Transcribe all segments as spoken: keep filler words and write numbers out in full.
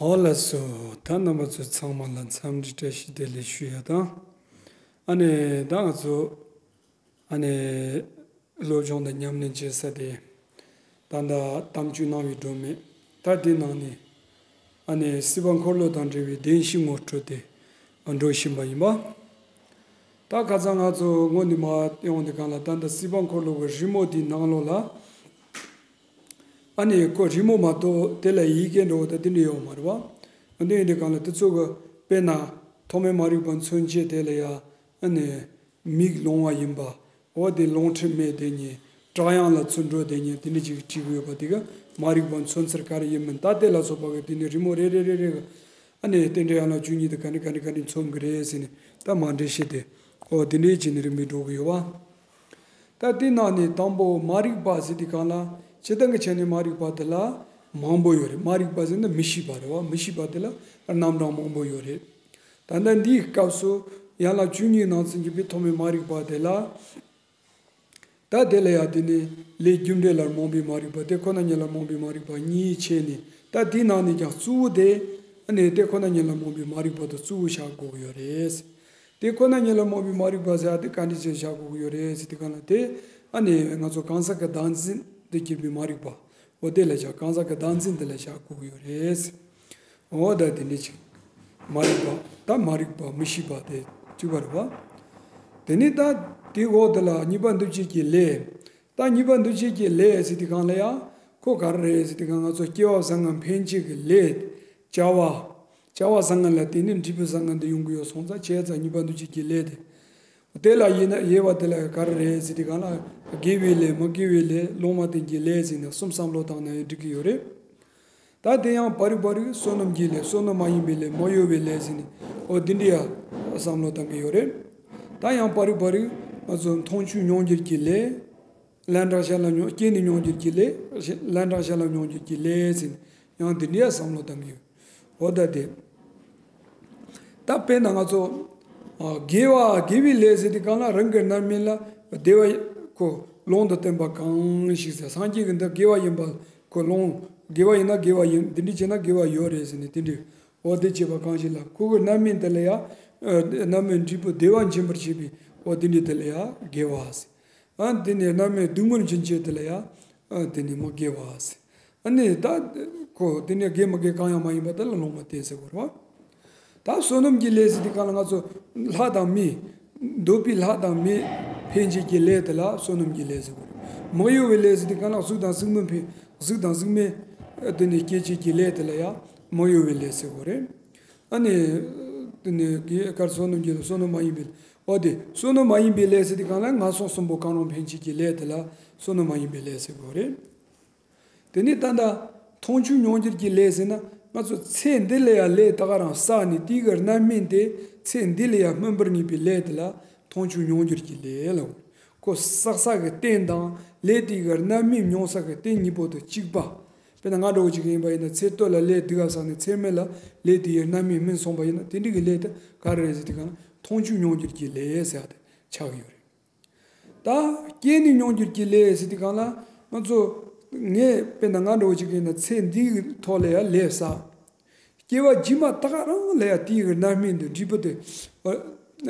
འོ་ལགས་སོ། ད་རྣམ་པ་ཚོ་ཚང་མ་ལ་འཚམས་འདྲི་བཀྲ་ཤིས་བདེ་ལེགས་ཞུ་ཡ་དང་། ཨ་ནི་ད་ང་ཚོ་ཨ་ནི་སློབ་སྦྱོང་དང་ཉམས་ལེན་བྱེད་ས་དེ་ད་ལྟ་གཏམ་རྒྱུད་གནང་བའི་སྒྲོན་མེ། ད་དེ་ནང་ནས་ཨ་ནི་སྲིད་པ་འཁོར་ལོ་དང་འབྲེལ་བའི་བདེན་བཞི་ངོ་སྤྲོད་དེ་འགྲོ་བཞིན་པ་ཡིན་པ། ད་ཁ་སང་ང་ཚོ་སྔོན་ནས་མར་ཡོང་དུས་སྒང་ལ་ད་ལྟ་སྲིད་པ་འཁོར་ལོ་གི་རི་མོ་དེའི་ནང་ལོགས་ལ། ཨ་ནི་ཁོ་རི་མོ་མ་གཏོགས་དེ་ལ་ཡི་གེ་འདྲ་བོ་དང་དེ་འདྲ་ཡོད་མ་རེད་བ། ཨ་འདི་ཡིན་དུས་སྒང་ལ་དེ་ཚོ་གི་དཔེར་ན་ཐོག་མའི་མ་རིག་པ་མཚོན་བྱེད་དེ་ལ་ཡ་ཨ་ནི་མིག་ལོང་བ་ཡིན་པ། འོ་དེ་ལོང་ཁྲིད་མེད་དེ་ཉིད་བྲག་གཡང་ལ་ཚུར་འགྲོ་དེ་ཉིད་དེ་འདྲ་ཅིག་བྲིས་གི་ཡོད་པ་དེ་གི་མ་རིག་པ་མཚོན་ཚུལ་ག་རེ་ཡིན་མིན། ད་དེ་ལ་སོགས་པ་གི་དེ་ནི་རི་མོ་རེ་རེ་རེ་རེ་གི་ཨ་ནི་རྟེན་འབྲེལ་ཡན་ལག་བཅུ་གཉིས་དེ་ག་འདྲ་ག་འདྲ་ག་འདྲ་མཚོན་གི་རེད་ཟེར་ནས་ད་མར་འགྲེལ་བཤད་དེ་འོ་དེ་འདྲའི་བྱས་ནས་རིམ་པས་འགྲོ་གི་ཡོད་བ། ད་དེ་ནང་ནས་དང་པོ་མ་རིག་པ་ཟེར་དུས་སྒང་ལ་སྤྱིར་བཏང་གི་ཆ་ནས་མ་རིག་པ་དེ་ལ་མང་པོ་ཡོད་རེད། མ་རིག་པ་ཟེར་ན་མི་ཤེས་པ་རེད་བ། མི་ཤེས་པ་དེ་ལ་རྣམ་གྲངས་མང་པོ་ཡོད་རེད། ད་ལྟ་འདིའི་སྐབས་སུ་ཡན་ལག་བཅུ་གཉིས་ནང་ཚན་གྱི་པའི་ཐོག་མའི་མ་རིག་པ་དེ་ལ། ད་དེ་ལ་ཡང་དེ་ནི་ལས་རྒྱུ་འབྲས་ལ་རྨོངས་པའི་མ་རིག་པ། དེ་ཁོ་ན་ཉིད་ལ་རྨོངས་པའི་མ་རིག་པ་གཉིས་ཕྱེ་ནས། ད་དེའི་ནང་ནས་ཀྱང་གཙོ་བོ་དེ་ཨ་ནི་དེ་ཁོ་ན་ཉིད་ལ་རྨོངས་པའི་མ་རིག་པ་དང་གཙོ་བོ་བཞག་དགོས་ཀྱི་ཡོད་རེད། དེ་ཁོ་ན་ཉིད་ལ་རྨོངས་པའི་མ་རིག་པ་ཟེར་ཡ་དེ་ག་འདྲ་ཅིག་བཞག་དགོས་ཀྱི་ཡོད་རེད་ཟེར་དུས་སྒང་ལ། དེ་ཨ་ནི་ང་ཚོ་གང་ཟག་གི་བདག་འཛིན་དུ་གྱུར་པའི་མ་རིག་པ། འོ་དེ་ལ་བཞག་གང་ཟག་གི་བདག་འཛིན་དེ་ལ་བཞག་དགོས་ཀྱི་ཡོད་རེད། འོ་ད་དེ་འདྲ་ཅིག་མ་རིག་པ། ད་མ་རིག་པ་མི་ཤེས་པ་དེ་གཅིག་པ་རེད་བ། དེ་ནས་ད་དེའི་འོག་དེ་ལ་གཉིས་པ་འདུ་བྱེད་ཀྱི་ལས། ད་གཉིས་པ་འདུ་བྱེད་ཀྱི་ལས་ཟེར་དུས་སྒང་ལ་ཡང་ཁོ་ག་རེ་རེད་ཟེར་དུས་སྒང་ང་ཚོ་སྐྱེ་བ་བཟང་ངན་འཕེན་བྱེད་ཀྱི་ལས། བྱ་བ། བྱ་བ་བཟང་ངན་ལ་བརྟེན་ནས་འབྲས་བུ་བཟང་ངན་དེ་ཡོང་གི་ཡོད་སོང་ཙང་བྱས་ཙང་གཉིས་པ་འདུ་བྱེད་ཀྱི་ལས་དེ། དེ་ལ་དབྱེ་ན་དབྱེ་བ་དེ་ལ་ག་རེ་རེད་ཟེར་དུས་སྒང་ལ་དགེ་བའི་ལས་མི་དགེ་བའི་ལས་སློབ་མ་བསྟེན་གྱི་ལས་ཟེར་ནས་གསུམ་བསམ་བློ་བཏང་ན་ཡང་འགྲིག་གི་ཡོད་རེད། ད་དེ་ཡང་བ་རིག་བ་རིག་བསོད་ནམས་ཀྱི་ལས། བསོད་ནམས་མ་ཡིན་པའི་ལས། མི་གཡོ་བའི་ལས་ཟེར་ནས་འོ་འདི་འདྲ་ཡང་བསམ་བློ་བཏང་གི་ཡོད་རེད། ད་ཡང་བ་རིག་བ་རིག་ང་ཚོ་མཐོང་ཆོས་མྱོང་འགྱུར་གྱི་ལས། ལན་གྲངས་བཤད་ལ་མྱོང་སྐྱེས་ནས་མྱོང་འགྱུར་གྱི་ལས། ལན་གྲངས་བཤད་ལ་མྱོང་འགྱུར་གྱི་ལས་ཟེར་ནས་ཡང་འདི་འདྲ་ཡང་བསམ་བློ་བཏང་གི་ཡོད། འོ་ད་དེ། ད་དཔེར་ན་ང་ཚོ་ཨ་དགེ་བ་དགེ་བའི་ལས་ཟེར་དུས་སྒང་ལ་རང་གི་རྣམ་སྨིན་ལ་བདེ་བ་ཁོ་ལུང་དང་བསྟན་པ་གང་ཞིག་ཟེར། སངས་རྒྱས་ཀྱི་འདི་དགེ་བ་ཡིན་པ་ཁོ་ལུང་། དགེ་བ་ཡིན་ན་དགེ་བ་ཡིན། འདི་འདྲ་བྱས་ན་དགེ་བ་ཡོད་རེད་ཟེར་ནས་དེ་འདྲའི་འོ་དེ་བྱས་པ་གང་ཞིག་ལ་ཁོ་གི་རྣམ་སྨིན་དེ་ལ་ཡང་རྣམ་སྨིན་འབྲས་བུ་བདེ་བ་འབྱིན་པར་བྱེད་པའི་འོ་དེ་འདྲ་དེ་ལ་ཡང་དགེ་བ་ཟེར། ཨ་དེ་ནས་རྣམ་སྨིན་སྡུག་བསྔལ་འབྱིན་བྱེད་དེ་ལ་ཡང་ཨ་དེ་ནས་མི་དགེ་བ་ཟེར། ཨ་ནི་ད་ཁོ་དེ་ནས་དགེ་མི་དགེ་གང་ཡང་མ་ཡིན་པ་དེ་ལ་ལུང་མ་བསྟན་ཟེར་དགོས་རེད་བ། ད་བསོད་ནམས་ཀྱི་ལས་ཟེར་དུས་སྒང་ལ་ང་ཚོ་ལྷ་དང་མི། འདོད་པའི་ལྷ་དང་མི་འཕེན་བྱེད་ཀྱི་ལས་དེ་ལ་བསོད་ནམས་ཀྱི་ལས་ཟེར་དགོས་རེད། མི་གཡོ་བའི་ལས་ཟེར་དུས་སྒང་ལ་གཟུགས་དང་གཟུགས་མེད་འཕེན། གཟུགས་དང་གཟུགས་མེད་དེ་ནས་སྐྱེད་བྱེད་ཀྱི་ལས་དེ་ལ་ཡང་མི་གཡོ་བའི་ལས་ཟེར་དགོས་རེད། ཨ་ནི། དེ་ནས་དགེ་གར་བསོད་ནམས་ཀྱི་བསོད་ནམས་མ་ཡིན་པའི། འོ་དེ་བསོད་ནམས་མ་ཡིན་པའི་ལས་ཟེར་དུས་སྒང་ལ་ངན་སོང་གསུམ་པོ་གང་རུང་འཕེན་བྱེད་ཀྱི་ལས་དེ་ལ་བསོད་ནམས་མ་ཡིན་པའི་ལས་ཟེར་དགོས་རེད། དེ་ནས་ད་ལྟ་མཐོང་ཆོས་མྱོང་འགྱུར་གྱི་ལས་ཟེར་ན་ང་ཚོ་ཚེ་འདི་ལ་ཡང་ལས་ད་ག་རང་བསགས་ནས་དེའི་གི་རྣམ་སྨིན་དེ་ཚེ་འདི་ལ་ཡང་སྨིན་པར་ངེས་པའི་ལས་དེ་ལ་མཐོང་ཆོས་མྱོང་འགྱུར་གྱི་ལས་ལ། ཁོ་བསགས་ས་གི་རྟེན་དང་ལས་དེའི་གི་རྣམ་སྨིན་མྱོང་ས་གི་རྟེན་གཉིས་པོ་དང་གཅིག་པ། དཔེར་ན་ང་འདྲ་བོ་ཅིག་ཡིན་པ་ཡིན་ན་ཚེ་སྟོད་ལ་ལས་སྡུག་ག་བསགས་ནས་ཚེ་སྨད་ལ་ལས་དེ་ཡི་རྣམ་སྨིན་སྨིན་སོང་པ་ཡིན་ན་དེ་འདྲ་གི་ལས་དེ་ག་རེ་རེད་ཟེར་དུས་སྒང་ལ་མཐོང་ཆོས་མྱོང་འགྱུར་གྱི་ལས་ཟེར་ཡ་དེ་ཆགས་ཀྱི་ཡོད་རེད། ད་སྐྱེས་ནས་མྱོང་འགྱུར་གྱི་ལས་ཟེར་དུས་སྒང་ལ་ང་ཚོ་ངས་དཔེར་ན་ང་འདྲ་བོ་ཅིག་ཡིན་ན་ཚེ་འདིའི་ཐོག་ལ་ཡང་ལས་བསགས། སྐྱེ་བ་རྗེས་མ་ད་ག་རང་ལ་ཡང་དེའི་གི་རྣམ་སྨིན་དུ་འབྲས་བུ་དེ།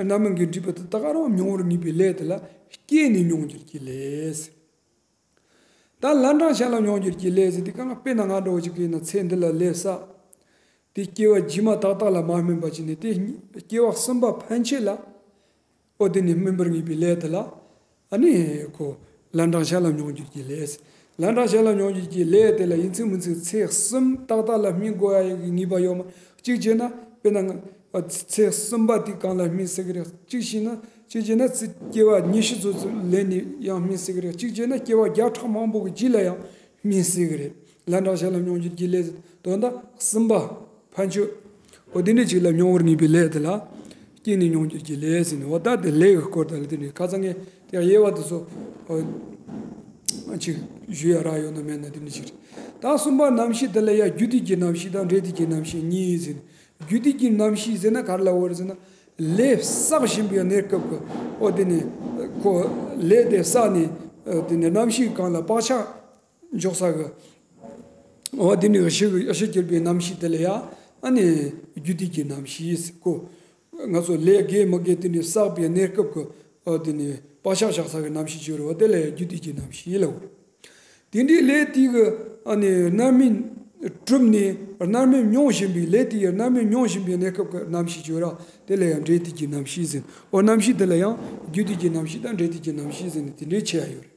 རྣམ་སྨིན་གྱི་འབྲས་བུ་དེ་ད་ག་རང་མྱོང་བར་ངེས་པའི་ལས་དེ་ལ་སྐྱེས་ནས་མྱོང་འགྱུར་གྱི་ལས། ད་ལན་གྲངས་བཤད་ལ་མྱོང་འགྱུར་གྱི་ལས་ཟེར་དུས་སྒང་ལ་དཔེར་ན་ང་འདྲ་བོ་ཅིག་ཡིན་ན་ཚེ་འདི་ལ་ལས་བསགས། དེ་སྐྱེ་བ་རྗེས་མ་ཏག་ཏག་ལ་མ་སྨིན་པ་བྱས་ནས་དེ་སྐྱེ་བ་གསུམ་པ་ཕན་ཆད་ལ། ཨོ་དེ་ནི་སྨིན་པར་ངེས་པའི་ལས་དེ་ལ། ཨ་ནི་ཁོ་ལན་གྲངས་བཤད་ལ་མྱོང་འགྱུར་གྱི་ལས། ལན་གྲངས་བཤད་ལ་མྱོང་འགྱུར་གྱི་ལས་དེ་ལ་ཡིན་ཚིག་མིན་ཚིག་ཚེ་གསུམ་ཏག་ཏག་ལ་སྨིན་དགོས་ཡ་ཡི་ངེས་པ་ཡོད་མ། གཅིག་བྱས་ན་དཔེར་ན་ང་ཚེ་གསུམ་པ་དེ་གང་ལ་སྨིན་སྲིད་ཀྱི་རེད། གཅིག་བྱས་ན་གཅིག་བྱས་ན་ཚེ་སྐྱེ་བ་ཉི་ཤུ་ཙམ་ཙམ་ལས་ནས་ཡང་སྨིན་སྲིད་ཀྱི་རེད། གཅིག་བྱས་ན་སྐྱེ་བ་བརྒྱ་ཕྲག་མང་པོ་གི་རྗེས་ལ་ཡང་སྨིན་སྲིད་ཀྱི་རེད། ལན་གྲངས་བཤད་ལ་མྱོང་འགྱུར་གྱི་ལས་དོན་དག་གསུམ་པ་ཕན་ཆད། འོ་དེ་འདྲ་ཅིག་ལ་མྱོང་བར་ངེས་པའི་ལས་དེ་ལ་སྐྱེས་ནས་མྱོང་འགྱུར་གྱི་ལས་ཟེར་ནས། འོ་ད་དེ་ལས་ཀྱི་སྐོར་དང་ལ་དེ་འདྲའི་ཁ་སང་ངས་དེ་དབྱེ་བ་དེ་ཚོ་ཅིག་ཞུ་ཡ་རག་ཡོད་ན་མེད་ན་དེ་འདྲ་ཅིག་རེད། ད་གསུམ་པ་རྣམ་ཤེས་དེ་ལ་ཡ་རྒྱུ་དུས་ཀྱི་རྣམ་ཤེས་དང་འབྲས་དུས་ཀྱི་རྣམ་ཤེས་གཉིས་ཟེར་ནས། རྒྱུ་དུས་ཀྱི་རྣམ་ཤེས་ཟེར་ན་ག་རེ་ལབ་དགོས་རེད་ཟེར་ན། ལས་བསགས་བཞིན་པའི་གནས་སྐབས་ཀྱི་འོ་དེ་ནས་ཁོ་ལས་དེ་བསགས་ནས་དེ་ནས་རྣམ་ཤེས་སྒང་ལ་བག་ཆགས་འཇོག་ས་གི། འོ་དེ་ནས་ཞི་ཞི་གྱུར་པའི་རྣམ་ཤེས་དེ་ལ་ཡ་ ཨ་ནི་རྒྱུ་དུས་ཀྱི་རྣམ་ཤེས་ཟེར་གོ། ང་ཚོ་ལས་དགེ་མི་དགེ་དེ་ནི་བསགས་པའི་གནས་སྐབས་ཀྱི་ཨ་དེ་ནི་བག་ཆགས་བཞག་ས་གི་རྣམ་ཤེས་བྱོས་རེད་བ། དེ་ལ་རྒྱུ་དུས་ཀྱི་རྣམ་ཤེས་ལབ་དགོས། དེ་འདྲའི་ལས་དེ་གི་ཨ་ནི་རྣམ་སྨིན་གྲུབ་ནས་རྣམ་སྨིན་མྱོང་བཞིན་པའི་ལས་དེ་ཡི་རྣམ་སྨིན་མྱོང་བཞིན་པའི་གནས་སྐབས་ཀྱི་རྣམ་ཤེས་བྱོས་ར། དེ་ལ་ཡང་འབྲས་དུས་ཀྱི་རྣམ་ཤེས་ཟེར། འོ་རྣམ་ཤེས་དེ་ལ་ཡང་རྒྱུ་དུས་ཀྱི་རྣམ་ཤེས་དང་འབྲས་དུས་ཀྱི་རྣམ་ཤེས་ཟེར་ནས་དེ་འདྲའི་ཕྱེ་ཡ་ཡོད་རེད།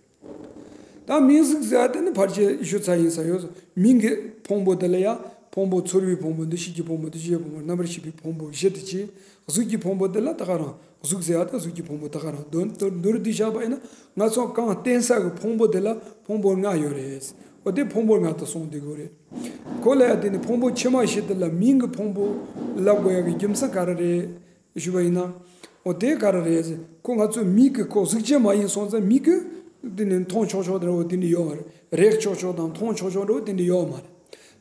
ད་མིང་གཟུགས་ཟེར་བ་དེ་ནི་ཕལ་ཆེར་ཞུ་ཚར་ཡིན་ས་ཡོད། མིང་གི་ཕུང་པོ་དེ་ལ་ཡང་ཕུང་པོ་ཚོར་བའི་ཕུང་པོ། འདུ་ཤེས་ཀྱི་ཕུང་པོ། འདུ་བྱེད་ཀྱི་ཕུང་པོ། རྣམ་པར་ཤེས་པའི་ཕུང་པོ་བཞི་དེ་བྱས། གཟུགས་ཀྱི་ཕུང་པོ་དེ་ལ་ད་ག་རང་། གཟུགས་ཟེར་བ་དང་གཟུགས་ཀྱི་ཕུང་པོ་ད་ག་རང་། མདོར་མདོར་བསྡུས་བཞག་པ་ཡིན་ན་ང་ཚོ་གང་བརྟེན་ས་གི་ཕུང་པོ་དེ་ལ་ཕུང་པོ་ལྔ་ཡོད་རེད། འོ་དེ་ཕུང་པོ་ལྔ་དུ་སོང་བསྡད་དགོས་རེད། ཁོ་ལ་ཡང་དེ་ནི་ཕུང་པོ་ཕྱི་མ་བཞི་དེ་ལ་མིང་གི་ཕུང་པོ་ལབ་དགོས་ཡག་གི་རྒྱུ་མཚན་ག་རེ་རེད། ཞུས་པ་ཡིན་ན། འོ་དེ་ག་རེ་རེད་ཟེར། ཁོ་ང་ཚོ་མིག་གིས་ཁོ་གཟུགས་ཅན་མ་ཡིན་སོང་ཙང་མིག་གིས་དེ་ནི་མཐོང་ཆོག་ཆོག་འདྲ་བོ་དེ་འདྲ་ཡོད་མ་རེད། རེག་ཆོག་ཆོག་དང་མཐོང་ཆོག་ཆོག་འདྲ་བོ་དེ་འདྲ་ཡོད་མ་རེད།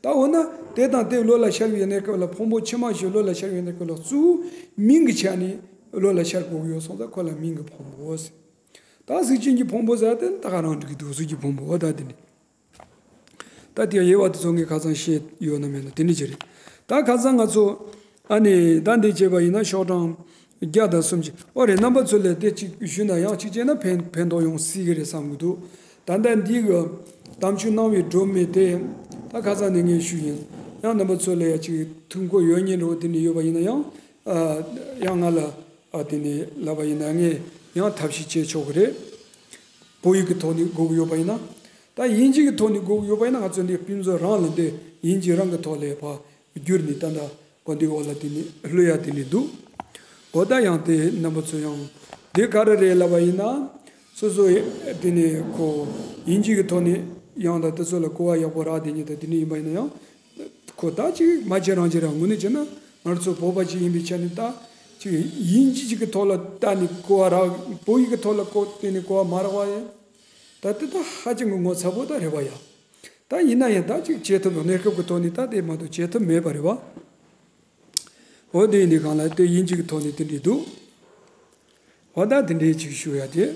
ད་འོ་ན་དེ་དང་དེ་བློ་ལ་ཤར་བའི་གནས་སྐབས་ལ། ཕུང་པོ་ཕྱི་མ་བཞི་བློ་ལ་ཤར་བའི་གནས་སྐབས་ལ་གཙོ་བོ་མིང་གི་ཆ་ནས་བློ་ལ་ཤར་དགོས་ཀྱི་ཡོད་སོང་ཙང་ཁོ་ལ་མིང་གི་ཕུང་པོ་ཟེར། ད་གཟུགས་ཅན་གྱི་ཕུང་པོ་ཟེར་དེ་ད་ག་རང་འགྲིག་གི་འདུག་གཟུགས་ཀྱི་ཕུང་པོ་འོ་ད་དེ་འདྲ། ད་དེ་དབྱེ་བ་དེ་ཚོ་ངས་ཁ་སང་བཤད་ཡོད་ན་མེད་ན་དེ་འདྲ་ཅིག་རེད། ད་ཁ་སང་ང་ཚོ་ཨ་ནི་ད་འདི་བྱས་པ་ཡིན་ན་ཤོག་གྲངས་བརྒྱ་དང་སུམ་ཅུ། ཨོ་རེད། རྣམ་པ་ཚོ་ལ་དེ་གཅིག་ཞུས་ན་ཡང་གཅིག་བྱས་ན་ཕན་ཕན་ཐོགས་ཡོང་སྲིད་གི་རེད་བསམ་གི་འདུག་ད་ལྟ་འདི་གི་དམ་ཆོས་གནང་བའི་སྒྲོན་མེ་དེ་ད་ཁ་སང་ནས་ངས་ཞུས་ཡིན། ཡང་རྣམ་པ་ཚོ་ལ་ཡང་གཅིག་ཐུགས་མཁོ་ཡོད་མཁན་འདྲ་བོ་དེ་འདྲ་ཡོད་པ་ཡིན་ན་ཡང་ཨ་ཡང་ང་ལ་ཨ་དེ་ནས་ལབ་པ་ཡིན་ན་ངས་ཡང་ཐབས་ཤེས་བྱེད་ཆོག་གི་རེད། བོད་ཡིག་གི་ཐོག་ནས་དགོས་ཀྱི་ཡོད་པ་ཡིན་ན། ད་དབྱིན་ཇི་གི་ཐོག་ནས་དགོས་ཀྱི་ཡོད་པ་ཡིན་ན་ང་ཚོ་འདི་ཕུན་ཚོགས་རང་ལ་འདི་དབྱིན་ཇི་རང་གི་ཐོག་ལ་ཕར་བསྒྱུར་ནས་ད་ལྟ་གོ་འདི་འོག་ལ་དེ་ནས་ལྷོད་ཡ་དེ་ནས་འདུག་འོ་ད་ཡང་དེ་རྣམ་པ་ཚོ་ཡང་འདི་ག་རེ་རེད་ལབ་པ་ཡིན་ན། སོ་སོ་དེ་ནས་ཁོ་དབྱིན་ཇི་གི་ཐོག་ནས་ཡང་ད་དེ་ཚོ་ལ་གོ་བ་ཡག་པོ་རག་དེ་ཉིད་ད་དེ་ནས་ཡིན་པ་ཡིན་ན་ཡང་། ཁོ་ད་ཅིག་མ་བྱེད་རང་བྱེད་རང་ངོས་ནས་བྱས་ན་ང་ཚོ་བོད་པ་ཅིག་ཡིན་པའི་ཆ་ནས་ད་ཅིག་དབྱིན་ཇི་ཅིག་གི་ཐོག་ལ་ལྟ་ནས་གོ་བ་རག་བོད་ཡིག་གི་ཐོག་ལ་གོ་བལྟས་ནས་གོ་བ་མ་རག་པ་ཡིན། ད་དེ་ད་ཧ་ཅང་གི་ངོ་ཚ་པོ་ད་རེད་པ་ཡ། ད་ཡིན་ན་ཡང་ད་ཅིག་བྱེད་ཐུབ་ན་གནས་སྐབས་ཀྱི་ཐོག་ནས་ད་དེ་མ་གཏོགས་བྱེད་ཐུབ་མེད་པ་རེད་པ། འོ་དེ་ཡིན་དུས་སྒང་ལ་དེ་དབྱིན་ཇི་གི་ཐོག་ནས་དེ་འདྲས་འདུག་འོ་ད་དེ་འདྲས་ཅིག་ཞུ་ཡ་དེ།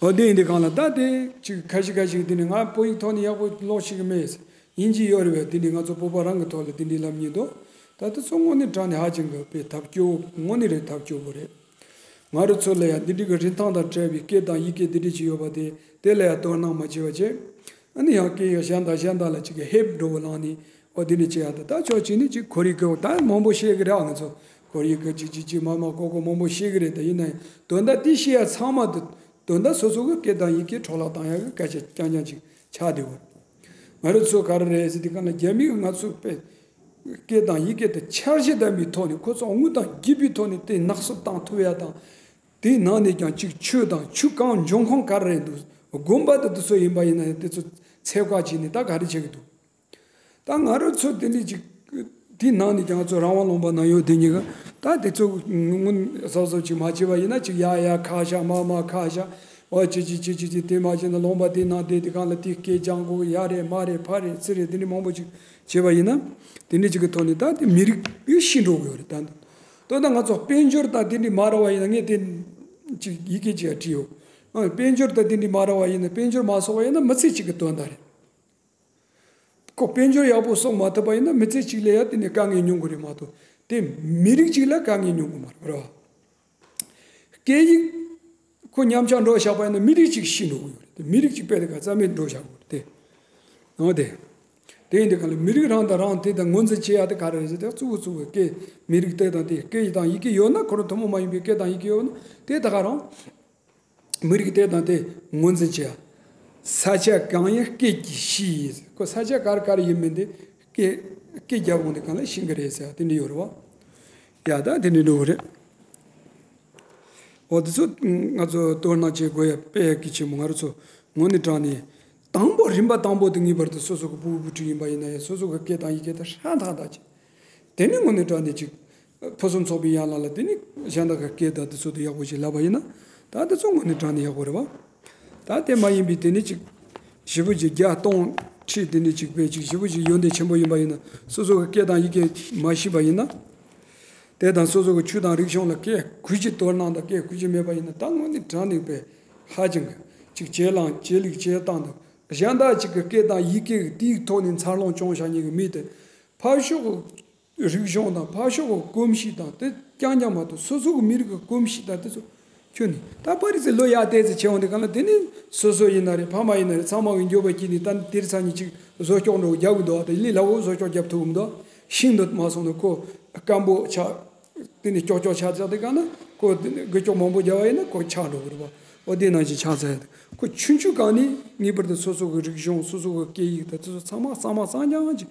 འོ་དེ་ཡིན་དུས་སྒང་ལ་ད་དེ་ཅིག་ཁ་ཤས་ཁ་ཤས་དེ་ནས་ང་བོད་ཡིག་ཐོག་ནས་ཡག་པོ་ཀློག་ཤེས་ཀྱི་མེད། དབྱིན་ཇི་ཡོད་རེད་པས། དེ་འདྲས་ང་ཚོ་བོད་པ་རང་གི་ཐོག་ལ་དེ་འདྲས་ལབ་མཁན་འདུག་ད་དེ་ཚོ་དངོས་གནས་དྲང་གནས་ཧ་ཅང་གི་དཔེ་ཐབས་སྐྱོ་བོ་དངོས་གནས་རེད། ཐབས་སྐྱོ་བོ་རེད། ང་རང་ཚོ་ལ་ཡང་འདི་འདྲས་ཀྱི་རིན་ཐང་དང་བྲལ་བའི་སྐད་དང་ཡི་གེ་འདི་འདྲས་ཅིག་ཡོད་པ་དེ་དེ་ལ་ཡང་དོ་སྣང་མ་བྱས་པ་བྱས། ཨ་ནི་ཡང་སྐད་ཡང་གཞན་དང་གཞན་དང་ལ་ཅིག་གི་ཧེབ་འགྲོ་བ་ལངས་ནས། འོ་དེ་འདྲ་བྱེད་ཡག་ད་ད་ཕྱོགས་གཅིག་ནས་ཅིག་ཁོར་ཡུག་གི་ད་མང་པོ་ཤེས་ཀྱི་རེད། ང་ཚོ་ཁོར་ཡུག་གི་ཅིག་ཅིག་ཅིག་མ་མ་ཀོ་ཀོ་མང་པོ་ཤེས་ཀྱི་རེད། ད་ཡིན་ན་ཡང་དོན་དག་དེ་ཤེས་ཡག་ཚང་མ་དེ་དོན་དག་སོ་སོ་གི་སྐད་དང་ཡི་གེ་འཕྲོ་བརླག་བཏང་ཡག་གི་སྐད་ཆ་རྐྱང་རྐྱང་ཅིག་ཆགས་བསྡད་ཡོད། ང་རང་ཚོ་ག་རེ་རེད་ཟེར་དུས་སྒང་ལ་རྒྱ་མི་གིས་ང་ཚོ་དཔེ་སྐད་དང་ཡི་གེ་དེ་འཆར་གཞི་ལྡན་པའི་ཐོག་ནས་ཁོ་ཚོ་དངོས་དང་བརྒྱུད་པའི་ཐོག་ནས་དེ་ནག་བསུབ་བཏང་ཐུབ་ཡག་དང་། དེའི་ནང་ནས་ཀྱང་ཅིག་ཆོས་དང་ཆོས་གང་འབྱུང་ཁུངས་ག་རེ་རེད་འདུག་དགོན་པ་དང་དེ་ཚོ་ཡིན་པ་ཡིན་ན་ཡང་དེ་ཚོ་ཚད་བཀག་བྱས་ནས་ད་ག་རེ་བྱེད་ཀྱི་འདུག་ད་ང་རང་ཚོ་དེ་འདྲ་ཅིག་དེའི་ནང་ནས་ཀྱང་ང་ཚོ་རང་དབང་ལུང་པ་ནང་ཡོད་དེ་གཉིས་ཀ་ད་དེ་ཚོ་སྔོན་གཟབ་གཟབ་ཅིག་མ་བྱས་པ་ཡིན་ན་ཅིག་ཡ་ཡ་ཁ་ཤ་མ་མ་ཁ་ཤ་འོ་ཅི་ཅི་ཅི་ཅི་ཅི་དེ་མ་བྱས་ན་ལུང་པ་དེའི་ནང་བསྡད་དེ་གང་ལ་དེ་སྐད་རྒྱག་དགོས་ཡ་རེད་མ་རེད་ཕ་རེད་ཚི་རེད་དེ་འདྲ་མང་པོ་ཅིག་བྱས་པ་ཡིན་ན་དེ་འདྲ་ཅིག་གི་ཐོག་ནས་ད་དེ་མི་རིགས་ཤི་འགྲོ་གི་ཡོད་རེད། ད་དོན་དག་ང་ཚོ་དཔལ་འབྱོར་དང་དེ་འདྲ་མ་རག་པ་ཡིན་ན་ངས་དེ་ཅིག་ཡི་གེ་ཅིག་བྲིས་ཡོད། ཨ་དཔལ་འབྱོར་དང་དེ་འདྲ་མ་རག་པ་ཡིན་ན་དཔལ་འབྱོར་མ་གསོག་པ་ཡིན་ན་མི་ཚེ་གཅིག་གི་དོན་དག་རེད། ཁོ་དཔལ་འབྱོར་ཡག་པོ་གསོག་མ་ཐུབ་པ་ཡིན་ན་མི་ཚེ་གཅིག་ལ་ཡ་དེ་ནས་དཀའ་ངལ་མྱོང་གི་རེད་མ་གཏོགས་དེ་མི་རིགས་གཅིག་ལ་དཀའ་ངལ་མྱོང་གི་མ་རེད་རེད་བ། སྐད་ཡིག་ཁོ་ཉམས་ཆག་འགྲོ་བཞག་པ་ཡིན་ན་མི་རིགས་གཅིག་ཤི་འགྲོ་གི་ཡོད་རེད། དེ་མི་རིགས་གཅིག་དཔེ་དེ་ག་རྩ་མེད་འགྲོ་བཞག་གི་ཡོད་རེད་དེ། འོ་དེ། དེ་ཡིན་དུས་གང་ལ་མི་རིགས་རང་དང་རང་དེ་དང་ངོས་འཛིན་བྱེད་ཡ་དེ་ག་རེ་རེད་ཟེར་ཏེ་གཙོ་བོ་གཙོ་བོའི་སྐད་མི་རིགས་དེ་དང་དེ་སྐད་ཡིག་དང་ཡི་གེ་ཡོད་ན་ཁོ་རང་ཐུན་མོང་མ་ཡིན་པའི་སྐད་དང་ཡི་གེ་ཡོད་ན་དེ་ད་ག་རང་། མི་རིགས་དེ་དང་དེ་ངོས་འཛིན་བྱེད་ཡ། ས་ཆ་གང་ཡིན་སྐད་ཀྱིས་ཤེས་ཡིན་ཟེར། ཁོ་ས་ཆ་ག་རེ་ག་རེ་ཡིན་མིན་དེ་སྐད་སྐད་རྒྱབ་འོང་དེ་གང་ལ་ཤེས་ཀྱི་རེད་ཟེར་ཡ་དེ་འདྲ་ཡོད་རེད་བ། ཡ་ད་དེ་འདྲ་འགྲོ་གི་རེད། འོ་དེ་ཚོ་ང་ཚོ་དོ་སྣང་བྱེད་དགོས་ཡ་དཔེ་ཡ་གལ་ཆེན་པོ་ང་རང་ཚོ་དངོས་གནས་དྲང་གནས་དང་པོ་རིམ་པ་དང་པོ་དེ་ངེས་པར་དུ་སོ་སོ་གི་ཕྲུ་གུ་བུ་ཕྲུག་ཡིན་པ་ཡིན་ན་ཡང་སོ་སོ་གི་སྐད་དང་ཡི་གེ་དེ་ཧྲ་ཐག་ཐག་བྱེད། དེ་ནས་དངོས་གནས་དྲང་གནས་ཅིག་ཕུན་སུམ་ཚོགས་པའི་ཡན་ལག་ལ་དེ་ནས་གཞན་དག་གི་སྐད་དང་དེ་ཚོ་དེ་ཡག་པོ་ཞིག་ལབ་པ་ཡིན་ན་ད་དེ་ཚོ་དངོས་གནས་དྲང་གནས་ཡག་པོ་རེད་བ། ད་དེ་མ་ཡིན་པའི་དེ་ནས་ཅིག་ཞེ་པོ་ཅིག་བརྒྱ་སྟོང་ཁྲི་དེ་ནས་ཅིག་དཔེ་ཅིག་ཞེ་པོ་ཅིག་ཡོན་ཏན་ཆེན་པོ་ཡིན་པ་ཡིན་ན་སོ་སོ་གི་སྐད་དང་ཡི་གེ་མ་ཤེས་པ་ཡིན་ན། དེ་དང་སོ་སོ་གི་ཆོས་དང་རིག་གཞུང་ལ་སྐད་གུས་ཀྱི་དོ་སྣང་དང་སྐད་གུས་ཀྱི་མེད་པ་ཡིན་ན་ད་དངོས་གནས་དྲང་གནས་དཔེ་ཧ་ཅང་གི་ཅིག་ཇེ་ལངས་ཇེ་ལེགས་ཇེ་བཏང་དང་གཞན་དག་ཅིག་གི་སྐད་དང་ཡི་གེ་དེའི་ཐོག་ནས་འཚར་ལོངས་བྱུང་བཞག་མཁན་གྱི་མི་དེ་ཕར་ཕྱོགས་ རིག་གཞུང་དང་ཕར་ཕྱོགས་ཀྱི་གོམས་གཤིས་དང་དེ་རྐྱང་རྐྱང་མ་གཏོགས་སོ་སོ་གི་མི་རིགས་ཀྱི་གོམས་གཤིས་དང་དེ་ཚོ་ཁྱོན་ནས་ད་པར་རིས་ལོ་ཡར་བལྟས་ཚེ་ཆེ་བ་འདི་གང་ལ་དེ་ནི་སོ་སོ་ཡིན་ན་རེད། ཕ་མ་ཡིན་ན་རེད། ཚང་མ་གི་འགྱོད་པ་སྐྱེས་ནས་ད་དེར་ཚང་ཉིད་ཅིག་བཟོ་ཀྱོག་འགྲོ་རྒྱག་གི་འདུག་ད་ལི་ལ་འོ་བཟོ་ཀྱོག་རྒྱབ་ཐུབ་གི་མི་འདུག་ཤིང་འདི་མ་སོང་ན་ཁོ་སྐམ་པོ་ཆགས། དེ་ནི་ཀྱོག་ཀྱོག་ཆགས་ཆགས་དེ་གང་ན་ཁོ་དེ་ནི་དགུ་ཀྱོག་མང་པོ་རྒྱབ་པ་ཡིན་ན་ཁོ་ཆགས་འགྲོ་གི་རེད་པ། འོ་དེ་ནང་བཞིན་ཆགས་ཚར་ཡ་དེ་ཁོ་ཆུང་ཆུང་གང་ནས་ངེས་པར་དུ་སོ་སོ་གི་རིག་གཞུང་སོ་སོ་གི་སྐད་ཡིག་དང་དེ་ཚོ་ཚང་མ་གཙང་མ་གཙང་རྐྱང་ཅིག་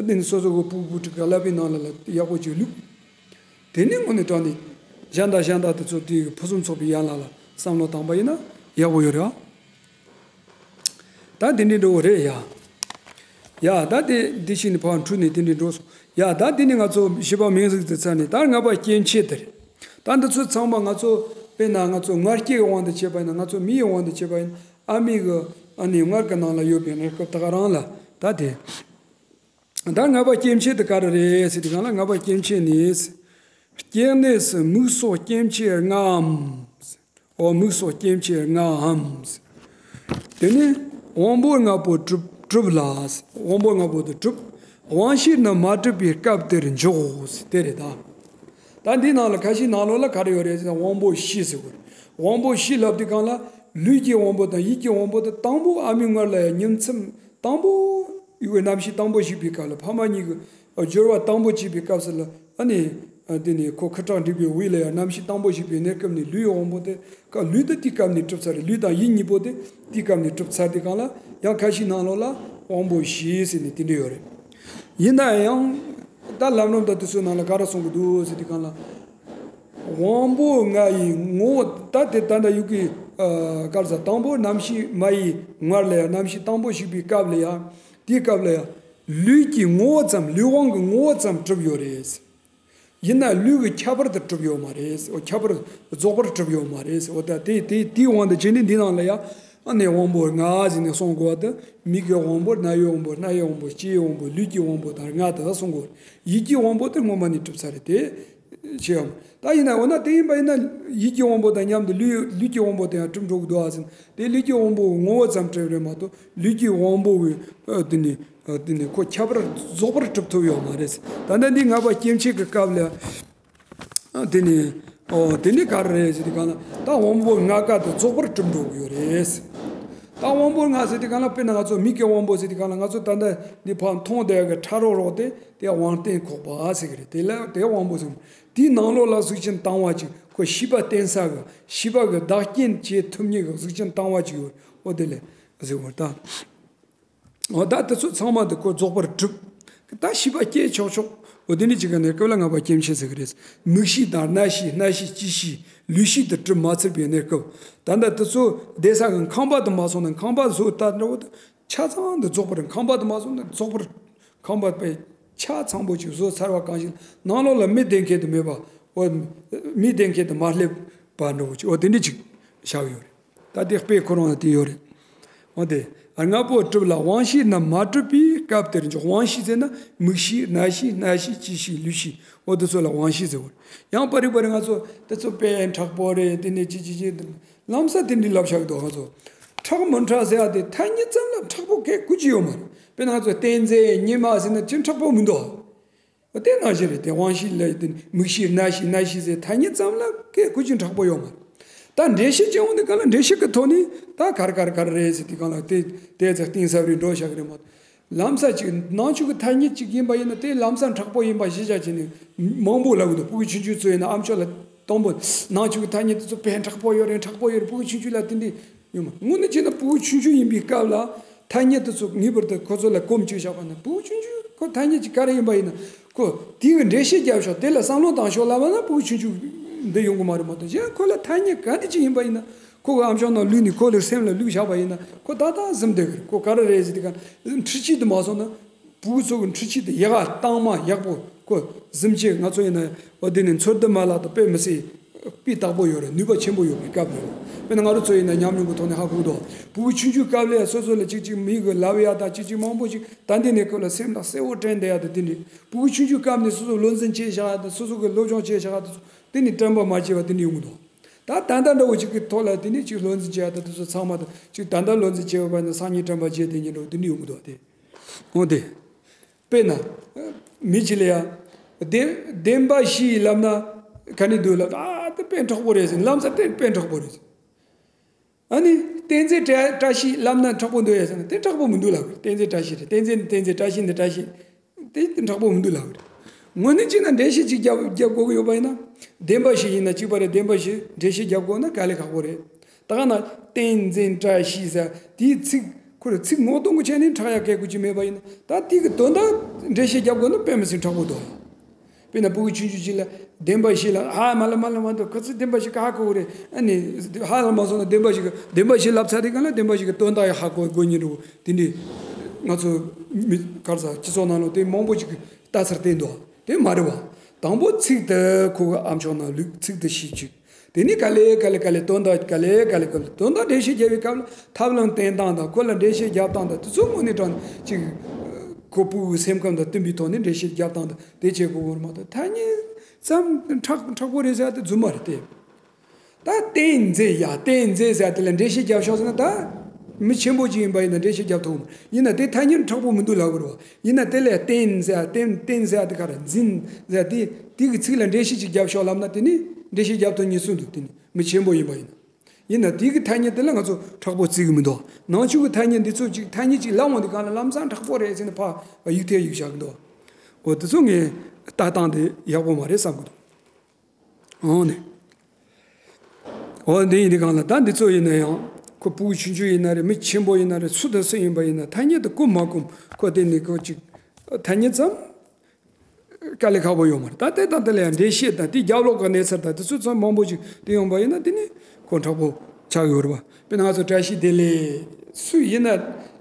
དེ་ནི་སོ་སོ་གི་ཕྲུ་གུ་བུ་ཕྲུག་གི་ཀླད་པའི་ནང་ལ་ལ་ཡག་པོ་ཅིག་བླུགས། དེ་ནས་དངོས་གནས་དྲང་ནས་གཞན་དང་གཞན་དང་དེ་ཚོ་དེའི་ཕུན་སུམ་ཚོགས་པའི་ཡན་ལག་ལ་བསམ་བློ་བཏང་པ་ཡིན་ན་ཡག་པོ་ཡོད་རེད་ཨ། ད་དེ་འདྲའི་འགྲོ་བ་རེད་ཡ། ཡ་ད་དེ་འདི་ཤིག་ནི་ཕར་འཁྲུལ་ནས་དེ་འདྲའི་འགྲོ་སོང་། ཡ་ད་དེ་ནི་ང་ཚོ་བཞི་པ་མིང་གཟུགས་དེ་ཚར་ནས་ད་ལྔ་པ་སྐྱེ་མཆེད་དེ་རེད། ད་འདི་ཚོ་ཚང་མ་ང་ཚོ་དཔེར་ན་ང་ཚོ་མངལ་སྐྱེས་ཀྱི་དབང་དུ་བྱས་པ་ཡིན་ན་ང་ཚོ་མིའི་དབང་དུ་བྱས་པ་ཡིན་ན་ཨ་མའི་གི་ཨ་ནི་མངལ་གྱི་ནང་ལ་ཡོད་པའི་གནས་སྐབས་ད་ག་རང་ལ་ད་དེ། ད་ལྔ་པ་སྐྱེ་མཆེད་དེ་ག་རེ་རེད་ཟེར་དུས་སྒང་ལ་ལྔ་པ་སྐྱེ་མཆེད་ནི། སྐྱེ་གནས་སུ་མིག་སོགས་སྐྱེ་མཆེད་ལྔའམ། འོ་མིག་སོགས་སྐྱེ་མཆེད་ལྔའམ། དེ་ནི་དབང་པོ་ལྔ་པོ་གྲུབ་གྲུབ་ལ། དབང་པོ་ལྔ་པོ་དེ་གྲུབ། དབང་ཤེས་རྣམས་མ་གྲུབ་པའི་སྐབས་དེར་འཇོག་དེ་རེད་ད། ད་འདི་ནང་ལ་ཁ་ཤས་ནང་ལོགས་ལ་ག་རེ་ཡོད་རེད་ཟེར་ན་དབང་པོ་བཞི་ཟེར་གོ་རེད། དབང་པོ་བཞི་ལབ་དུས་སྒང་ལ་ལུས་ཀྱི་དབང་པོ་དང་ཡིད་ཀྱི་དབང་པོ་དེ་དང་པོ་ཨ་མའི་མངལ་ལ་ཡང་ཉིན་མཚན་དང་པོ་ཡུལ་གྱི་རྣམ་ཤེས་དང་པོ་ཞིག་པའི་སྐབས་ལ་ཕ་མ་གཉིས་ཀྱི་སྦྱོར་བ་དང་པོ་བྱེད་པའི་སྐབས་སུ་ལ་ཨ་ནི་དེ་ནི་ཁོ་ཁུ་ཁྲག་འདྲེས་པའི་དབུས་ལ་ཡང་རྣམ་ཤེས་དང་པོ་ཞིག་པའི་གནས་སྐབས་ནས་ལུས་ཀྱི་དབང་པོ་དེ་ཀ་ལུས་དེ་དེའི་སྐབས་ནས་གྲུབ་ཚར་རེད། ལུས་དང་ཡིད་གཉིས་པོ་དེ་དེའི་སྐབས་ནས་གྲུབ་ཚར་དུས་སྒང་ལ་ཡང་ཁ་ཤས་ནང་ལོགས་ལ་དབང་པོ་བཞི་ཟེར་ནས་དེ་འདྲ་ཡོད་རེད། ཡིན་ན་ཡང་ད་ལམ་རིམ་དང་དེ་ཚོའི་ནང་ལ་ག་རེ་གསུང་གི་འདུག་ཟེར་དུས་སྒང་ལ། དབང་པོ་ལྔ་ཡི་ངོ་བོ་ད་དེ་ད་ལྟ་ཡུག་གི་གར་ས་དང་པོ་རྣམ་ཤེས་མ་ཡི་མངལ་ལ་ཡང་རྣམ་ཤེས་དང་པོ་ཞིག་པའི་སྐབས་ལ་ཡང་དེའི་སྐབས་ལ་ཡང་ལུས་ཀྱི་ངོ་བོ་ཙམ་ལུས་དབང་གི་ངོ་བོ་ཙམ་གྲུབ་ཡོད་རེད། ཡིན་ན་ལུས་ཀྱི་ཁྱད་པར་དུ་གྲུབ་ཡོད་མ་རེད། འོ་ཁྱད་པར་རྫོགས་པར་གྲུབ་ཡོད་མ་རེད། འོ་ད་དེ་དེ་དེའི་དབང་དུ་བྱས་ནས་འདི་ནང་ལ་ཡང་ཨ་ནི་དབང་པོ་ལྔ་ཟེར་ནས་གསུང་དགོས་པ་དེ་མིག་གི་དབང་པོ་རྣ་བའི་དབང་པོ་སྣ་ཡི་དབང་པོ་ལྕེ་ཡི་དབང་པོ་ལུས་ཀྱི་དབང་པོ་དང་ལྔ་དེ་གསུང་དགོས། ཡིད་ཀྱི་དབང་པོ་དེ་སྔོན་མ་ནས་གྲུབ་ཚར་རེད་དེ། ཆེའམ། ད་ཡིན་ན་འོ་ན་དེ་ཡིན་པ་ཡིན་ན་ཡིད་ཀྱི་དབང་པོ་དང་མཉམ་དུ་ལུས་ལུས་ཀྱི་དབང་པོ་དེ་ཡང་གྲུབ་འགྲོ་གི་འདུག་ཨ་ཟེར་ན་དེ་ལུས་ཀྱི་དབང་པོའི་ངོ་བོ་ཙམ་གྲུབ་རེད་མ་གཏོགས་ལུས་ཀྱི་དབང་པོ་གི་ཨ་དེ་ནི་ཨ་དེ་ནི་ཁོ་ཁྱད་པར་རྫོགས་པར་གྲུབ་ཐུབ་ཡོད་མ་རེད། ད་ལྟ་འདི་ལྔ་པ་སྐྱེ་མཆེད་ཀྱི་སྐབས་ལ་ཨ་དེ་ནི་ཨོ་དེ་ནི་ག་རེ་རེད་ཟེར་དུས་སྒང་ལ་ད་དབང་པོ་ལྔ་ཀ་དེ་རྫོགས་པར་གྲུབ་འགྲོ་གི་ཡོད་རེད། ད་དབང་པོ་ལྔ་ཟེར་དུས་སྒང་ལ་དཔེར་ན་ང་ཚོ་མིག་གི་དབང་པོ་ཟེར་དུས་སྒང་ལ་ང་ཚོ་ད་ལྟ་འདི་ཕར་མཐོང་བསྡད་ཡག་གི་ཁྲ་རོག་རོག་དེ་དེ་དབང་རྟེན་ཁོག་པ་ཟེར་གི་རེད། དེ་ལ་དེ་དབང་པོ་ཟེར། དེའི་ནང་ལོགས་ལ་གཟུགས་ཅན་དང་བ་གཅིག་ཁོ་ཤེས་པ་བརྟེན་ས་གི་ཤེས་པ་གི་བདག་རྐྱེན་བྱེད་ཐུབ་མཁན་གི་གཟུགས་ཅན་དང་བ་གཅིག་ཡོད། འོ་དེ་ལས་ཟེར་བར་ད། འོ་ད་དེ་ཚོ་ཚང་མ་དེ་ཁོ་རྫོགས་པར་གྲུབ། ད་ཤེས་པ་སྐྱེ་ཆོག་ཆོག་འོ་དེ་ནི་གཅིག་གི་གནས་སྐབས་ལ་ལྔ་པ་སྐྱེ་མཆེད་ཟེར་གི་རེད། མིག་ཤེས་དང་རྣ་ཤེས་སྣ་ཤེས་ལྕེ་ཤེས་ལུས་ཤེས་དེ་གྲུབ་མ་ཚར་བའི་གནས་སྐབས། ད་ལྟ་དེ་ཚོ་བསྡད་ས་གི་ཁང་པ་དེ་མ་སོང་ན་ཁང་པ་བཟོ་ལྟ་འདྲ་བོ་དེ་ཆ་ཚང་དུ་རྫོགས་པར་ཁང་པ་དེ་མ་སོང་ན་རྫོགས་པར། ཁང་པ་དཔེ་ཆ་ཚང་པོ་ཅིག་བཟོ་ཚར་བ་གང་ཞིག་ནང་ལོགས་ལ་མི་བསྡད་མཁན་དུ་མེད་པ། འོ། མི་བསྡད་མཁན་དུ་མ་སླེབས་པ་འདྲ་བོ་ཅིག་འོ་དེ་འདྲ་ཅིག་བཞག་ཡོད་རེད། ད་དེ་དཔེ་ཁོ་རང་ལ་དེ་ཡོད་རེད། འོ་དེ། ལྔ་པོ་གྲུབ་ལ་དབང་ཤེས་རྣམས་མ་གྲུབ་པའི་སྐབས་དེར་འཇོག་དབང་ཤེས་ཟེར་ན་མིག་ཤེས་རྣ་ཤེས་སྣ་ཤེས་ལྕེ་ཤེས་ལུས་ཤེས་འོ་དེ་ཚོ་ལ་དབང་ཤེས་ཟེར་བ་རེད། ཡང་པར་རིས་པར་རིས་ང་ཚོ་དེ་ཚོ་དཔེ་མཁྲེགས་པོ་རེད་དེ་ནས་ཅི་ཅི་ཅི། ལམ་སང་དེ་འདྲའི་ལབ་བཞག་གི་འདུག་ང་ཚོ། མཁྲེགས་མི་མཁྲེགས་ཟེར་ཡ་དེ་ཐ་སྙད་ཙམ་ལ་མཁྲེགས་པོ་གས་གུ་ཅི་ཡོད་མ་རེད། དཔེར་ན་ང་ཚོ་ཏན་ཏན་ཉི་མ་ཟེར་ན་ཅི་མཁྲེགས་པོ་མི་འདུག་དེ་ནང་བཞིན་རེད་དེ་དབང་ཤེས་ལ་དེ་མིག་ཤེས་རྣ་ཤེས་སྣ་ཤེས་ཟེར་ཐ་སྙད་ཙམ་ལ་གས་གུ་ཅི་མཁྲེགས་པོ་ཡོད་མ་རེད། ད་འགྲེལ་བཤད་ཅན་འོང་དུས་གང་ལ་འགྲེལ་བཤད་ཀྱི་ཐོག་ནས་ད་ག་རེ་ག་རེ་ག་རེ་རེད་ཟེར་དུས་གང་ལ་དེ་དེ་ཚོ་གཏིང་ཟབ་རེ་འགྲོ་བཞག་གི་རེད་མ་གཏོགས། ལམ་སང་ཅིག་ནང་ཆོས་ཀྱི་ཐ་སྙད་ཅིག་ཡིན་པ་ཡིན་ན་དེ་ལམ་སང་མཁྲེགས་པོ་ཡིན་པ་གཞི་བཞག་བྱས་ནས་མང་པོ་ལབ་གི་འདུག་ཕྲུ་གུ་ཆུང་ཆུང་ཚོ་ཡིན་ན་ཨ་མཆོག་ལ་དང་པོ་ནང་ཆོས་ཀྱི་ཐ་སྙད་དེ་ཚོ་དཔེ་མཁྲེགས་པོ་ཡོད་རེད་མཁྲེགས་པོ་ཡོད་རེད་ཕྲུ་གུ་ཆུང་ཆུང་ལ་དེ་འདྲ་ཡོད་མ་དངོས་གནས་བྱས་ན་ཕྲུ་གུ་ཆུང་ཆུང་ཡིན་པའི་སྐབས་ལ་ཐ་སྙད་དེ་ཚོ་ངེས་པར་དུ་ཁོ་ཚོ་ལ་གོམས་བཅུག་བཞག་པ་ན་ཕྲུ་གུ་ཆུང་ཆུང་ཁོ་ཐ་སྙད་ཅིག་ག་རེ་ཡིན་པ་ཡིན་ན་ཁོ་དེ་གི་འགྲེལ་བཤད་རྒྱབ་ཤོག་དེ་ལ་བསམ་བློ་བཏང་ཤོག་ལབ་པ་ན་ཕྲུ་གུ་ཆུང་ཆུང་འདི་ཡོང་གི་མ་རེད་མ་གཏོགས་གཞན་ཁོ་ལ་ཐ་སྙད་ག་འདྲ་ཅིག་ཡིན་པ་ཡིན་ན། ཁོ་གི་ཨ་མཆོག་ནང་བླུགས་ནས་ཁོ་ལ་སེམས་ལ་བླུགས་བཞག་པ་ཡིན་ན་ཁོ་ཏག་ཏག་ཟིན་བསྡད་གི་རེད། ཁོ་ག་རེ་རེད་ཟེར་དུས་ག་འཕྲུལ་ཆས་དེ་མ་སོང་ན་ཕྲུ་གུ་ཚོ་གི་འཕྲུལ་ཆས་དེ་ཡག་ག་གཏང་མ་ཡག་པོ་ཁོ་གཟིམ་ཆས་ང་ཚོ་ཡིན་ན་འོ་དེ་ནས་འཚོལ་སྡུད་མ་ལག་དང་དཔེ་མི་སྲིད་སྤུས་དག་པོ་ཡོད་རེད། ནུས་པ་ཆེན་པོ་ཡོད་པའི་སྐབས་རེད། དཔེར་ན་ང་རང་ཚོ་ཡིན་ན་ཉམས་མྱོང་གི་ཐོག་ནས་ཧ་གོ་གི་འདུག་ཕྲུ་གུ་ཆུང་ཆུང་སྐབས་ལ་སོ་སོ་ལ་ཅིག་ཅིག་མི་གི་ལབ་ཡ་དང་ཅིག་ཅིག་མང་པོ་ཅིག་ད་འདི་ནས་ཁོ་ལ་སེམས་ལ་གསལ་བོ་དྲན་བསྡད་ཡ་དང་དེ་འདྲ་ཕྲུ་གུ་ཆུང་ཆུང་སྐབས་ནས་སོ་སོ་བློ་འཛིན་བྱས་བཞག་ཡ་དང་སོ་སོ་གི་སློབ་སྦྱོང་བྱས་བཞག་ཡ་དང་དེ་ནས་དྲན་པ་མ་བརྗེད་པ་དེ་འདྲ་ཡོང་གི་འདུག་ད་ད་ལྟ་འདྲ་བོ་ཅིག་གི་ཐོག་ལ་དེ་ནས་ཅིག་བློ་འཛིན་བྱས་ཡ་དང་དེ་ཚོ་ཚང་མ་དང་ཅིག་ད་ལྟ་བློ་འཛིན་བྱས་པ་ཡིན་ན་སང་ཉིན་དྲན་པ་བརྗེད་དེ་ཉིན་འགྲོ་དེ་འདྲ་ཡོང་གི་འདུག་སྟེ། འོ་དེ། དཔེར་ན། མི་གཅིག་ལ་ཡ། བདེན་བདེན་པ་བཞི་ལབ་ན་ག་ནས་འདུག་ལབ། ཨ་དེ་དཔེ་མཁྲེགས་པོ་རེད་ཟེར། ལམ་སང་དེ་དཔེ་མཁྲེགས་པོ་རེད་ཟེར། ཨ་ནི་གཏན་ཚིགས་བཀྲ་བཀྲ་ཤིས་ལབ་ན་མཁྲེགས་པོ་འདུག་ཡ་ཟེར་ན་དེ་མཁྲེགས་པོ་མི་འདུག་ལབ་གི། གཏན་ཚིགས་བཀྲ་ཤིས་རེད། གཏན་ཚིགས་ནི་གཏན་ཚིགས། བཀྲ་ཤིས་ནི་བཀྲ་ཤིས། དེ་མཁྲེགས་པོ་མི་འདུག་ལབ་གི་རེད། དངོས་གནས་བྱས་ན་འགྲེལ་བཤད་ཅིག་རྒྱབ་རྒྱབ་དགོས་ཀྱི་ཡོད་པ་ཡིན་ན། བདེན་པ་བཞི་ཡིན་ན་གཅིག་པ་རེད། བདེན་པ་བཞི་འགྲེལ་བཤད་རྒྱབ་དགོས་ན་དཀའ་ལས་ཁག་པོ་རེད། ད་ག་ན་གཏན་ཚིགས་བཀྲ་ཤིས་ཟེར་དེའི་ཚིག་ཁོ་རེ་ཚིག་ངོ་གདོང་གི་ཆ་ནས་མཁྲེགས་ཡ་སྐད་ཀོ་ཅིག་མེད་པ་ཡིན་ན། ད་དེ་གི་དོན་དག་འགྲེལ་བཤད་རྒྱབ་དགོས་ན་དཔེ་མི་སྲིད་མཁྲེགས་པོ་འདུག་དཔེར་ན་ཕྲུ་གུ་ཆུང་ཆུང་ཅིག་ལ་བདེན་པ་བཞི་ལ་ཧ་མ་ལ་མ་ལ་མ་འདུག་ཁ་ཚིག་བདེན་པ་བཞི་ག་ཧ་གོ་གི་རེད། ཨ་ནི་ཧ་ལ་མ་སོང་ན་བདེན་པ་བཞི་གི་བདེན་པ་བཞི་ལབ་ཚར་དེ་ག་ལ་བདེན་པ་བཞི་གི་དོན་དག་ཡང་ཧ་གོ་དགོས་ཉིན་རུ་དེ་འདྲའི་ང་ཚོ་མི་གར་ས་སྤྱི་ཚོགས་ནང་ལ་དེ་མང་པོ་ཅིག་ལྟ་ཚར་བསྟན་འདུག་དེ་མ་རེད་བ། དང་པོ་ཚིག་དེ་ཁོ་གི་ཨ་མཆོག་ནང་ལུགས་ཚིག་དེ་ཤེས་ཅིག་དེ་ནི་ག་ལེ་ག་ལེ་ག་ལེ་དོན་དག་ག་ལེ་ག་ལེ་ག་ལེ་དོན་དག་འགྲེལ་བཤད་རྒྱབ་པའི་སྐབས་ལ་ཐབས་ལམ་བསྟེན་སྟངས་དང་ཁོ་ལ་འགྲེལ་བཤད་རྒྱབ་སྟངས་དང་དེ་ཚོ་དངོས་གནས་དྲང་ཅིག་ཁོ་ཕྲུ་གུའི་སེམས་ཁམས་དང་བསྟུན་པའི་ཐོག་ནས་འགྲེལ་བཤད་རྒྱབ་སྟངས་དང་དེ་བྱེད་དགོས་པར་མ་གཏོགས་ཐ་སྙད་ཙམ་མཁྲེགས་མཁྲེགས་པོ་རེད་ཟེར་ཡ་དེ་རྫུན་མ་རེད་དེ། ད་གཏན་མཛད་ཡ་གཏན་མཛད་ཟེར་ཡ་དེ་ལ་འགྲེལ་བཤད་རྒྱབ་ཤོག་ཟེར་ན་ད་མི་ཆེན་པོ་ཅིག་ཡིན་པ་ཡིན་ན་འགྲེལ་བཤད་རྒྱབ་ཐུབ་མ་ཡིན་ན་དེ་ཐ་སྙད་མཁྲེགས་པོ་མི་འདུག་ལབ་དགོས་རེད་བ། ཡིན་ན་དེ་ལས་གཏན་ཟེར་ཡ་གཏན་གཏན་ཟེར་ཡ་དེ་ག་རེ་འཛིན་ཟེར་ཡ་དེ་དེ་གི་ཚིག་ལ་འགྲེལ་བཤད་ཅིག་རྒྱབ་ཤོག་ལབ་ན་དེ་ནི་འགྲེལ་བཤད་རྒྱབ་ཐུབ་ཉེན་སུ་འདུག་དེ་ནི་མི་ཆེན་པོ་ཡིན་པ་ཡིན་ན། ཡིན་ན་དེ་གི་ཐ་སྙད་དེ་ལ་ང་ཚོ་མཁྲེགས་པོ་བརྩི་གི་མི་འདུག་ནང་ཆོས་ཀྱི་ཐ་སྙད་འདི་ཚོ་ཅིག་ཐ་སྙད་ཅིག་ལབ་འོང་དུས་གང་ལ་ལམ་སང་མཁྲེགས་པོ་རེད་ཟེར་ནས་ཕར་ཡིག་ཐད་གཡུག་བཞག་གི་འདུག་འོ་དེ་ཚོ་ངས་ལྟ་སྟངས་དེ་ཡག་པོ་མ་རེད་བསམ་གི་འདུག་འོ་ནས། འོ་འདི་ཡིན་དུས་གང་ལ་ད་འདི་ཚོ་ཡིན་ན་ཡང་ཁོ་ཕྲུ་གུ་ཆུང་ཆུང་ཡིན་ན་རེད། མི་ཆེན་པོ་ཡིན་ན་རེད། སུ་དང་སུ་ཡིན་པ་ཡིན་ན་ཐ་སྙད་དུ་གོམས་མ་གོམས་ཁོ་དེ་ནི་ཁོ་ཅིག་ཐ་སྙད་ཙམ་དཀའ་ལས་ཁག་པོ་ཡོད་མ་རེད། ད་དེ་དང་དེ་ལ་ཡང་འགྲེལ་བཤད་དང་དེའི་རྒྱབ་ལོགས་ཀྱི་གནས་ཚུལ་དང་དེ་ཚོ་ཚང་མང་པོ་ཅིག་དེ་ཡོང་པ་ཡིན་ན་དེ་ནི་ཁོ་མཁྲེགས་པོ་ཆགས་ཡོད་རེད་བ། དཔེར་ན་ང་ཚོ་བཀྲ་ཤིས་བདེ་ལེགས་སུ་ཡིན་ན་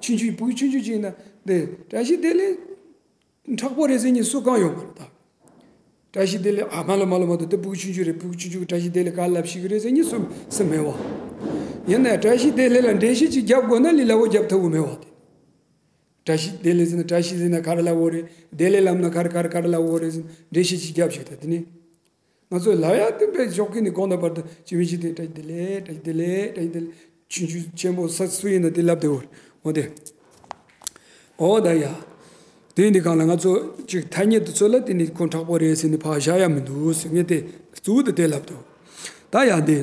ཆུང་ཆུང་ཕྲུ་གུ་ཆུང་ཆུང་ཅིག་ཡིན་ན་དེ་བཀྲ་ཤིས་བདེ་ལེགས། མཁྲེགས་པོ་རེད་ཟེར་མཁན་སུ་གང་ཡོད་མ་རེད་ད། བཀྲ་ཤིས་བདེ་ལེགས་ཨ་མ་ལ་མ་ལ་མ་གཏོགས་དེ་ཕྲུ་གུ་ཆུང་ཆུང་རེད། ཕྲུ་གུ་ཆུང་ཆུང་གི་བཀྲ་ཤིས་བདེ་ལེགས་ག་ལབ་ཤེས་ཀྱི་རེད་ཟེར་མཁན་སུ་སུ་མེད་བ། ཡིན་ནའི་བཀྲ་ཤིས་བདེ་ལེགས་ལ་འགྲེལ་བཤད་ཅིག་རྒྱབ་དགོས་ན་ལས་སླ་བོ་རྒྱབ་ཐུབ་ཀྱི་མེད་བ་དེ། བཀྲ་ཤིས་བདེ་ལེགས་ཟེར་ན་བཀྲ་ཤིས་ཟེར་ན་ག་རེ་ལབ་དགོས་རེད། བདེ་ལེགས་ལབ་ན་ག་རེ་ག་རེ་ག་རེ་ལབ་དགོས་རེད་ཟེར་འགྲེལ་བཤད་ཅིག་རྒྱབ་ཤིག་ད་དེ་ནི། ང་ཚོས་ལབ་ཡ་དེ་དཔེ་ཞོགས་ཀས་ནས་དགོང་དག་བར་དུ་ཅི་མི་ཅི་དེ་བཀྲ་ཤིས་བདེ་ལེགས་བཀྲ་ཤིས་བདེ་ལེགས་བཀྲ་ཤིས་བདེ་ལེགས་ཆུང་ཆུང་ཆེན་པོ་ས་སུ་ཡིན་ན་དེ་ལབ་བདེ་བོར་འོ་དེ། འོ་ད་ཡ། དེ་ཡིན་དུས་གང་ལ་ང་ཚོ་ཅིག་ཐ་སྙད་དེ་ཚོ་ལ་དེ་ནི་ཁོ་མཁྲེགས་པོ་རེད་ཟེར་ནས་ཕར་བཞག་ཡ་མི་འདུག་ཟེར་ངས་དེ་གཙོ་བོ་དེ་དེ་ལབ་འདུག་ད་ཡ་དེ།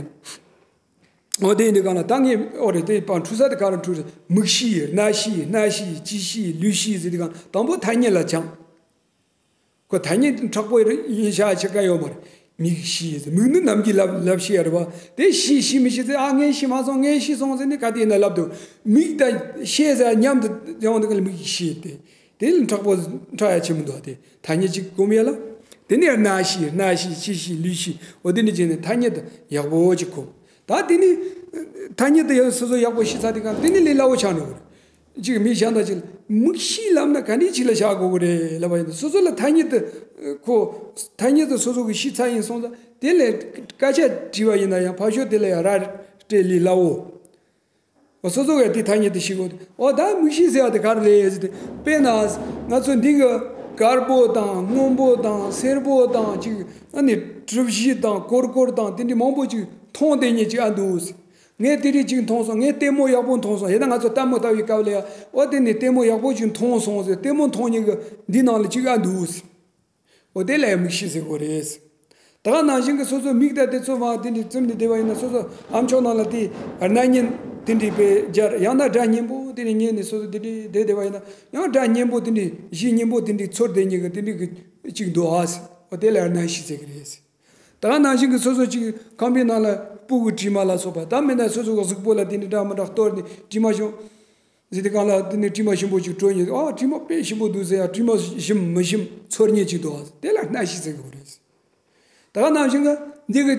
འོ་དེ་ཡིན་དུས་གང་ལ་ད་ངས་འོ་རེད་དེ་པང་འཁྲུ་ས་དེ་ག་རེ་འཁྲུ་རེད། མིག་ཤེས་རྣ་ཤེས་སྣ་ཤེས་ལྕེ་ཤེས་ལུས་ཤེས་ཟེར་དུས་གང་དང་པོ་ཐ་སྙད་ལ་སྦྱངས། ཁོ་ཐ་སྙད་མཁྲེགས་པོ་ཡིན་ཤག་ཆེ་ཀ་ཡོད་མ་རེད། མིག་ཤེས་ཟེར་མིག་ནི་ནམ་གྱི་ལབ་ལབ་ཤེས་ཡ་རེད་བ། དེ་ཤེས་ཤེས་མི་ཤེས་ཟེར་ཨ་ངས་ཤེས་མ་སོང་ངས་ཤེས་སོང་ཟེར་ནས་ག་དེ་ཡིན་ན་ལབ་འདུག་མིག་དང་ཤེས་ཟེར་མཉམ་དུ་ཡོང་དུས་ག་ལ་མིག་ཤེས་ཏེ། དེ་ལ་མཁྲེགས་པོ་མཁྲེགས་ཡ་ཆེ་མི་འདུག་དེ་ཐ་སྙད་ཅིག་གོམས་ཡ་ལ། དེ་ནས་རྣ་ཤེས་སྣ་ཤེས་ལྕེ་ཤེས་ལུས་ཤེས་འོ་དེ་ནས་བྱས་ནས་ཐ་སྙད་དུ་ཡག་པོ་ཅིག་གོམས། ད་དེ་ནས་ཐ་སྙད་དུ་ཡང་སོ་སོ་ཡག་པོ་ཤེས་ཚར་དུས་ག་དེ་ནས་ལས་སླ་བོ་ཆགས་འགྲོ་གི་རེད། གཅིག་མི་གཞན་དག་ཅིག་ལ་མིག་ཤེས་ལབ་ན་ག་འདྲས་ཅིག་ལ་བཞག་དགོས་ཀྱི་རེད་ལབ་པ་ཡིན་ན། སོ་སོ་ལ་ཐ་སྙད་དུ་ཁོ་ཐ་སྙད་དུ་སོ་སོ་གིས་ཤེས་ཚར་ཡིན་སོང་ཙང་དེ་ལས་སྐད་ཆ་དྲིས་པ་ཡིན་ན་ཡང་ཕར་ཕྱོགས་དེ་ལ་ཡང་ར་སྤྲད་ལས་སླ་བོ། སོ་སོ་གིས་དེ་ཐ་སྙད་དུ་ཤེས་དགོས་ཏེ། འོ་ད་མིག་ཤེས་ཟེར་བ་དེ་ག་རེ་རེད་ཟེར་ཏེ། དཔེར་ན་ང་ཚོ་འདི་གི་དཀར་པོ་དང་སྔོན་པོ་དང་སེར་པོ་དང་ཅིག་ཨ་ནི་གྲུ་བཞི་དང་ཀོར་ཀོར་དང་དེ་འདྲའི་མང་པོ་ཅིག་མཐོང་བསྡད་མཁན་ཅིག་ཨ་འདུག་ངས་དེ་རིགས་ཅིག་མཐོང་སོང་། ངས་ལྟད་མོ་ཡག་པོ་མཐོང་སོང་། ཡིན་ན་ང་ཚོ་ལྟད་མོ་ལྟ་བའི་སྐབས་ལ་ཡ་འོ་དེ་ནས་ལྟད་མོ་ཡག་པོ་ཅིག་མཐོང་སོང་ཟེར། ལྟད་མོ་མཐོང་མཁན་གྱི་འདི་ནང་ལ་ཅིག་ཨ་འདུག་འོ་དེ་ལ་ཡང་མིག་ཤེས་ཟེར་དགོས་རེད། ད་ག་ནང་བཞིན་གྱི་སོ་སོ་མིག་དང་དེ་ཚོ་མ་དེ་འདྲའི་བཙུམས་ནས་བསྡད་པ་ཡིན་ན། སོ་སོ་ཨ་མཆོག་ནང་ལ་དེ་རྣ་སྙན་དེ་འདྲའི་དཔེ་སྦྱར། ཡང་ན་སྒྲ་སྙན་པོ་དེ་འདྲའི་ཉན་ནས་སོ་སོ་དེ་འདྲའི་བསྡད་བསྡད་པ་ཡིན་ན་ཡང་སྒྲ་སྙན་པོ་དེ་འདྲའི་གཞས་སྙན་པོ་དེ་འདྲའི་ཚོར་བསྡད་མཁན་གྱི་དེ་འདྲའི་གི་ཅིག་འདུག་ཨ། འོ་དེ་ལ་ཡང་རྣ་ཤེས་ཟེར་གི་རེད། ད་ག་ནང་བཞིན་གྱི་སོ་སོ་ཅིག་ཁང་པའི་ནང་ལ་སྤུ་གུ་དྲི་མ་ལ་སོགས་པ། ད་མིན་ན་སོ་སོ་གི་གཟུགས་པོ་ལ་དེ་འདྲ་འདྲ་མི་འདྲ་གཏོར་ནས་དྲི་མ་བྱུང་ཟེར་དུས་གང་ལ་དེ་ནས་དྲི་མ་ཞིམ་པོ་ཅིག་དྲོ་ཉིན། ཨ་དྲི་མ་དཔེ་ཞིམ་པོ་འདུག་ཟེར་ཡ་དྲི་མ་ཞིམ་མི་ཞིམ་ཚོར་མཁན་ཅིག་འདུག་ཨ། དེ་ལ་རྣ་ཤེས་ཟེར་གི་རེད། ད་ག་ནང་བཞིན་གྱི་འདི་གི་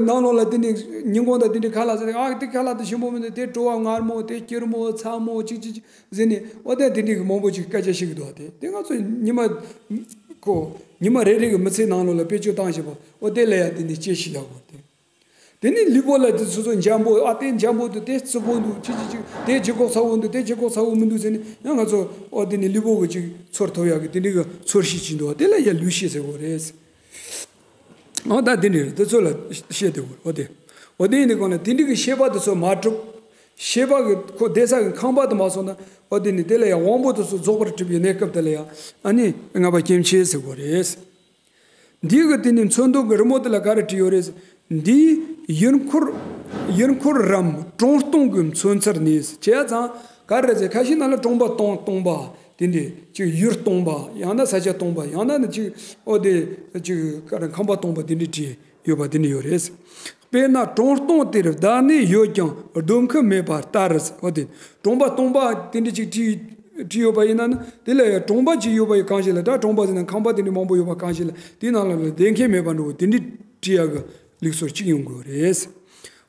ནང་ལོགས་ལ་དེ་ནས་ཉིན་གུང་དང་དེ་འདྲའི་ཁ་ལག་ཟེར་ཏེ། ཨ་དེ་ཁ་ལག་དེ་ཞིམ་པོ་མི་འདུག་དེ་བྲོ་བ་མངར་མོ། དེ་སྐྱུར་མོ་ཚ་མོ་ཅིག་ཅིག་ཅིག་ཟེར་ནས། འོ་དེ་དེ་འདྲའི་གི་མང་པོ་ཅིག་སྐད་ཆ་བཤད་གི་འདུག་ཨ། དེ་དེ་ང་ཚོ་ཉི་མ་ཁོ་ཉི་མ་རེ་རེ་གི་མི་ཚེ་ནང་ལོགས་ལ་བེད་སྤྱོད་བཏང་བཞིན་པ། འོ་དེ་ལ་ཡང་དེ་འདྲའི་དཔྱད་ཞིབ་ལ་གོ་དེ། དེ་ནས་ལུས་པོ་ལ་དེ་སོ་སོ་འཇམ་པོ། ཨ་དེ་འཇམ་པོ་འདུག་དེ་བརྩི་པོ་འདུག་ཅི་ཅི་ཅི། དེ་ལྗིད་ཁོག་ཚ་བོ་འདུག་དེ་ལྗིད་ཁོག་ཚ་བོ་མི་འདུག་ཟེར་ནས་ཡང་ང་ཚོ་འོ་དེ་ནས་ལུས་པོ་གི་ཅིག་ཚོར་ཐུབ་ཡག་གི་དེ་འདྲའི་གི་ཚོར་ཤེས་ཅིག་འདུག་དེ་ལ་ཡང་ལུས་ཤེས་ཟེར་གོ་རེད། འོ་ད་དེ་འདྲ་རེད། དེ་ཚོ་ལ་བཤད་དེ་འོ་དེ། འོ་དེ་ཡིན་དུས་གང་ལ་དེ་འདྲའི་གི་ཤེས་པ་དེ་ཚོ་མ་གྲུབ། ཤེས་པ་གི་ཁོ་བསྡད་ས་གི་ཁང་པ་དེ་མ་སོང་ན། འོ་དེ་ནི་དེ་ལ་ཡང་དབང་པོ་དེ་ཚོ་རྫོགས་པར་གྲུབ་པའི་གནས་སྐབས་དེ་ལ་ཡང་ཨ་ནི་ལྔ་པ་སྐྱེ་མཆེད་ཟེར་གོ་རེད། འདི་གི་དེ་ནི་མཚོན་དོན་གྱི་རི་མོ་དེ་ལ་ག་རེ་བྲིས་ཡོད་རེད། འདིའི་ཡུལ་འཁོར་ཡུལ་འཁོར་རམ་གྲོང་སྟོང་གི་མཚོན་ཚུལ་ནི་བྱས་ཙང་ག་རེ་རེད་ཟེར། ཁ་ཤས་ནང་ལ་གྲོང་པ་སྟོང་སྟོང་པ་དེ་འདྲས་ཅིག་ཡུལ་སྟོང་པ། ཡང་ན་ས་ཆ་སྟོང་པ། ཡང་ན་ནི་ཅིག་ཨོ་དེ་ཅིག་ག་རེ་ཁང་པ་སྟོང་པ་དེ་འདྲས་བྲིས་ཡོད་པ་དེ་འདྲས་ཡོད་རེད། དཔེར་ན་གྲོང་སྟོང་དེར་བདག་ནི་ཡོད་ཀྱང་སྡོད་ཁུལ་མེད་པ་ལྟར། འོ་དེ་གྲོང་པ་སྟོང་པ་དེ་འདྲ་ཅིག་བྲིས་བྲིས་ཡོད་པ་ཡིན་ན་ནི། དེ་ལ་ཡང་གྲོང་པ་ཅིག་ཡོད་པ་ཡི་གང་ཞིག་ལ། ད་གྲོང་པ་ཟེར་ན་ཁང་པ་དེ་འདྲ་མང་པོ་ཡོད་པ་གང་ཞིག་ལ། དེའི་ནང་ལ་བསྡད་མཁན་མེད་པ་འདྲ་བོ་དེ་འདྲ་བྲིས་ཡག་གི་ལུགས་སྲོལ་ཅིག་ཡོང་དགོས་རེད།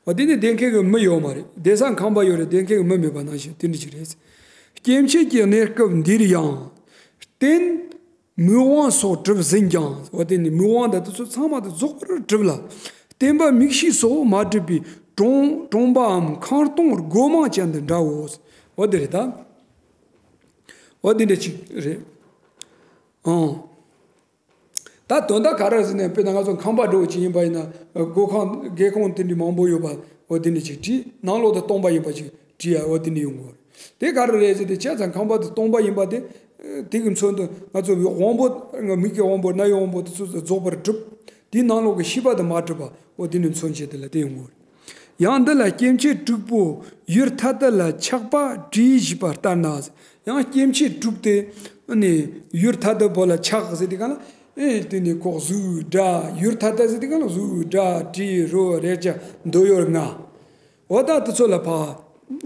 འོ་དེ་ནི་བསྡད་མཁན་གྱི་མི་ཡོད་མ་རེད། བསྡད་ས་ཁང་པ་ཡོད་རེད། བསྡད་མཁན་གྱི་མི་མེད་པ་ནང་བཞིན་དེ་འདྲ་ཅིག་རེད། སྐྱེ་མཆེད་ཀྱི་གནས་སྐབས་འདིར་ཡང་རྟེན་མིག་དབང་སོགས་གྲུབ་ཟིན་ཀྱང་། འོ་དེ་ནི་མིག་དབང་དང་དེ་ཚོ་ཚང་མ་དེ་རྫོགས་པར་གྲུབ་ལ། བརྟེན་པ་མིག་ཤེས་སོགས་མ་གྲུབ་པའི་གྲོང་གྲོང་པའམ་ཁང་སྟོང་སྒོ་མང་ཅན་དུ་འདྲའོ། འོ་དེ་རེད་ད། འོ་དེ་འདྲ་ཅིག་རེད། ཨང་། ད་དོན་དག་ག་རེ་ཟེར་ན། དཔེར་ན་ང་ཚོ་ཁང་པ་འདྲ་བོ་ཅིག་ཡིན་པ་ཡིན་ན། སྒོ་ཁང་སྒེའུ་ཁུང་དེ་འདྲ་མང་པོ་ཡོད་པ། འོ་དེ་འདྲ་ཅིག་བྲིས། ནང་ལོགས་དེ་སྟོང་པ་ཡིན་པ་ཅིག་བྲིས་ཡ། འོ་དེ་འདྲ་ཡོང་གི་རེད། དེ་ག་རེ་རེད་ཟེར་དུས། བྱས་ཙང་ཁང་པ་དེ་སྟོང་པ་ཡིན་པ་དེ། དེ་གི་མཚོན་དོན་ང་ཚོ་དབང་པོ། མིག་གི་དབང་པོ། རྣ་བའི་དབང་པོ་དེ་ཚོ་རྫོགས་པར་གྲུབ། དེའི་ནང་ལོགས་ཀྱི་ཤེས་པ་དེ་མ་གྲུབ་པ། འོ་དེ་ནི་མཚོན་བྱེད་དེ་ལ་བརྟེན་ཡོང་གི་རེད། ཡང་འདི་ལ་སྐྱེ་མཆེད་དྲུག་པོ་ཡུལ་ཐ་དད་ལ་ཆགས་པ་བྲིས་བཞག་པ་ལྟར་ན། ཡང་སྐྱེ་མཆེད་དྲུག་དེ་ནི་ཡུལ་ཐ་དད་པོ་ལ་ཆགས་ཟེར་དུས་གང་ལ། ཨེ་དེ་ནི་ཁོ་གཟུགས་སྒྲ། ཡུལ་ཐ་དད་ཟེར་དུས་གང་ལ་གཟུགས་སྒྲ་དྲི་རོ་རེག་བྱ་འདོད་ཡོན་ལྔ། འོ་ད་དེ་ཚོ་ལ་ཕར་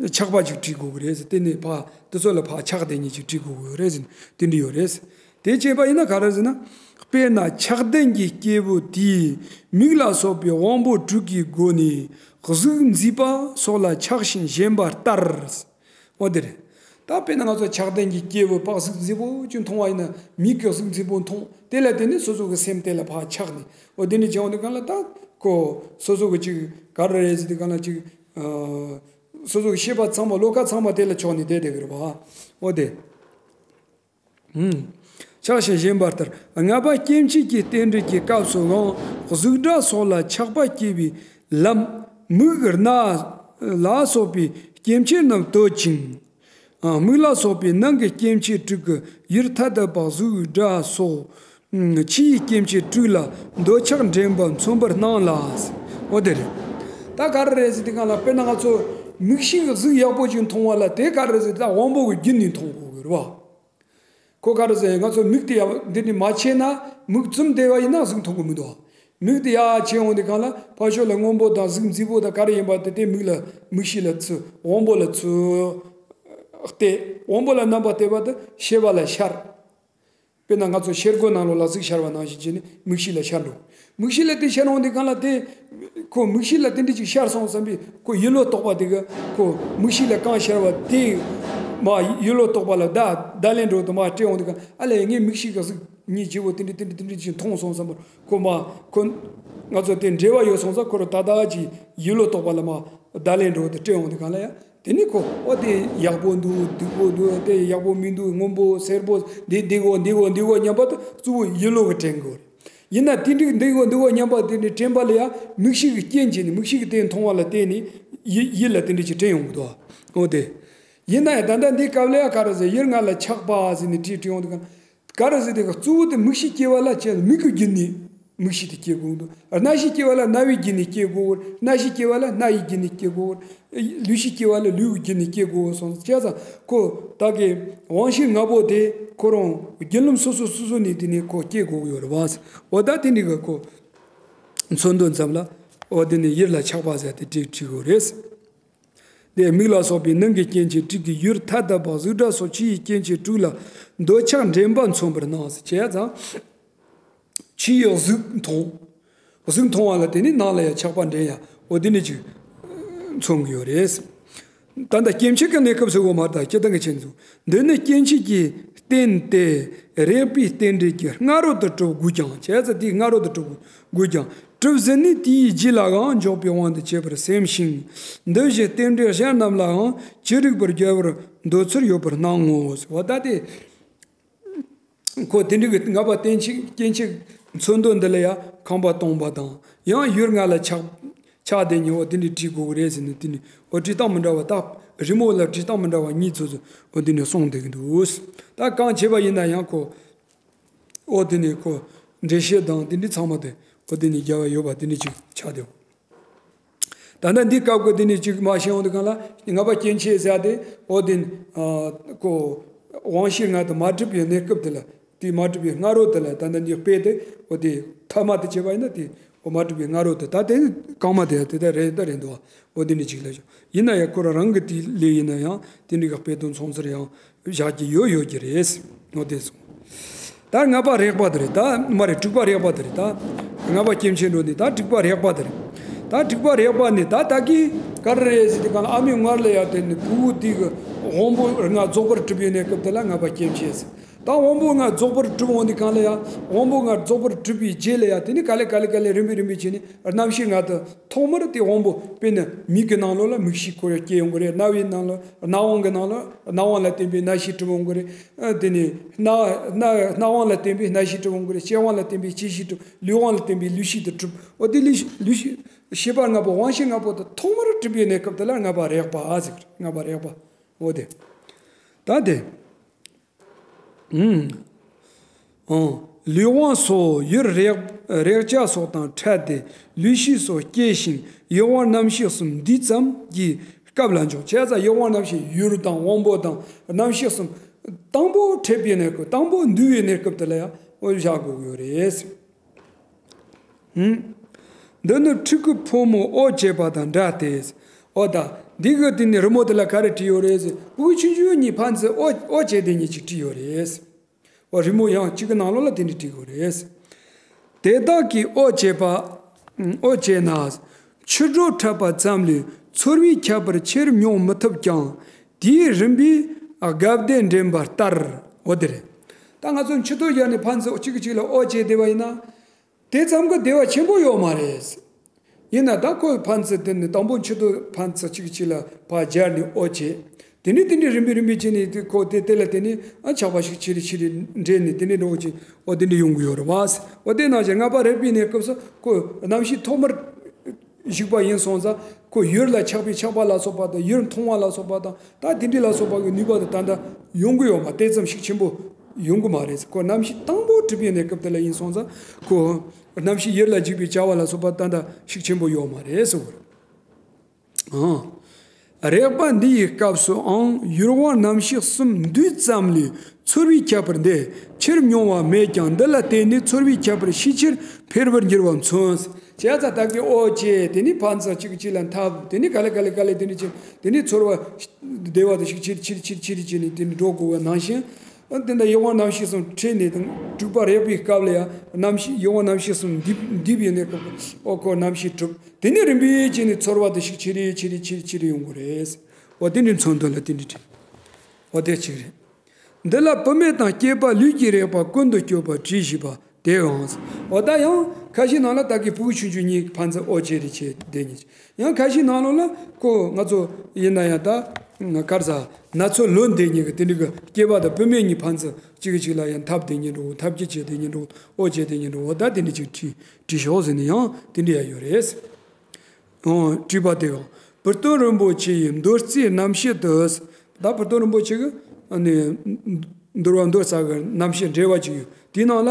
ཆགས་པ་ཅིག་བྲིས་དགོས་ཀྱི་རེད་ཟེར། དེ་ནི་ཕར་དེ་ཚོ་ལ་ཕར་ཆགས་དེ་ཉིད་ཅིག་བྲིས་དགོས་ཀྱི་ཡོད་རེད་ཟེར། དེ་འདྲ་ཡོད་རེད། དེ་བྱས་པ་ཡིན་ན་ག་རེ་ཟེར་ན། དཔེར་ན་ཆགས་ལྡན་གྱི་སྐྱེས་བུ་དེས་མིག་ལ་སོགས་པའི་དབང་པོ་དྲུག་གི་སྒོ་ནས་གཟུགས་མཛེས་པ་སོགས་ལ་ཆགས་ཤིང་ཞེན་པ་ལྟར། འོ་དེ་རེད། ད་དཔེར་ན་ང་ཚོ་ཆགས་ལྡན་གྱི་སྐྱེས་བུ་ཕར་གཟུགས་མཛེས་པོ་ཅིག་མཐོང་བ་ཡིན་ན། མིག་གིས་གཟུགས་མཛེས་པོ་མཐོང་། དེ་ལ་བརྟེན་ནས་སོ་སོ་གི་སེམས་དེ་ལ་ཕར་ཆགས་ནས། འོ་དེ་ནས་བྱུང་བ་དེ་གང་ལ་ད་ཁོ་སོ་སོ་གི་ཅིག་ག་རེ་རེད་ཟེར་དུས་གང་ལ་ཅིག་ཨ། སོ་སོ་གི་ཤེས་པ་ཚང་མ། བློ་ཁ་ཚང་མ་དེ་ལ་ཕྱོགས་ནས་བསྡད་བསྡད་ཀྱི་རེད་པ། འོ་དེ། ཨུམ། ཆགས་ཤིང་ཞེན་པ་ལྟར། ལྔ་པ་སྐྱེ་མཆེད་ཀྱི་རྟེན་འབྲེལ་གྱི་སྐབས་སུའང་གཟུགས་སྒྲ་སོགས་ལ་ཆགས་པ་སྐྱེ་བའི་ལམ། མིག་རྣ་ལ་སོགས་པའི་སྐྱེ་མཆེད་རྣམས་འདོད་ཅིང་། ཨ། མིག་ལ་སོགས་པའི་ནང་གི་སྐྱེ་མཆེད་དྲུག་གི་ཡུལ་ཐ་དད་པ་གཟུགས་སྒྲ་སོགས། ཨུམ། ཕྱིའི་སྐྱེ་མཆེད་དྲུག་ལ་འདོད་ཆགས་འདྲེན་པ་མཚོན་པར་སྣང་ལ། འོ་དེ་རེད། ད་ག་རེ་རེད་ཟེར་དུས་གང་ལ། དཔེར་ན་ང་ཚོ་མིག་ཤེས་ཀྱིས་གཟུགས་ཡག་པོ་ཅིག་མཐོང་བ་ལ། དེ་ག་རེ་རེད་ཟེར་དུས་ད་དབང་པོ་གི་རྒྱུད་ནས་མཐོང་དགོས་ཀྱི་རེད་པ། ཁོ་ག་རེ་ཟེར། ང་ཚོ་མིག་དེ་ཡག་འདི་ནས་མ་ཕྱེ་ན། མིག་བཙུམས་བསྡད་པ་ཡིན་ན་གཟུགས་མཐོང་གི་མི་འདུག་མིག་དེ་ཡར་ཕྱེ་འོང་དུས་གང་ལ་ཕར་ཕྱོགས་ལ་སྔོན་པོ་དང་གཟུགས་མཛེས་པོ་དང་ག་རེ་ཡིན་པ་དེ། དེ་མིག་ལ། མིག་ཤེས་ལ་ཚུར། དབང་པོ་ལ་ཚུར་གཏད། དབང་པོ་ལ་རྣམ་པ་གཏད་པ་དེ་ཤེས་པ་ལ་ཤར། དཔེར་ན་ང་ཚོ་ཤེལ་སྒོ་ནང་ལོགས་ལ་གཟུགས་ཤར་བ་ནང་བཞིན་བྱས་ནས་མིག་ཤེས་ལ་ཤར་འགྲོ། མིག་ཤེས་ལ་དེ་ཤར་འོང་དུས་གང་ལ་དེ། ཁོ་མིག་ཤེས་ལ་དེ་འདྲ་ཅིག་ཤར་སོང་བསམ་པའི་ཁོ་ཡིད་བློ་རྟོག་པ་དེ་གིས་ཁོ་མིག་ཤེས་ལ་གང་ཤར་བ་དེ། མར་ཡིད་བློ་རྟོག་པ་ལ་བརྡ་བརྡ་ལེན་འགྲོ་དུས། མར་སྤྲད་འོང་དུས་གང་། ཨ་ལས། ངའི་མིག་ཤེས་ཀྱིས་གཟུགས་ཉིད་བརྗིད་པོ་དེ་འདྲ་དེ་འདྲ་དེ་འདྲ་ཅིག་མཐོང་སོང་བསམ་པར། ཁོ་མར་ཁོ་ང་ཚོ་དེ་འབྲེལ་བ་ཡོད་སོང་ཙང་། ཁོ་རང་ད་ལྟ་ཅིག་ཡིད་བློ་རྟོག་པ་ལ་མར་བརྡ་ལེན་འགྲོ་དུས་སྤྲད་འོང་དུས་གང་ལ་ཡང་། དེ་ནི་ཁོ། འོ་དེ་ཡག་པོ་འདུག་སྡུག་པོ་འདུག་དེ་ཡག་པོ་མི་འདུག་སྔོན་པོ་སེར་པོ། འདི་འདི་གོ་འདི་གོ་འདི་གོ་སྙམ་པ་དེ་གཙོ་བོ་ཡིད་བློ་གིས་དྲན་དགོས་རེད། ཡིན་ན་དེ་འདྲ་འདི་གོ་འདི་གོ་སྙམ་པ་དེ་ནི་དྲན་པ་ལ་ཡང་མིག་ཤེས་ཀྱི་རྐྱེན་བྱས་ནས། མིག་ཤེས་ཀྱིས་དེ་མཐོང་བ་ལ་བརྟེན་ནས་ཡིད་ཡིད་ལ་དེ་འདྲ་ཅིག་དྲན་ཡོང་གི་འདུག་འོ་དེ། ཡིན་ན་ཡང་ད་ལྟ་འདིའི་སྐབས་ལ་ཡང་ག་རེ་ཟེར། ཡུལ་ལྔ་ལ་ཆགས་པ་ཟེར་ནས་བྲིས་བྲིས་ཡོང་དུས་གང་། ག་རེ་ཟེར་དུས་གང་། གཙོ་བོ་དེ་མིག་ཤེས་སྐྱེ་བ་ལ་བྱས། མིག་གི་རྒྱུད་ནས་མིག་ཤེས་དེ་སྐྱེ་དགོས་འདུག་རྣ་ཤེས་སྐྱེ་བ་ལ་རྣ་བའི་རྒྱུད་ནས་སྐྱེ་དགོས། རྣ་ཤེས་སྐྱེ་བ་ལ་སྣ་ཡི་རྒྱུད་ནས་སྐྱེ་དགོས། ལུས་ཤེས་སྐྱེ་བ་ལ་ལུས་ཀྱི་རྒྱུད་ནས་སྐྱེ་དགོས་སོང་། བྱས་ཙང་ཁོ་ད་གི་དབང་ཤེས་ལྔ་པོ་དེ་ཁོ་རང་རྒྱུད་ལམ་སོ་སོ་སོ་སོ་ནས་དེ་ནས་ཁོ་སྐྱེ་དགོས་ཀྱི་ཡོད་རེད་པ། འོ་ད་དེ་འདྲ་གི་ཁོ་མཚོན་དོན་ཙམ་ལ། འོ་དེ་ནས་ཡུལ་ལ་ཆགས་པ་ཟེར་དེ་བྲིས་བྲིས་དགོས་རེད། དེ་མིག་ལ་སོགས་པའི་ནང་གི་སྐྱེ་མཆེད་དྲུག་གི་ཡུལ་ཐ་དད་པ་གཟུགས་སྒྲ་སོགས་ཕྱི་ཡི་སྐྱེ་མཆེད་དྲུག་ལ་འདོད་ཆགས་འདྲེན་པ་མཚོན་པར་སྣང་ཟེར། བྱས་ཙང་། ཕྱི་ཡི་གཟུགས་མཐོང་། གཟུགས་མཐོང་བ་ལ་བརྟེན་ནས་ནང་ལ་ཡང་ཆགས་པ་འདྲེན་ཡ། འོ་དེ་ནི་ཅིག་མཚོན་གྱི་ཡོད་རེད། ད་ལྟ་སྐྱེ་མཆེད་ཀྱི་གནས་སྐབས་ཟེར་གོ་མ་རེད། ད་སྤྱིར་བཏང་གི་ཆེད་དུ། འདི་ནི་སྐྱེ་མཆེད་ཀྱི་རྟེན་ཏེ། རེག་པའི་རྟེན་འབྲེལ་གྱི་སྔ་རོལ་དུ་གྲུབ་དགོས་ཀྱང་། བྱས་ཙང་དེའི་སྔ་རོལ་དུ་གྲུབ་དགོས་ཀྱང་། གྲུབ་ཟིན་ནས་དེའི་རྗེས་ལའང་འཇོག་པའི་དབང་དུ་བྱས་པར་སེམས་ཤིང་། འདི་བཞིན་རྟེན་འབྲེལ་གཞན་རྣམས་ལའང་ཅི་རིགས་པར་སྦྱར་བར་འདོད་ཚུལ་ཡོད་པར་སྣང་ངོ་། འོ་ད་དེ། ཁོ་དེ་འདྲ་གི་ལྔ་པ་རྟེན་ཆེ་སྐྱེ་མཆེད་མཚོན་དོན་འདི་ལ་ཡང་ཁང་པ་སྟོང་པ་དང་། ཡང་ཡུལ་ལྔ་ལ་ཆགས་ཆགས་དེ་ཉེ་བོ་དེ་འདྲ་བྲིས་དགོས་ཀྱི་རེད་ཟེར་ནས། དེ་ནི་འོ་བྲིས་སྟངས་མི་འདྲ་བ། ད་རི་མོ་ལ་བྲིས་སྟངས་མི་འདྲ་བ་གཉིས་ཚོ་ཚོ་འོ་དེ་ནས་གསུངས་བསྡད་ཀྱི་འདུག་ད་གང་བྱས་པ་ཡིན་ན་ཡང་ཁོ། འོ་དེ་ནས་ཁོ་ འགྲེལ་བཤད་དང་དེ་འདྲའི་ཚང་མ་དེ་འོ་དེ་ནས་རྒྱབ་ཡོད་པ་དེ་འདྲ་ཅིག་ཆགས་བསྡད། ད་ལྟ་འདི་སྐབས་ཀྱི་དེ་ནས་ཅིག་མ་ཤེས་འོང་དུས་གང་ལ་ལྔ་པ་སྐྱེ་མཆེད་ཟེར་ཏེ་འོ་དེ་ཨ་ཁོ་དབང་ཤེས་ལྔ་དེ་མ་གྲུབ་པའི་གནས་སྐབས་དེ་ལ་དེ་མ་གྲུབ་པའི་སྔ་རོལ་དེ་ལ་ད་ལྟ་འདི་དཔེ་དེ་འོ་དེ་ཐ་མ་དེ་བྱས་པ་ཡིན་ན་དེ་འོ་མ་གྲུབ་པའི་སྔ་རོལ་དེ་ད་དེ་གང་མ་དེ་དེ་ད་རེད་ད་རེད་འདུག་འོ་དེ་ནས་ཅིག་ལ་ཡིན་ན་ཡང་ཁོ་རང་རང་གི་དེ་ལས་ཡིན་ན་ཡང་དེ་འདྲ་གི་དཔེ་དོན་ཚོང་ཟེར་ཡང་། བཞག་གི་ཡོད་ཡོད་ཀྱི་རེད། འོ་དེ་སོང་། ད་ལྔ་པ་རེག་པ་དེ་རེད་ད་མ་རེད་དྲུག་པ་རེག་པ་དེ་རེད་ད། ལྔ་པ་སྐྱེ་མཆེད་འགྲོ་ནི་ད་དྲུག་པ་རེག་པ་དེ་རེད། ད་དྲུག་པ་རེག་པ་ནི་ད་ད་གི་ག་རེ་རེད་ཟེར་དུས་གང་ལ་ཨ་མའི་མངལ་ལ་ཡ་དེ་ནི་ཕྲུ་གུ་དེ་གི་དབང་པོ་ལྔ་རྫོགས་པར་གྲུབ་ཡོད་གནས་སྐབས་དེ་ལ་ལྔ་པ་སྐྱེ་མཆེད་ཟེར། ད་དབང་པོ་ལྔ་རྫོགས་པར་གྲུབ་འོང་དུས་གང་ལ་ཡ་དབང་པོ་ལྔ་རྫོགས་པར་གྲུབ་པའི་རྗེས་ལ་ཡ་དེ་ནི་ག་ལེ་ག་ལེ་ག་ལེ་རིམ་པས་རིམ་པས་བྱས་ནས་རྣམ་ཤེས་ལྔ་དེ། ཐོག་མར་དེ་དབང་པོ་དཔེར་ན་མིག་གི་ནང་ལོགས་ལ་མིག་ཤེས་ཁོ་རང་སྐྱེ་ཡོང་གི་རེད། རྣ་བའི་ནང་ལོགས་རྣ་དབང་གི་ནང་ལོགས་རྣ་དབང་ལ་བརྟེན་པའི་རྣ་ཤེས་གྲུབ་ཡོང་གི་རེད། ཨ་དེ་ནས་རྣ་རྣ་རྣ་དབང་ལ་བརྟེན་པའི་སྣ་ཤེས་གྲུབ་ཡོང་གི་རེད། ལྕེ་དབང་ལ་བརྟེན་པའི་ལྕེ་ཤེས་གྲུབ། ལུས་དབང་ལ་བརྟེན་པའི་ལུས་ཤེས་དེ་གྲུབ། འོ་དེ་ལུས་ལུས་ཤེས་ཤེས་པ་ལྔ་པོ་དབང་ཤེས་ལྔ་པོ་དེ་ཐོག་མར་གྲུབ་པའི་གནས་སྐབས་དེ་ལ་ལྔ་པ་རེག་པ་ཟེར་གི་རེད། ལྔ་པ་རེག་པ། འོ་དེ་ད་དེ། ཨང་། ལུས་དབང་སོགས་ཡུལ་རེག་རེག་བྱ་སོགས་དང་ཕྲལ་ཏེ་ལུས་ཤེས་སོགས་སྐྱེ་ཞིང་ཡུལ་དབང་རྣམ་ཤེས་གསུམ་འདུས་ཙམ་གྱི་སྐབས་ལ་འཇོག་བྱས་ཙང་ཡུལ་དབང་རྣམ་ཤེས་ཡུལ་དང་དབང་པོ་དང་རྣམ་ཤེས་གསུམ་དང་པོ་འཕྲད་པའི་གནས་སྐབས་དང་པོ་འདུས་པའི་གནས་སྐབས་དེ་ལ་ཡང་འོ་བཞག་དགོས་ཡོད་རེད། ཧུམ། འདི་ནི་ཕྲུ་གུ་ཕོ་མོ་འོ་བྱེད་པ་དང་འདྲ་སྟེ། འོ་ད། འདི་གི་དེ་ནི་རི་མོ་དེ་ལ་ག་རེ་བྲིས་ཡོད་རེད་ཟེར། ཕྲུ་གུ་ཆུང་ཆུང་གཉིས་ཕན་ཚུན་འོ་འོ་བྱེད་དེ་གཉིས་ཅིག་བྲིས་ཡོད་རེད། འོ་རི་མོ་ཡང་གཅིག་གི་ནང་ལོགས་ལ་དེ་འདྲ་བྲིས་ཡོད་རེད། དེ་དག་གིས་འོ་བྱེད་པ། འོ་བྱེད་ན། ཕྱི་དྲོ་འཕྲད་པ་ཙམ་ལས་ཚོར་བའི་ཁྱད་པར་ཆེར་མྱོང་མི་ཐུབ་ཀྱང་། དེའི་རིམ་པས་རྒབ་བདེ་འདྲེན་པ་ལྟར། འོ་དེ་རེད། ད་ང་ཚོ་མཆུ་ཏོ་སྦྱར་ནས་ཕན་ཚུན་གཅིག་གིས་གཅིག་ལ་འོ་བྱེད་བསྡད་པ་ཡིན་ན། དེ་ཙམ་གྱིས་བདེ་བ་ཆེན་པོ་ཡོད་མ་རེད། ཡིན་ན་ད་ཁོས་ཕན་ཚུན་དེ་ནི་དང་པོ་མཆུ་ཏོ་ཕན་ཚུན་གཅིག་གིས་གཅིག་ལ་ཕར་སྦྱར་ནས་འོ་བྱེད། དེ་ནས་དེ་འདྲའི་རིམ་པས་རིམ་པས་བྱས་ནས་དེ་ཁོ་དེ་དེ་ལ་བརྟེན་ནས་ཨ་ཆགས་པ་ཞིག་ཆེ་རེ་ཆེ་རེ་འདྲེས་ནས་དེ་འདྲའི་འགྲོ་བ་ཅིག་འོ་དེ་འདྲ་ཡོང་གི་ཡོད་རེད་བ། འོ་དེ་ནང་བཞིན་ལྔ་པ་རེག་པའི་གནས་སྐབས་སུ་ཁོ་རྣམ་ཤེས་ཐོག་མར་ཞིག་པ་ཡིན་སོང་ཙང་ཁོ་ཡུལ་ལ་ཆགས་པའི་ཆགས་པ་ལ་སོགས་པ་དང་ཡུལ་མཐོང་བ་ལ་སོགས་པ་དང་ད་དེ་འདྲའི་ལ་སོགས་པ་གི་ནུས་པ་དེ་ད་ལྟ་ཡོང་གི་ཡོད་མ་དེ་ཙམ་ཞིག་ཆེན་པོ་ཡོང་གི་མ་རེད། ཁོ་རྣམ་ཤེས་དང་པོ་གྲུབ་པའི་གནས་སྐབས་དེ་ལ་ཡིན་སོང་ཙང་ཁོ་རྣམ་ཤེས་ཡུལ་ལ་འཇུག་པའི་བྱ་བ་ལ་སོགས་པ་ད་ལྟ་ཤུགས་ཆེན་པོ་ཡོད་མ་རེད་ཟེར་བ་རེད། ཨང་། རེག་པ་འདི་ཡི་སྐབས་སུའང་ཡུལ་དབང་རྣམ་ཤེས་གསུམ་འདུས་ཙམ་ལས་ཚོར་བའི་ཁྱད་པར་འདི་ཆེར་མྱོང་བ་མེད་ཀྱང་འདི་ལ་བརྟེན་ནས་ཚོར་བའི་ཁྱད་པར་ཤས་ཆེར་འཕེལ་བར་འགྱུར་བ་མཚོན། བྱས་ཙང་ད་གིན་འོ་བྱེད་དེ་ནི་ཕན་ཚུན་གཅིག་གཅིག་ལ་འཐབ་དེ་ནི་ག་ལེ་ག་ལེ་ག་ལེ་དེ་ནི་ཆེ་དེ་ནི་ཚོར་བ་བདེ་བ་དེ་ཤུགས་ཆེར་ཆེར་ཆེར་ཆེར་བྱས་ནས་དེ་ནི་འགྲོ་དགོས་པ་ནང་བཞིན། ཨ་དེ་འདྲ་ཡུལ་དབང་རྣམ་ཤེས་གསུམ་འཕྲད་ནས་དང་དྲུག་པ་རེག་པའི་སྐབས་ལ་ཡང་རྣམ་ཤེས་ཡུལ་དབང་རྣམ་ཤེས་གསུམ་འདུས་འདུས་པའི་གནས་སྐབས་ཨོ་ཁོ་རྣམ་ཤེས་གྲུབ། དེ་ནས་རིམ་པས་བྱས་ནས་ཚོར་བ་དེ་ཤུགས་ཆེ་རེ་ཆེ་རེ་ཆེ་རེ་ཆེ་རེ་ཡོང་གི་རེད། ཨོ་དེ་འདྲའི་མཚོན་དོན་ལ་དེ་འདྲའི་དྲི། ཨོ་དེ་གཅིག་རེད། འདི་ལ་བུད་མེད་དང་སྐྱེས་པ་ལུས་ཀྱི་རེག་པ་ཀུན་ཏུ་སྤྱོད་པ་བྲིས་བཞིན་པ་དེའང་། ཨོ་ད་ཡང་ཁ་ཤས་ནང་ལ་ད་གི་ཕྲུ་གུ་ཆུང་ཆུང་གཉིས་ཕན་ཚུན་ཨོ་བྱེད་རེ་བྱེད་དེ་གཉིས། ཡང་ཁ་ཤས་ནང་ལོགས་ལ་ཁོ་ང་ཚོ་ཡིན་ན་ཡང་ད་གར་ས་ན་ཚོད་ལོན་དེ་གཉིས་ཀྱི་དེ་འདྲ་གི་སྐྱེས་པ་དང་བུད་མེད་གཉིས་ཕན་ཚུན་གཅིག་གིས་གཅིག་ལ་ཡང་འཐབ་དེ་གཉིས་འགྲོ་འཐབ་ཇེ་ཆེ་དེ་གཉིས་འགྲོ་ཨོ་བྱེད་དེ་གཉིས་འགྲོ་ད་དེ་འདྲ་ཅིག་བྲིས་བྲིས་ཤོག་ཟེར་ནས་ཡང་དེ་འདྲ་ཡང་ཡོད་རེད། ཨོ་བྲིས་པ་དེའང་བུ་སྟོན་རིན་པོ་ཆེ་ཡི་མདོ་རྩིས་རྣམ་བཤད་དུ། ད་བུ་སྟོན་རིན་པོ་ཆེ་གི་ཨ་ནི་འདུལ་བ་མདོ་རྩ་གི་རྣམ་བཤད་འགྲེལ་བ་ཅིག་ཡོད་དེའི་ནང་ལ་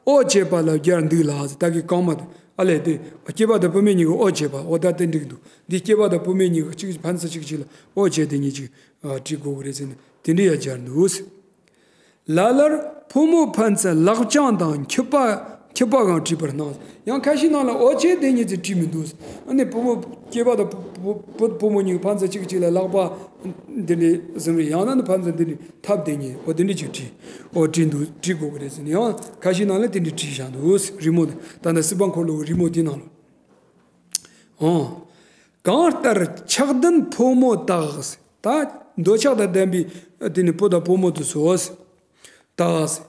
ཨོ་བྱེད་པ་ལ་སྦྱར་འདུག་ལ་ད་གི་གང་མ་དེ་ཨ་ལས་དེ་སྐྱེས་པ་དང་བུད་མེད་གཉིས་ཀྱི་ཨོ་བྱེད་པ་ཨོ་ད་དེ་འགྲིག་འདུག་འདི་སྐྱེས་པ་དང་བུད་མེད་གཉིས་ཀྱི་གཅིག་ཕན་ཚུན་གཅིག་གཅིག་ལ་ཨོ་བྱེད་དེ་གཉིས་ཅིག་བྲིས་དགོས་ཀྱི་རེད་ཟེར་ནས་དེ་འདྲ་ཡང་སྦྱར་འདུག་ལ་ལར་ཕོ་མོ་ཕན་ཚུན་ལག་བཅངས་དང་འཁྱུད་པ་འཁྱུད་པའང་བྲིས་པར་སྣང་། ཡང་ཁ་ཤས་ནང་ལ་ཨོ་བྱེད་དེ་གཉིས་ཚེ་བྲིས་མི་འདུག་ཨ་ནི་ཕོ་མོ་སྐྱེས་པ་དང་བུ་བུ་བུ་ཕོ་མོ་གཉིས་ཕན་ཚུན་གཅིག་གཅིག་ལ་ལག་པ་འདི་འདྲའི་ཟིན་རེ་ཡང་ན་ནི་ཕན་ཚུན་འདི་འདྲའི་འཐབ་དེ་གཉིས་ཨོ་དེ་འདྲ་ཅིག་བྲིས་ཨོ་བྲིས་འདུག་བྲིས་དགོས་ཀྱི་རེད་ཟེར་ནས་ཡང་ཁ་ཤས་ནང་ལ་དེ་འདྲའི་བྲིས་བཞག་འདུག་རི་མོ་ད་ལྟ་སྲིད་པ་འཁོར་ལོའི་རི་མོ་དེ་ནང་ལ། ཨོ། གང་ལྟར་ཆགས་ལྡན་ཕོ་མོ་དག་ད་འདོད་ཆགས་དང་ལྡན་པའི་དེ་ནི་བུ་དང་བུ་མོ་དེ་ཚོ། དག་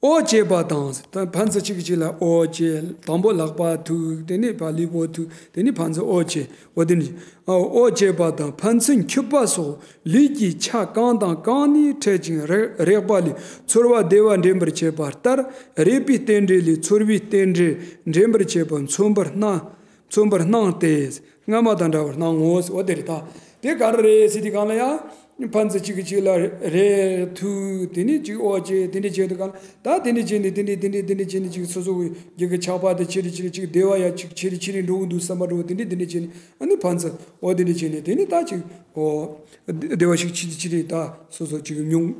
ཨོ་བྱེད་པ་དང་ད་ཕན་ཚུན་གཅིག་གིས་གཅིག་ལ་ཨོ་བྱེད་དང་པོ་ལག་པ་ཐུག་དེ་ནས་ཕར་ལུས་པོ་ཐུག་དེ་ནས་ཕན་ཚུན་ཨོ་བྱེད་ཨོ་དེ་ནི་ཨོ་བྱེད་པ་དང་ཕན་ཚུན་འཁྱུད་པ་སོགས་ལུས་ཀྱི་ཆ་གང་དང་གང་ནས་འཕྲད་ཅིང་རེག་རེག་པ་ལས་ཚོར་བ་བདེ་བ་འདྲེན་པར་བྱེད་པ་ལྟར་རེག་པའི་རྟེན་འབྲེལ་ལས་ཚོར་བའི་རྟེན་འབྲེལ་འདྲེན་པར་བྱེད་པ་མཚོན་པར་སྣང་། མཚོན་པར་སྣང་སྟེ། སྔ་མ་དང་འདྲ་བར་སྣང་ངོ་། འོ་དེ་རེད་ད། དེ་ག་རེ་རེད་ཟེར་དུས་གང་ལ་ཡང་ ཕན་ཚུན་གཅིག་གིས་གཅིག་ལ་རེ་ཐུག་དེ་ནས་གཅིག་ཨོ་ཅེ་དེ་འདྲ་བྱས་དུས་གང་ལ་ད་དེ་འདྲ་བྱས་ནས་དེ་འདྲ་དེ་འདྲ་དེ་འདྲ་བྱས་ནས་གཅིག་སོ་སོ་གི་ཁྱད་པར་དེ་ཆེ་རེ་ཆེ་རེ་གཅིག་བདེ་བ་ཡ་གཅིག་ཆེ་རེ་ཆེ་རེ་འགྲོ་གི་འདུག་བསམ་པ་འགྲོ་དེ་འདྲ་དེ་འདྲ་བྱས་ནས་ཨ་ནི་ཕན་ཚུན་ཨོ་དེ་འདྲ་བྱས་ནས་དེ་ནས་ད་གཅིག་ཨོ་བདེ་བ་ཞིག་ཆེ་རེ་ཆེ་རེ་ད་སོ་སོ་གཅིག་མྱོང་།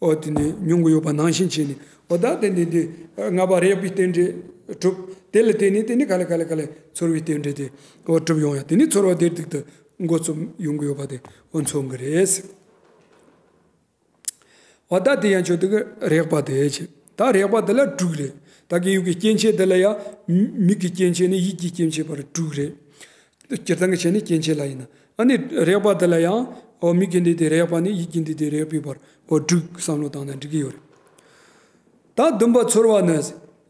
ཨོ་དེ་ནས་མྱོང་གི་ཡོད་པ་ནང་བཞིན་བྱས་ནས་ཨོ་ད་དེ་ནས་དེ་ལྔ་པ་རེག་པའི་རྟེན་འབྲེལ་གྲུབ། དེ་ལ་བརྟེན་ནས་དེ་ནས་ག་ལེ་ག་ལེ་ག་ལེ་ཚོར་བའི་རྟེན་འབྲེལ་དེ་ཨོ་གྲུབ་ཡོང་ཡ་དེ་ནས་ཚོར་བ་བདེ་སྡུག་ཏུ་འགོ་རྩོམ་ཡོང་གི་ཡོད་པ་དེ་ཨོ་མཚོན་གི་རེད། ཨོ་ད་དེ་ཡང་ཆོས་དེ་གི་རེག་པ་དེ་བྱས། ད་རེག་པ་དེ་ལ་དྲུག་རེད། ད་གི་ཡུལ་གྱི་སྐྱེ་མཆེད་དེ་ལ་ཡང་མིག་གི་སྐྱེ་མཆེད་ནས་ཡིད་ཀྱི་སྐྱེ་མཆེད་བར་དྲུག་རེད། སྤྱིར་བཏང་གི་ཆ་ནས་སྐྱེ་མཆེད་ལ་ཡིན་ན། ཨ་ནི་རེག་པ་དེ་ལ་ཡང་ཨོ་མིག་གི་འདུས་ཏེ་རེག་པ་ནས་ཡིད་ཀྱི་འདུས་ཏེ་རེག་པའི་བར་ཨོ་དྲུག་བསམ་བློ་བཏང་ན་འགྲིག་གི་ཡོད་རེད། ད་བདུན་པ་ཚོར་བ་ནི།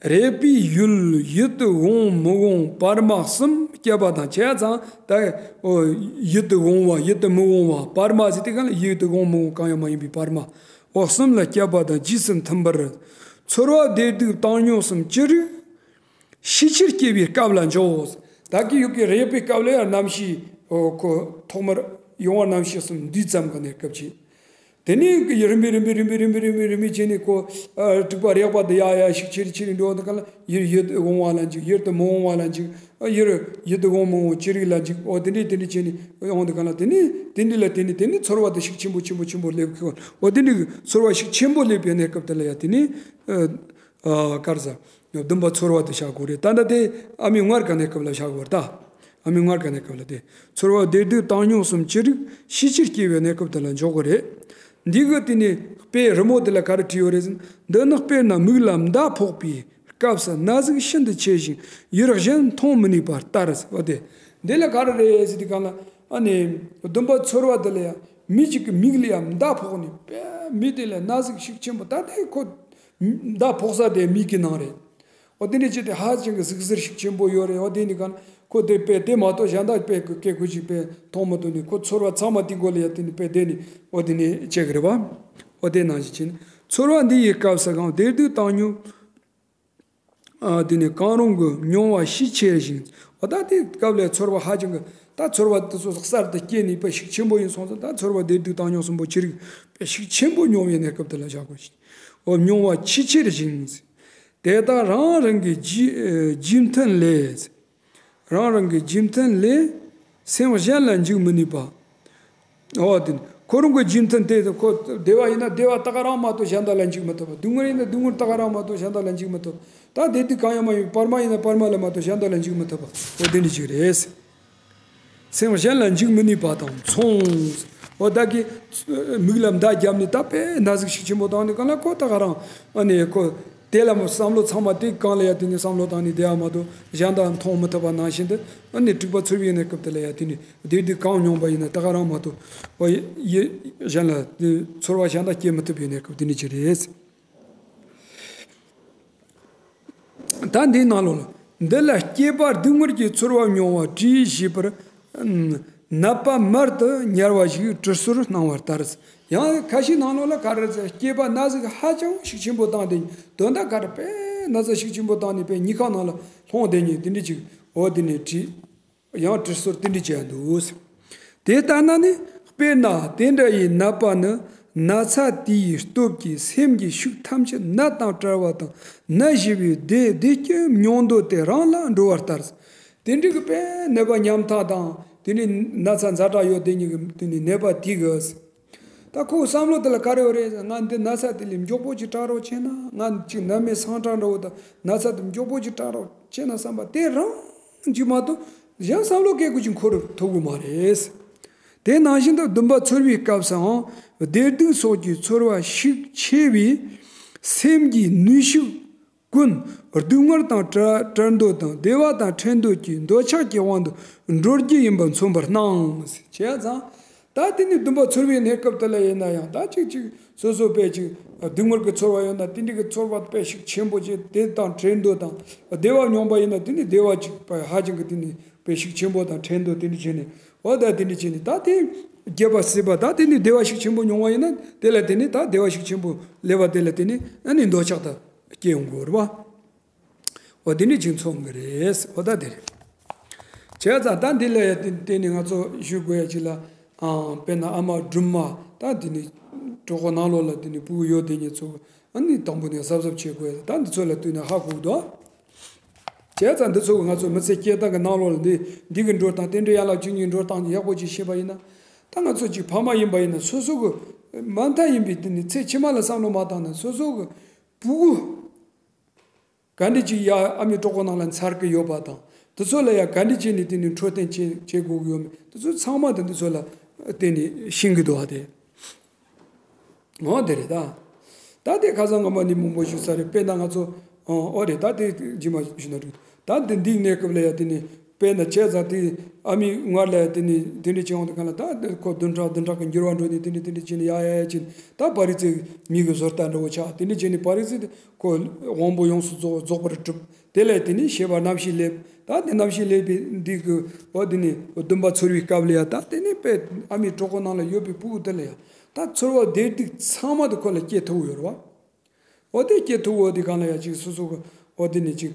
རེག་པའི་ཡུལ་ཡིད་དུ་འོང་མི་འོང་བར་མ་གསུམ་སྐྱེད་པ་དང་བྱས་ཙང་ད་ཨོ་ཡིད་དུ་འོང་བ་ཡིད་དུ་མི་འོང་བ་བར་མ་ཟེར་དུས་གང་ལ་ཡིད་དུ་འོང་མི་འོང་གང་ཡང་མ་ཡིན་པའི་བར་མ་ཨོ་གསུམ་ལ་སྐྱེད་པ་དང་རྗེས་སུ་མཐུན་པར། ཚོར་བ་བདེ་སྡུག་བཏང་སྙོམས་གསུམ་ཅི་རིགས། ཤས་ཆེར་སྐྱེ་བའི་སྐབས་ལ་འཇོག། ད་གི་ཡུལ་གྱི་རེག་པའི་སྐབས་ལ་ཡང་རྣམ་ཤེས་ཨོ་ཁོ་ཐོག་མར་ཡོང་བ་རྣམ་ཤེས་གསུམ་འདུས་ཙམ་ག་ནས་སྐབས་ཅིག་དེ་ནས་རིམ་པས་རིམ་པས་རིམ་པས་རིམ་པས་རིམ་པས་རིམ་པས་བྱས་ནས་ཁོ་ཨ་དྲུག་པ་རེག་པ་དེ་ཡ་ཡ་ཤས་ཆེར་ཆེར་འགྲོ་འདུག་ག་ལ་ཡིད་ཡིད་དུ་འོང་བ་ལ་འཇིགས། ཡིད་དུ་མི་འོང་བ་ལ་འཇིགས། ཨ་ཡིད་ཡིད་དུ་འོང་མི་འོང་ཅི་རིགས་ལ་འཇིགས། ཨོ་དེ་འདྲས་དེ་འདྲས་བྱས་ནས་ཡོང་འདུག་ག་ལ། དེ་ནས་དེ་འདྲས་ལ་དེ་ནས་དེ་ནས་ཚོར་བ་དེ་ཤུགས་ཆེན་པོ་ཆེན་པོ་ཆེན་པོ་སླེབས་ཁོ། ཨོ་དེ་འདྲས་ཚོར་བ་ཤུགས་ཆེན་པོ་སླེབས་པའི་གནས་སྐབས་དེ་ལ་ཡ་དེ་ནས་ཨ་ཨ་ག་རེ་ཟ། བདུན་པ་ཚོར་བ་དེ་བཞག་དགོས་རེད། ད་ལྟ་དེ་ཨ་མའི་མངལ་ག་གནས་སྐབས་ལ་བཞག་དགོས་རེད་ད། ཨ་མའི་མངལ་ག་གནས་སྐབས་ལ་དེ། ཚོར་བ་བདེ་སྡུག་བཏང་སྙོམས་གསུམ་ཅི་རིགས་ཤས་ཆེར་སྐྱེ་བའི་གནས་སྐབས་དེ་ལ་འཇོག་དགོས་རེད། འདི་གི་དེ་ནས་དཔེ་རི་མོ་དེ་ལ་ག་རེ་བྲིས་ཡོད་རེད་ཟེར་ན། འདི་ནི་དཔེར་ན་མིག་ལ་མདའ་ཕོག་པའི་སྐབས་སུ་ན་ཟུག་ཤིན་ཏུ་ཆེ་ཞིང་ཡུལ་གཞན་མཐོང་མི་ནུས་པ་ལྟར་ཟེར་བ་དེ། འདི་ལ་ག་རེ་རེད་ཟེར་དུས་གང་ལ་ཨ་ནི་བདུན་པ་ཚོར་བ་དེ་ལ་ཡང་མི་གཅིག་གི་མིག་ལ་ཡང་མདའ་ཕོག་ནས་དཔེ་མི་དེ་ལ་ན་ཟུག་ཤུགས་ཆེན་པོ་ད་ལྟའི་ཁོ་མདའ་ཕོག་ས་དེ་མིག་གི་ནང་རེད། འོ་དེ་འདྲ་བྱས་ཏེ་ཧ་ཅང་གི་ཟུག་གཟེར་ཤུགས་ཆེན་པོ་ཡོད་རེད། འོ་དེ་ནི་གང་ཁོ་དེ་དཔེ་དེ་མ་གཏོགས་གཞན་དག་དཔེ་སྐད་ཁོ་ཅིག་དཔེ་མཐོང་མི་ཐུབ་ནས་ཁོ་ཚོར་བ་ཚང་མ་དེ་མགོ་ལ་ཡ་དེ་ནི་དཔེ་དེ་ནི་འོ་དེ་ནི་བྱེད་གི་རེད་བ། འོ་དེ་ནང་བཞིན་བྱས་ནས་ཚོར་བ་འདི་ཡི་སྐབས་སུ་གང་བདེ་སྡུག་བཏང་སྙོམས། ཨ་དེ་ནི་གང་རུང་གི་མྱོང་བ་ཤས་ཆེ་ཞིང་། འོ་ད་དེ་སྐབས་ལ་ཚོར་བ་ཧ་ཅང་གི་ད་ཚོར་བ་དེ་ཚོ་གསར་དུ་སྐྱེས་ནས་དཔེ་ཤུགས་ཆེན་པོ་ཡིན་སོང་ཙང་ད་ཚོར་བ་བདེ་སྡུག་བཏང་སྙོམས་གསུམ་པོ་ཅི་རིགས་དཔེ་ཤུགས་ཆེན་པོ་མྱོང་བའི་གནས་སྐབས་དེ་ལ་བཞག་དགོས་ཤིང་། འོ་མྱོང་བ་ཆེས་ཆེར་ཞིང་། དེ་དག་རང་རང་གི་རྗེས་རྗེས་མཐུན་ལས། རང་རང་གི་རྗེས་མཐུན་ལས་སེམས་གཞན་ལ་འཇིགས་མི་ནུས་པ། འོ་དེ་ཁོ་རང་གི་རྗེས་མཐུན་དེ་ཁོ་བདེ་བ་ཡིན་ན་བདེ་བ་ད་ག་རང་མ་གཏོགས་གཞན་དག་ལ་འཇིགས་མི་ཐུབ་པ། སྡུག་བསྔལ་ཡིན་ན་སྡུག་བསྔལ་ད་ག་རང་མ་གཏོགས་གཞན་དག་ལ་འཇིགས་མི་ཐུབ། ད་བདེ་སྡུག་གང་ཡང་མ་ཡིན་བར་མ་ཡིན་ན་བར་མ་ལ་མ་གཏོགས་གཞན་དག་ལ་འཇིགས་མི་ཐུབ་པ། འོ་དེ་འདྲ་ཅིག་རེད། སེམས་གཞན་ལ་འཇིགས་མི་ནུས་པ་དང་མཚུངས། འོ་ད་གི་མིག་ལ་མདའ་བརྒྱབ་ནས་ད་དཔེ་ན་ཟུག་ཤུགས་ཆེན་པོ་བཏང་ནས་གང་ལ་ཁོ་ད་ག་རང་ཨ་ནི་ཁོ་དེ་ལ་མོ་བསམ་བློ་ཚང་མ་དེ་གང་ལ་ཡ་དེ་ནས་བསམ་བློ་བཏང་ནས་བསྡད་ཡ་མ་གཏོགས་གཞན་དག་མཐོང་མི་ཐུབ་པ་ནང་བཞིན་དུ་ཨ་ནི་དྲུག་པ་ཚོར་བའི་གནས་སྐབས་དེ་ལ་ཡ་དེ་ནས་བདེ་སྡུག་གང་མྱོང་པ་ཡིན་ན་ད་ག་རང་མ་གཏོགས་འོ་ཡི་གཞན་ལ་དེ་ཚོར་བ་གཞན་དག་སྐྱེ་མི་ཐུབ་པའི་གནས་སྐབས་དེ་འདྲ་ཅིག་རེད། ད་འདིའི་ནང་ལོགས་ལ། འདི་ལ་སྐྱེས་པ་སྡུག་བསྔལ་གྱི་ཚོར་བ་མྱོང་བ་དྲིས་ཞེས་པར། ནད་པ་མལ་དུ་ཉར་བ་ཞིག་དྲི་ཟར་སྣང་བ་ལྟར། ཡང་ཁ་ཤས་ནང་ལོགས་ལ་ག་རེ་ཟེར། སྐྱེས་པ་ན་ཟུག་ཧ་ཅང་ཤུགས་ཆེན་པོ་བཏང་སྟེ་དོན་དག་ག་རེ་དཔེ་ན་ཚ་ཤུགས་ཆེན་པོ་བཏང་ནས་དཔེ་ཉལ་ཁང་ནང་ལ་ལྷུང་བསྡད་མཁན་དེ་འདྲ་ཅིག་འོ་དེ་ནས་དྲིས། ཡང་དྲི་ཟར་དེ་འདྲ་བྱས་འདུག་དེ་ལྟ་ན་ནི་དཔེར་ན་དེ་འདྲ་ཡི་ནད་པ་ནི་ན་ཚ་དེ་ཡི་སྟོབས་ཀྱིས་སེམས་ཀྱི་ཤུགས་ཐམས་ཅད་ནད་དང་བྲལ་བ་དང་ནད་ཞི་བའི་བདེ་བདེ་སྐྱིད་མྱོང་འདོད་དེ་རང་ལ་འགྲོ་བ་ལྟར། དེ་འདྲ་གི་དཔེ་ནད་པ་ཉམ་ཐག་དང་དེ་འདྲའི་ན་ཚ་ཛ་དྲག་ཡོད་དེ་ཉིད་ཀྱི་དེ་ནི་ནད་པ་དེ་གིས། ད་ཁོའི་བསམ་བློ་དེ་ལ་ག་རེ་ཡོད་རེད། ང་འདི་ན་ཚ་དེ་ལས་མགྱོགས་པོ་ཅིག་དྲག་རོགས་བྱས་ན། ང་ཅིག་ནད་མེད་སངས་དྲག་འདྲ་བོ་དང་ན་ཚ་དེ་མགྱོགས་པོ་ཅིག་དྲག་རོགས་བྱས་ན་བསམ་པ་དེ་རང་ཅིག་མ་གཏོགས་གཞན་བསམ་བློ་སྐད་དགུ་ཅིག་འཁོར་ཐུབ་ཀྱི་མ་རེད། དེ་ནང་བཞིན་དུ་བདུན་པ་ཚོར་བའི་སྐབས་སུའང་བདེ་སྡུག་སོགས་ཀྱི་ཚོར་བ་ཤུགས་ཆེ་བས་སེམས་ཀྱི་ནུས་ཤུགས། ཀུན། སྡུག་བསྔལ་དང་བྲལ་བྲལ་འདོད་དང་བདེ་བ་དང་འཕྲད་འདོད་ཀྱི་འདོད་ཆགས་ཀྱི་དབང་དུ་འགྲོ་རྒྱུ་ཡིན་པ་མཚོན་པར་སྣང་། བྱས་ཙང་། ད་དེ་ནི་བདུན་པ་ཚོར་བའི་གནས་སྐབས་དེ་ལ་ཡིན་ན་ཡང་ད་ཅིག་ཅིག་སོ་སོ་དཔེ་ཅིག་སྡུག་བསྔལ་གྱི་ཚོར་བ་ཡོད་ན་དེ་འདྲ་གི་ཚོར་བ་དཔེ་ཤུགས་ཆེན་པོ་ཅིག་དེ་དང་བྲལ་འདོད་དང་བདེ་བ་མྱོང་པ་ཡིན་ན་དེ་ནི་བདེ་བ་ཅིག་དཔེ་ཧ་ཅང་གི་དེ་ནི་དཔེ་ཤུགས་ཆེན་པོ་དང་བྲལ་འདོད་དེ་འདྲ་བྱས་ནས་འོ་ད་དེ་འདྲ་བྱས་ནས་ད་དེ་རྒྱས་པ་སྲིད་པ་ད་དེ་ནི་བདེ་བ་ཤུགས་ཆེན་པོ་མྱོང་བ་ཡིན་ན་དེ་ལ་དེ་ནི་ད་བདེ་བ་ཤུགས་ཆེན་པོ་སླེབས་པ་དེ་ལ་དེ་ནི་ཨ་ནི་འདོད་ཆགས་ད་སྐྱེ་ཡོང་གི་ཡོད་རེད་བ། འོ་དེ་འདྲ་ཅིག་མཚོན་གི་རེད། འོ་ད་དེ་རེད། བྱས་ཙང་ད་འདི་ལ་ཡ་དེ་དེ་ནི་ང་ཚོ་ཞུ་དགོས་ཡ་ཅིག་ལ། དང་། དཔེར་ན་ཨ་མ་སྦྲུམ་མ་ད་དེ་ནི་གྲོད་ཁོག་ནང་ལོགས་ལ་དེ་ནི་སྤུ་གུ་ཡོད་དེ་ཉིད་ཚོ་ཨ་ནི་དང་པོ་ནས་གཟབ་གཟབ་བྱེད་དགོས། ད་འདི་ཚོ་ལ་ལྟོས་ནས་ཧ་གོ་གི་འདུག་བྱས་ཙང་འདི་ཚོ་གི་ང་ཚོ་མི་ཚེ་སྐྱེལ་སྟངས་ཀྱི་ནང་ལོགས་ལ་འདི་འདི་གི་འགྲོ་སྟངས་དེ་འདྲའི་ཡན་ལག་བཅུ་གཉིས་འགྲོ་སྟངས་ཀྱི་ཡག་པོ་ཅིག་ཤེས་པ་ཡིན་ན། ད་ང་ཚོ་ཅིག་ཕ་མ་ཡིན་པ་ཡིན་ན་སོ་སོ་གི་མ་མཐའ་ཡིན་པའི་དེ་ནི་ཚེ་ཕྱི་མ་ལ་བསམ་བློ་མ་བཏང་ན་སོ་སོ་གི་སྤུ་གུ་ག་འདྲ་ཅིག་ཡ་ཨ་མའི་གྲོད་ཁོག་ནང་ལ་འཚར་གི་ཡོད་པ་དང་། དེ་ཚོ་ལ་ཡ་ག་འདྲ་བྱས་ནས་དེ་ནི་འཕྲོད་བསྟེན་བྱེད་བྱེད་དགོས་ཀྱི་ཡོད་མེད། དེ་ཚོ་ཚང་མ་དེ་འདི་ཚོ་ལ་བརྟེན་ནས་ཤེས་ཀྱི་འདུག་བ་དེ། འོ་དེ་རེད་ད། ད་དེ་ཁ་སང་ངོ་མ་ནི་མང་པོ་ཞུ་ས་རེད། དཔེར་ན་ང་ཚོ་ཨོ་ཨོ་རེད། ད་དེ་རྗེས་མ་ཞུ་ན་འགྲིག་ད་དེ་འདི་གནས་སྐབས་ལ་ཡ་དེ་ནི་དཔེར་ན་བྱས་ཙང་དེ་ཨ་མའི་མངལ་ལ་ཡ་དེ་ནི་དེ་འདྲ་བྱེད་ཡོང་དུས་གང་ལ་ད་དེ་ཁོ་བདུན་ཕྲག་བདུན་ཕྲག་གི་འགྱུར་བ་འགྲོ་ནས་དེ་འདྲ་དེ་འདྲ་བྱས་ནས་ཡ་ཡ་ཡ་བྱས་ནས་ད་ཕར་རི་ཚེ་མི་གི་བཟོ་ལྟ་འདྲ་བོ་ཆགས། དེ་འདྲ་བྱས་ནས་ཕར་རི་ཚེ་ཁོ་དབང་པོ་ཡོངས་སུ་རྫོགས་རྫོགས་པར་གྲུབ། དེ་ལས་དེ་ནི་ཤེས་པ་རྣམ་ཤེས་སླེབས། ད་དེ་རྣམ་ཤེས་སླེབས་པའི་འདི་གི་འོ་དེ་ནི་བདུན་པ་ཚོར་བའི་སྐབས་ལ་ཡ་ད་དེ་ནི་དཔེ་ཨ་མའི་གྲོད་ཁོག་ནང་ལ་ཡོད་པའི་སྤུ་གུ་དེ་ལ་ཡ་ད་ཚོར་བ་བདེ་སྡུག་ཚང་མ་དེ་ཁོ་ལ་སྐྱེ་ཐུབ་ཡོད་རེད་བ། འོ་དེ་སྐྱེ་ཐུབ་འོ་དེ་གང་ལ་ཡ་ཅིག་སོ་སོ་གི་འོ་དེ་ནི་ཅིག་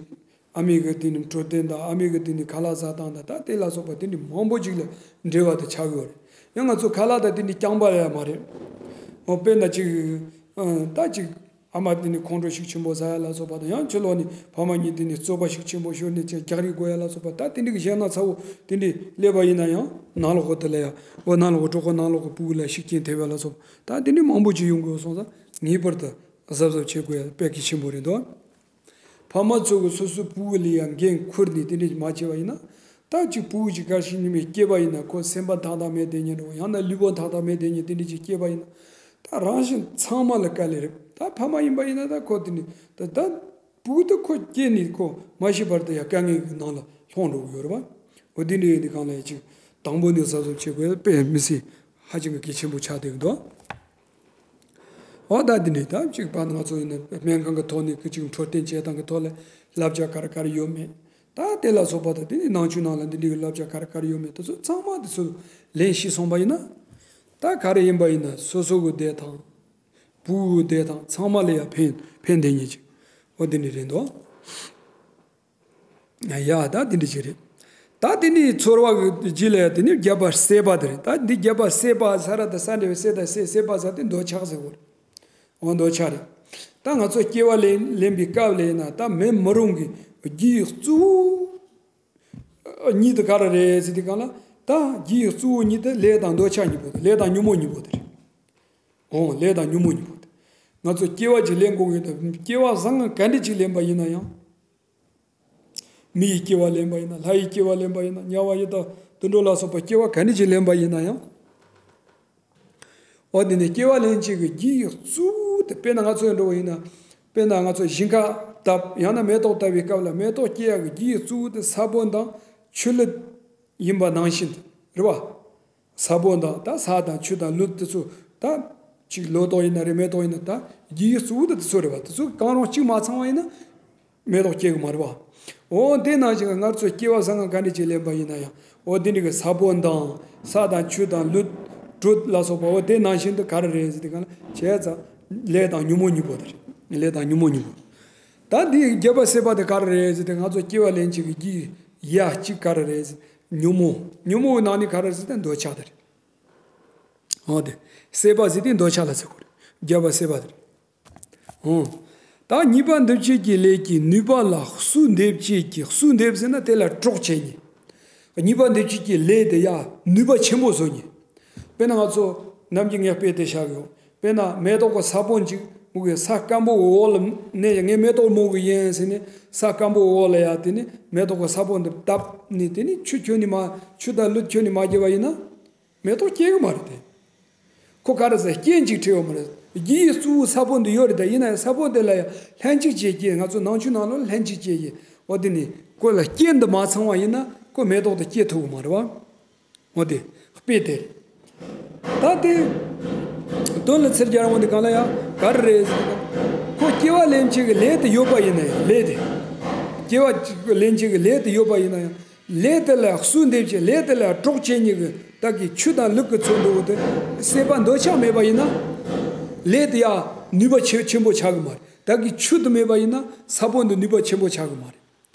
ཨ་མའི་གི་དེ་ནི་འཕྲོད་བསྟེན་དང་ཨ་མའི་གི་དེ་ནི་ཁ་ལག་ཟ་སྟངས་དང་ད་དེ་ལ་སོགས་པ་དེ་ནི་མང་པོ་ཅིག་ལ་འབྲེལ་བ་དེ་ཆགས་ཡོད་རེད། ཡང་ང་ཚོ་ཁ་ལག་དང་དེ་ནི་རྐྱང་པ་ལ་ཡ་མ་རེད། འོ་དཔེར་ན་ཅིག་ཨ་ད་ཅིག་ཨ་མ་དེ་ནི་ཁོང་ཁྲོ་ཤུགས་ཆེན་པོ་ཟ་ཡ་ལ་སོགས་པ་དང་ཡང་ཕྱི་ལོགས་ནས་ཕ་མ་གཉིས་དེ་ནི་རྩོད་པ་ཤུགས་ཆེན་པོ་ཤོར་ནས་ཅིག་རྒྱག་རེས་དགོས་ཡ་ལ་སོགས་པ་ད་དེ་འདྲ་གི་གཞན་ན་ཚ་བོ་དེ་འདྲ་སླེབས་པ་ཡིན་ན་ཡང་ནང་ལོགས་ཁོ་དེ་ལ་ཡ་འོ་ནང་ལོགས་གྲོད་ཁོག་ནང་ལོགས་ཀྱི་སྤུ་གུ་ལ་ཤུགས་རྐྱེན་ཐེབས་ཡ་ལ་སོགས་པ་ད་དེ་འདྲ་མང་པོ་ཅིག་ཡོང་གི་ཡོད་སོང་ཙང་ངེས་པར་དུ་གཟབ་གཟབ་བྱེད་དགོས་ཡ་དཔེ་གལ་ཆེན་པོ་རེད་འདུག་ཕ་མ་ཚོ་གིས་སོ་སོའི་སྤུ་གུ་ལ་ཡང་འགན་ཁུར་ནས་དེ་འདྲ་ཞིག་མ་བྱས་པ་ཡིན་ན། ད་ཅིག་སྤུ་གུ་ཅིག་ག་ཞིག་ཉི་མས་སྐྱེས་པ་ཡིན་ན་ཁོ་སེམས་པ་ཐག་ཐག་མེད་དེ་ཉིད་འགྲོ་ཡང་ན་ལུས་པོ་ཐག་ཐག་མེད་དེ་ཉིད་དེ་འདྲ་ཅིག་སྐྱེས་པ་ཡིན་ན། ད་རང་བཞིན་ཚང་མ་ལ་དཀའ་ལས་རེད། ད་ཕ་མ་ཡིན་པ་ཡིན་ན་ད་ཁོ་དེ་ནི་ད་ད་སྤུ་གུ་དེ་ཁོ་སྐྱེས་ནས་ཁོ་མ་ཤི་བར་དུ་ཡང་དཀའ་ངལ་གྱི་ནང་ལ་ལྷུང་འགྲོ་གི་ཡོད་རེད་བ། འོ་དེ་འདྲ་ཡིན་དུས་གང་ལ་ཡང་ཅིག་དང་པོ་ནས་གཟབ་གཟབ་བྱེད་དགོས་དཔེ་མི་སྲིད་ཧ་ཅང་གི་གལ་ཆེན་པོ་ཆགས་བསྡད་ཀྱི་འདུག་འོ་ད་འདི་ནས་ད་ཅིག་པ་ང་ཚོ་ཡིན་ན་སྨན་ཁང་གི་ཐོག་ནས་ཀྱི་ཅིག་འཕྲོད་བསྟེན་བྱེད་སྟངས་ཀྱི་ཐོག་ལ་བསླབ་བྱ་ག་རེ་ག་རེ་ཡོད་མེད། ད་དེ་ལ་སོགས་པ་དང་དེ་ནས་ནང་ཆོས་ནང་ལ་འདི་འདྲའི་བསླབ་བྱ་ག་རེ་ག་རེ་ཡོད་མེད་དེ་ཚོ་ཚང་མ་དེ་ཚོ་ལེན་ཤེས་སོང་པ་ཡིན་ན། ད་ག་རེ་ཡིན་པ་ཡིན་ན་སོ་སོ་གི་བདེ་ཐང་། སྤུ་གུ་གི་བདེ་ཐང་ཚང་མ་ལ་ཡང་ཕན་ཕན་བདེ་ཉེ་ཅིག་འོ་དེ་འདྲ་རེད་འདུག་ཡ་ད་དེ་འདྲ་ཅིག་རེད། ད་དེ་ནི་ཚོར་བ་གི་རྗེས་ལ་ཡ་དེ་ནི་རྒྱབ་པ་སད་པ་དེ་རེད། ད་འདི་རྒྱབ་པ་སད་པ་ས་ར་དང་ས་འདྲ་བའི་སད་དང་སད་སད་པ་ས་དེ་འདོད་ཆགས་ཟེར་བ་རེད། འོ་འདོད་ཆགས་རེད། ད་ང་ཚོ་སྐྱེ་བ་ལེན་ལེན་པའི་སྐབས་ལ་ཡིན་ན་ད་མེ་མི་རུང་གི་རྒྱུའི་གཙོ་བོ་གཉིས་དེ་ག་རེ་རེད་ཟེར་དུས་གང་ལ་ད་རྒྱུའི་གཙོ་བོ་གཉིས་དེ་ལས་དང་འདོད་ཆགས་གཉིས་པོ་དེ་ལས་དང་ཉོན་མོངས་གཉིས་པོ་དེ་རེད། འོ་ལས་དང་ཉོན་མོངས་གཉིས་པོ་དེ། ང་ཚོ་སྐྱེ་བ་ཅིག་ལེན་དགོས་ཀྱི་ཡོད་ད་སྐྱེ་བ་བཟང་ངན་ག་འདྲ་ཅིག་ལེན་པ་ཡིན་ན་ཡང་། མི་ཡི་སྐྱེ་བ་ལེན་པ་ཡིན་ན་ལྷ་ཡི་སྐྱེ་བ་ལེན་པ་ཡིན་ན་དམྱལ་བ་ཡི་དྭགས་དུད་འགྲོ་ལ་སོགས་པ་སྐྱེ་བ་ག་འདྲ་ཅིག་ལེན་པ་ཡིན་ན་ཡང་། འོ་དེ་ནས་སྐྱེ་བ་ལེན་བྱེད་ཀྱི་རྒྱུ་ཡི་གཙོ་བོ་དེ་དཔེར་ན་ང་ཚོ་འགྲོ་བ་ཡིན་ན། དཔེར་ན་ང་ཚོ་ཞིང་ཁ་བཏབ་ཡང་ན་མེ་ཏོག་བཏབ་པའི་སྐབས་ལ་མེ་ཏོག་སྐྱེ་ཡག་གི་རྒྱུ་ཡི་གཙོ་བོ་དེ་ས་བོན་དང་ཆུ་ལུད་ཡིན་པ་ནང་བཞིན་རེད་བ། ས་བོན་དང་ད་ས་དང་ཆུ་དང་ལུད་དེ་ཚོ་ད་ཅིག་ལོ་ཏོག་ཡིན་ན་རེད་མེ་ཏོག་ཡིན་ན་ད་རྒྱུ་ཡི་གཙོ་བོ་དེ་དེ་ཚོ་རེད་བ། དེ་ཚོ་གང་རུང་གཅིག་མ་ཚང་བ་ཡིན་ན། མེ་ཏོག་སྐྱེ་གི་མ་རེད་བ། འོ་དེ་ནང་བཞིན་སྔར་ཚོ་སྐྱེ་བ་བཟང་ངན་ག་འདྲ་ཅིག་ལེན་པ་ཡིན་ན་ཡང་འོ་དེ་འདྲ་གི་ས་བོན་དང་ས་དང་ཆུ་དང་ལུད་དྲོད་ལ་སོགས་པ་འོ་དེ་ནང་བཞིན་དུ་ག་རེ་རེད་ཟེར་དུས་གང་ལ་བྱས་ཙང་ལས་དང་ཉོན་མོངས་གཉིས་པོ་དེ་རེད། ལས་དང་ཉོན་མོངས་གཉིས་པོ། ད་འདི་རྒྱབ་པ་སད་པ་དེ་ག་རེ་རེད་ཟེར་དུས་ང་ཚོ་སྐྱེ་བ་ལེན་བྱེད་ཀྱི་རྒྱུ་ཡ་གཅིག་ག་རེ་རེད་ཟེར་ཉོན་མོངས་ཉོན་མོངས་ཀྱི་ནང་ནས་ག་རེ་ཟེར་ཏེ་འདོད་ཆགས་དེ་རེད། འོ་དེ་སད་པ་ཟེར་དུས་འདོད་ཆགས་ལ་ཟེར་གོ་རེད། རྒྱབ་པ་སད་པ་དེ་རེད། ཨང་། ད་ཉེས་པ་འདེབས་བྱེད་ཀྱི་ལས་ཀྱི་ནུས་པ་ལ་གསོས་འདེབས་བྱེད་ཀྱི་གསོས་འདེབས་ཟེར་ན་དེ་ལ་གྲོགས་བྱེད་ཉེ། ཉེས་པ་འདེབས་བྱེད་ཀྱི་ལས་དེ་ཡ་ནུས་པ་ཆེན་པོ་བཟོ་ཉེ། དཔེར་ན་ང་ཚོ་ནམ་རྒྱུན་ངས་དཔེ་དེ་བཞག་ཡོད། དཔེར་ན་མེ་ཏོག་གི་ས་བོན་ཅིག་མུ་གེ་ས་སྐམ་པོ་འོག་ལ་ནས་ངས་མེ་ཏོག་རྨོ་གི་ཡིན་ཟེར་ནས་ས་སྐམ་པོ་འོག་ལ་ཡ་དེ་ནས་མེ་ཏོག་གི་ས་བོན་དེ་བཏབ་ནས་དེ་ནས་ཆུ་ཁྱོན་ནས་མ་ཆུ་དང་ལུད་ཁྱོན་ནས་མ་བརྒྱབ་པ་ཡིན་ན། མེ་ཏོག་སྐྱེ་གི་མ་རེད་དེ། ཁོ་ག་རེ་ཟེར་རྐྱེན་ཅིག་ཁྲིད་ཡོད་མ་རེད། རྒྱུ་ཡི་གཙོ་བོ་ས་བོན་དུ་ཡོད་རེད་དེ་ཡིན་ན་ཡང་ས་བོན་དེ་ལ་ཡང་ལྷན་ཅིག་སྐྱེས་སྐྱེས་ང་ཚོ་ནང་ཆོས་ནང་ལོགས་ལྷན་ཅིག་སྐྱེས་ཡིན། འོ་དེ་ནི་ཁོ་ལ་རྐྱེན་དུ་མ་ཚང་བ་ཡིན་ན་ཁོ་མེ་ཏོག་དེ་སྐྱེ་ཐུབ་གི་མ་རེད་བ། འོ་དེ་དཔེ་དེ་རེད། ད་དེ་དོན་ལ་ཚིར་རྒྱག་རང་དབང་དེ་གང་ལ་ཡང་ག་རེ་རེད་ཟེར་ན། ཁོ་སྐྱེ་བ་ལེན་བྱེད་ཀྱི་ལས་དེ་ཡོད་པ་ཡིན་ན་ཡང་ལས་དེ། སྐྱེ་བ་ལེན་བྱེད་ཀྱི་ལས་དེ་ཡོད་པ་ཡིན་ན་ཡང་། ལས་དེ་ལ་གསོས་འདེབས་བྱེད་ལས་དེ་ལ་གྲོགས་བྱེད་ཉེ་གི་ད་གི་ཆུ་དང་ལུད་ཀྱི་ཚོགས་འདུ་དེ་སད་པ་འདོད་ཆགས་མེད་པ་ཡིན་ན། ལས་དེ་ཡང་ནུས་པ་ཆེ་ཆེན་པོ་ཆགས་གི་མ་རེད། ད་གི་ཆུ་དེ་མེད་པ་ཡིན་ན་ས་བོན་དེ་ནུས་པ་ཆེན་པོ་ཆགས་གི་མ་རེད།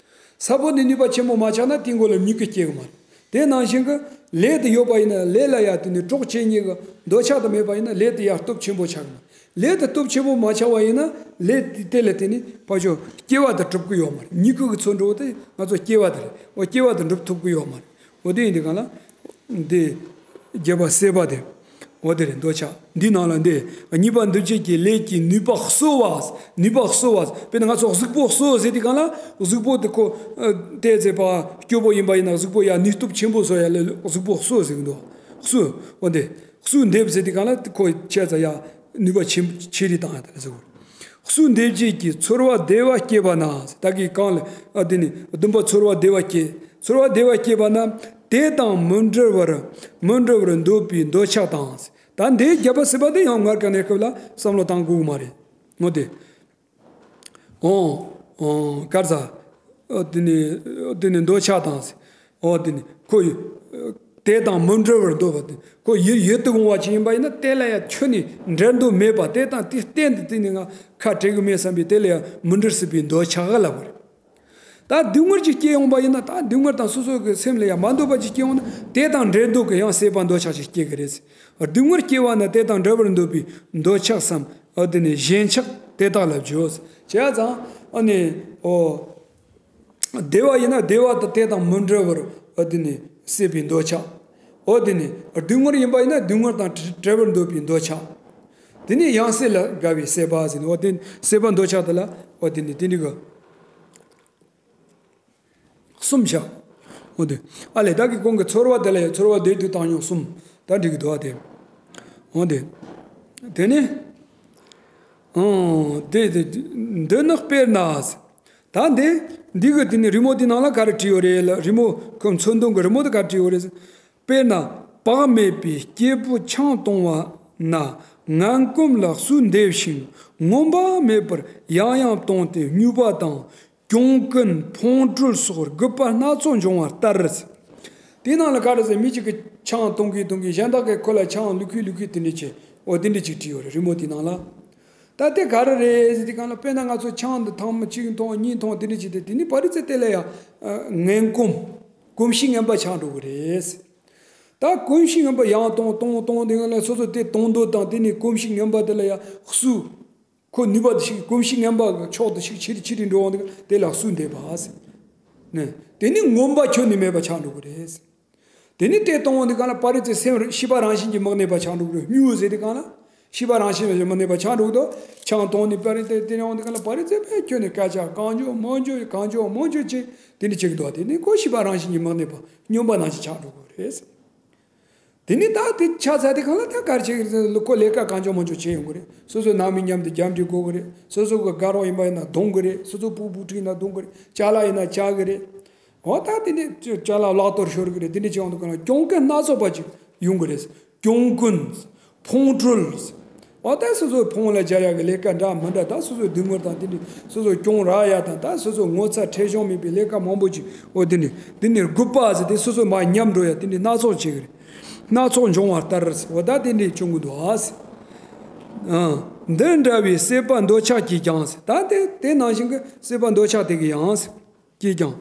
ས་བོན་དེ་ནུས་པ་ཆེན་པོ་མ་ཆགས་ན་དེའི་མགོ་ལ་མྱུ་གུ་སྐྱེ་གི་མ་རེད། དེ་ནང་བཞིན་གྱི་ལས་དེ་ཡོད་པ་ཡིན་ན་ལས་ལ་ཡ་དེ་ནི་གྲོགས་བྱེད་ཉིད་ཀྱི་འདོད་ཆགས་དེ་མེད་པ་ཡིན་ན་ལས་དེ་ཡ་སྟོབས་ཆེན་པོ་ཆགས་ཀྱི་མ་རེད། ལས་དེ་སྟོབས་ཆེན་པོ་མ་ཆགས་པ་ཡིན་ན་ལས་དེ་དེ་ལ་དེ་ནི་ཕར་ཕྱོགས་སྐྱེ་བ་དེ་གྲུབ་ཀྱི་ཡོད་མ་རེད། མྱུ་གུ་གི་ཚོར་འདྲ་བོ་དེ་ང་ཚོ་སྐྱེ་བ་དེ་རེད། འོ་སྐྱེ་བ་དེ་འགྲུབ་ཐུབ་ཀྱི་ཡོད་མ་རེད། འོ་དེ་ཡིན་དུས་གང་ལ། འདི། བརྒྱད་པ་སྲེད་པ་དེ། འོ་དེ་རེད། འདོད་ཆགས་འདི་ནང་ལ་འདི། གཉིས་པ་འདུ་བྱེད་ཀྱི་ལས་ཀྱི་ནུས་པ་གསོ་བ། ནུས་པ་གསོ་བ། དཔེར་ན་ང་ཚོ་གཟུགས་པོ་གསོ་ཟེར་དུས་གང་ལ་གཟུགས་པོ་དེ་ཁོ། ཨ། དེ་ཟེར་བ་སྐྱོ་པོ་ཡིན་པ་ཡིན་ན་གཟུགས་པོ་ཡ་ནུས་སྟོབས་ཆེན་པོ་བཟོ་ཡ་ལ་གཟུགས་པོ་གསོ་ཟེར་གི་འདུག་གསོ། འོ་འདི། གསོས་འདེབས་ཟེར་དུས་གང་ལ་ཁོ་ཆེ་ཙ་ཡ་ནུས་པ་ཆེ་ཆེ་རིགས་བཏང་ཡ་དེ་ལ་ཟེར་གི་རེད། གསོས་འདེབས་བྱེད་ཀྱི་ཚོར་བ་བདེ་བ་སྐྱེས་པ་ན། ད་གིན་གང་ལ། ཨ། དེ་ནི་བདུན་པ་ཚོར་བ་བདེ་བ་སྐྱེས། ཚོར་བ་བདེ་བ་སྐྱེས་པ་ན་དེ་དང་མི་འབྲལ་བར། མི་འབྲལ་བར་འདོད་པའི་འདོད་ཆགས་དང་། ད་འདིའི་བརྒྱད་པ་སྲིད་པ་དེ་ཡང་སྔར་ག་གནས་སྐབས་ལ་བསམ་བློ་བཏང་དགོས་ཀྱི་མ་རེད། འོ་དེ། འོ། འོ། གར་ས། འོ་དེ་ནི། འོ་དེ་ནི་འདོད་ཆགས་དང་། འོ་དེ་ནི་ཁོ་ཡི། དེ་དང་མི་འབྲལ་བར་འདོད་པ་དེ། ཁོ་ཡིད་ཡིད་དུ་འོང་བ་ཅིག་ཡིན་པ་ཡིན་ན་དེ་ལ་ཡང་ཁྱོན་ནས་འབྲལ་འདོད་མེད་པ། དེ་དང་དེ་གཏན་དུ་དེ་ནི་ང་ཁ་བྲལ་གི་མེད་བསམ་པའི་དེ་ལ་ཡང་མི་འབྲལ་སྲིད་པའི་འདོད་ཆགས་ལ་བར། ད་སྡུག་བསྔལ་ཅིག་སྐྱེ་ཡོང་པ་ཡིན་ན། ད་སྡུག་བསྔལ་དང་སོ་སོ་གི་སེམས་ལ་ཡང་མ་འདོད་པ་ཅིག་སྐྱེ་ཡོང་ན་དེ་དང་འབྲལ་འདོད་ཀྱི་ཡང་སྲེད་པ་འདོད་ཆགས་ཅིག་སྐྱེ་གི་རེད། སྡུག་བསྔལ་སྐྱེ་བ་ན་དེ་དང་འབྲལ་བར་འདོད་པའི་འདོད་ཆགས་སམ། འོ་དེ་ནི་ཞེན་ཆགས་དེ་དག་ལ་བརྗོད། བྱས་ཙང་། ཨ་ནི། འོ། བདེ་བ་ཡིན་ན་བདེ་བ་དང་དེ་དང་མི་འབྲལ་བར། འོ་དེ་ནི་སྲེད་པའི་འདོད་ཆགས། འོ་དེ་ནི་སྡུག་བསྔལ་ཡིན་པ་ཡིན་ན་སྡུག་བསྔལ་དང་བྲལ་བར་འདོད་པའི་འདོད་ཆགས། དེ་ནི་ཡང་སྲིད་ལ་དགའ་བའི་སྲེད་པ་ཟེར་ནས། འོ་དེ་སྲེད་པ་འདོད་ཆགས་དེ་ལ། འོ་དེ་ནི་དེ་འདྲ་གི་གསུམ་བཞག་འོ་དེ། ཨ་ལས། ད་གིན་གོང་གི་ཚོར་བ་དེ་ལ་ཡང་ཚོར་བ་བདེ་སྡུག་བཏང་སྙོམས་གསུམ་ད་འགྲིག་གི་འདུག་ཨ་དེ། འོ་དེ། དེ་ནི། ཨང་། དེ་དེ། འདི་ནི་དཔེར་ན། ད་འདི། འདི་གི་དེ་ནི་རི་མོ་དེ་ནང་ལ་ག་རེ་བྲིས་ཡོད་རེད་ལ། རི་མོ་ཁོ་མཚོན་དོན་གྱི་རི་མོ་དེ་ག་རེ་བྲིས་ཡོད་རེད། དཔེར་ན། བག་མེད་པའི་སྐྱེས་བུ་ཆང་འཐུང་བ་ན་ངན་གོམས་ལ་གསོས་འདེབས་ཤིང་ངོམས་པ་མེད་པར་ཡང་ཡང་བཏུངས་ཏེ་སྨྱུས་པ་དང་། གྱོང་གུན་ཕུང་ཁྲོལ་སོགས་རྒུད་པ་སྣ་ཚོགས་འབྱུང་བ་ལྟར། དེའི་ནང་ལ་ག་རེ་ཟེར། མི་གཅིག་གིས་ཆང་འཐུང་གིན་འཐུང་གིན་གཞན་དག་གིས་ཁོ་ལ་ཆང་བླུགས་གིན་བླུགས་གིན་དེ་འདྲ་བྱས། འོ་དེ་འདྲ་ཅིག་བྲིས་ཡོད་རེད་རི་མོ་དེའི་ནང་ལ། ད་དེ་ག་རེ་རེད་ཟེར་དུས་གང་ལ། དཔེར་ན་ང་ཚོ་ཆང་འདི་ཐེངས་མ་གཅིག་འཐུང་གཉིས་འཐུང་དེ་འདྲ་བྱས་ཏེ་དེ་ནི་ཕ་རི་ཚེ་དེ་ལ་ཡང་ངན་གོམས། གོམས་གཤིས་ངན་པ་ཆགས་འགྲོ་གི་རེད། ད་གོམས་གཤིས་ངན་པ་ཡང་འཐུང་འཐུང་འཐུང་དེ་གང་ལ་སོ་སོ་དེ་འཐུང་འདོད་དང་དེ་ནི་གོམས་གཤིས་ངན་པ་དེ་ལ་ཡང་གསོས། ཁོ་ནུས་པ་དེ་ཞིག་གོམས་གཤིས་ངན་པ་གི་ཕྱོགས་དེ་ཞིག་ཆེ་རུ་ཆེ་རུ་འགྲོ་འོང་དུས་དེ་ལ་གསོས་འདེབས་པ་ཟེར། ནས་དེ་ནི་ངོམས་པ་ཁྱོན་ནས་མེད་པ་ཆགས་འགྲོ་གི་རེད། དེ་ནི་དེ་གཏོང་འོང་དུས་གང་ལ་ཕ་རི་ཚེ་སེམས་ཤེས་པ་རང་བཞིན་གྱིས་མི་གནས་པ་ཆགས་འགྲོ་གི་རེད། སྨྱུ་གུ་ཟེར་དུས་གང་ལ་ཤེས་པ་རང་བཞིན་གྱིས་མི་གནས་པ་ཆགས་འགྲོ་གི་འདུག་ཆང་འཐུང་ནས་ཕ་རི་ཚེ་དེ་འོང་དུས་གང་ལ་ཕ་རི་ཚེ་དཔེ་ཁྱོན་ནས་སྐད་ཆ་གང་བྱུང་མང་བྱུང་གང་བྱུང་མང་བྱུང་བྱས་དེ་འདྲ་བྱེད་ཀྱི་འདུག་དེ་ནི་ཁོ་ཤེས་པ་རང་བཞིན་གྱིས་མི་གནས་པ་སྨྱོན་པ་ནང་བཞིན་ཆགས་འགྲོ་གི་རེད། དེ་ནི་ད་དེ་ཆ་ཚང་དེ་གང་ལ་ད་ག་རེ་བྱེད་ཀྱི་རེད། ཁོ་ལས་ཀ་གང་བྱུང་མང་བྱུང་བྱེད་ཡོང་གི་རེད། སོ་སོའི་ནང་མི་མཉམ་དུ་རྒྱབ་འདྲེ་དགོས་ཀྱི་རེད། སོ་སོ་གི་དགའ་རོགས་ཡིན་པ་ཡིན་ན་རྡུང་གི་རེད། སོ་སོ་སྤུ་གུ་བུ་ཕྲུག་ཡིན་ན་རྡུང་གི་རེད། ཅ་ལག་ཡིན་ན་བཅག་གི་རེད། འོ་ད་དེ་ནི་ཅ་ལག་བརླག་གཏོར་ཤོར་གི་རེད། དེ་འདྲ་བྱེད་ཡོང་དུས་གང་ལ་གྱོང་གུན་སྣ་ཚོགས་པ་ཅིག་ཡོང་གི་རེད། གྱོང་གུན། ཕུང་ཁྲོལ། འོ་ད་སོ་སོའི་ཕུང་ལ་སྦྱར་ཡག་གི་ལས་ཀ་འདྲ་མི་འདྲ། ད་སོ་སོའི་སྡུག་བསྔལ་དང་དེ་འདྲའི་སོ་སོ་གྱོང་རག་ཡག་དང་། ད་སོ་སོ་ངོ་ཚ་ཁྲེལ་གཞུང་མེད་པའི་ལས་ཀ་མང་པོ་ཅིག་འོ་དེ་ནི་དེ་ནི་རྒུད་པ་ཟེར་ཏེ་སོ་སོ་མར་ཉམས་འགྲོ་ཡག་དེ་འདྲའི་སྣ་ཚོགས་བྱེད་གི་རེད། སྣ་ཚོགས་འབྱུང་བ་ལྟར་ཟེར། འོ་ད་དེ་འདྲའི་བྱུང་གི་འདུག་ཨ་ཟེར། ཨང་། འདི་འདྲ་བའི་སྲེད་པ་འདོད་ཆགས་ཀྱིས་ཀྱང་ཟེར། ད་དེ་དེ་ནང་བཞིན་གྱི་སྲེད་པ་འདོད་ཆགས་དེ་གིས་ཡང་ཟེར། ཀྱིས་ཀྱང་།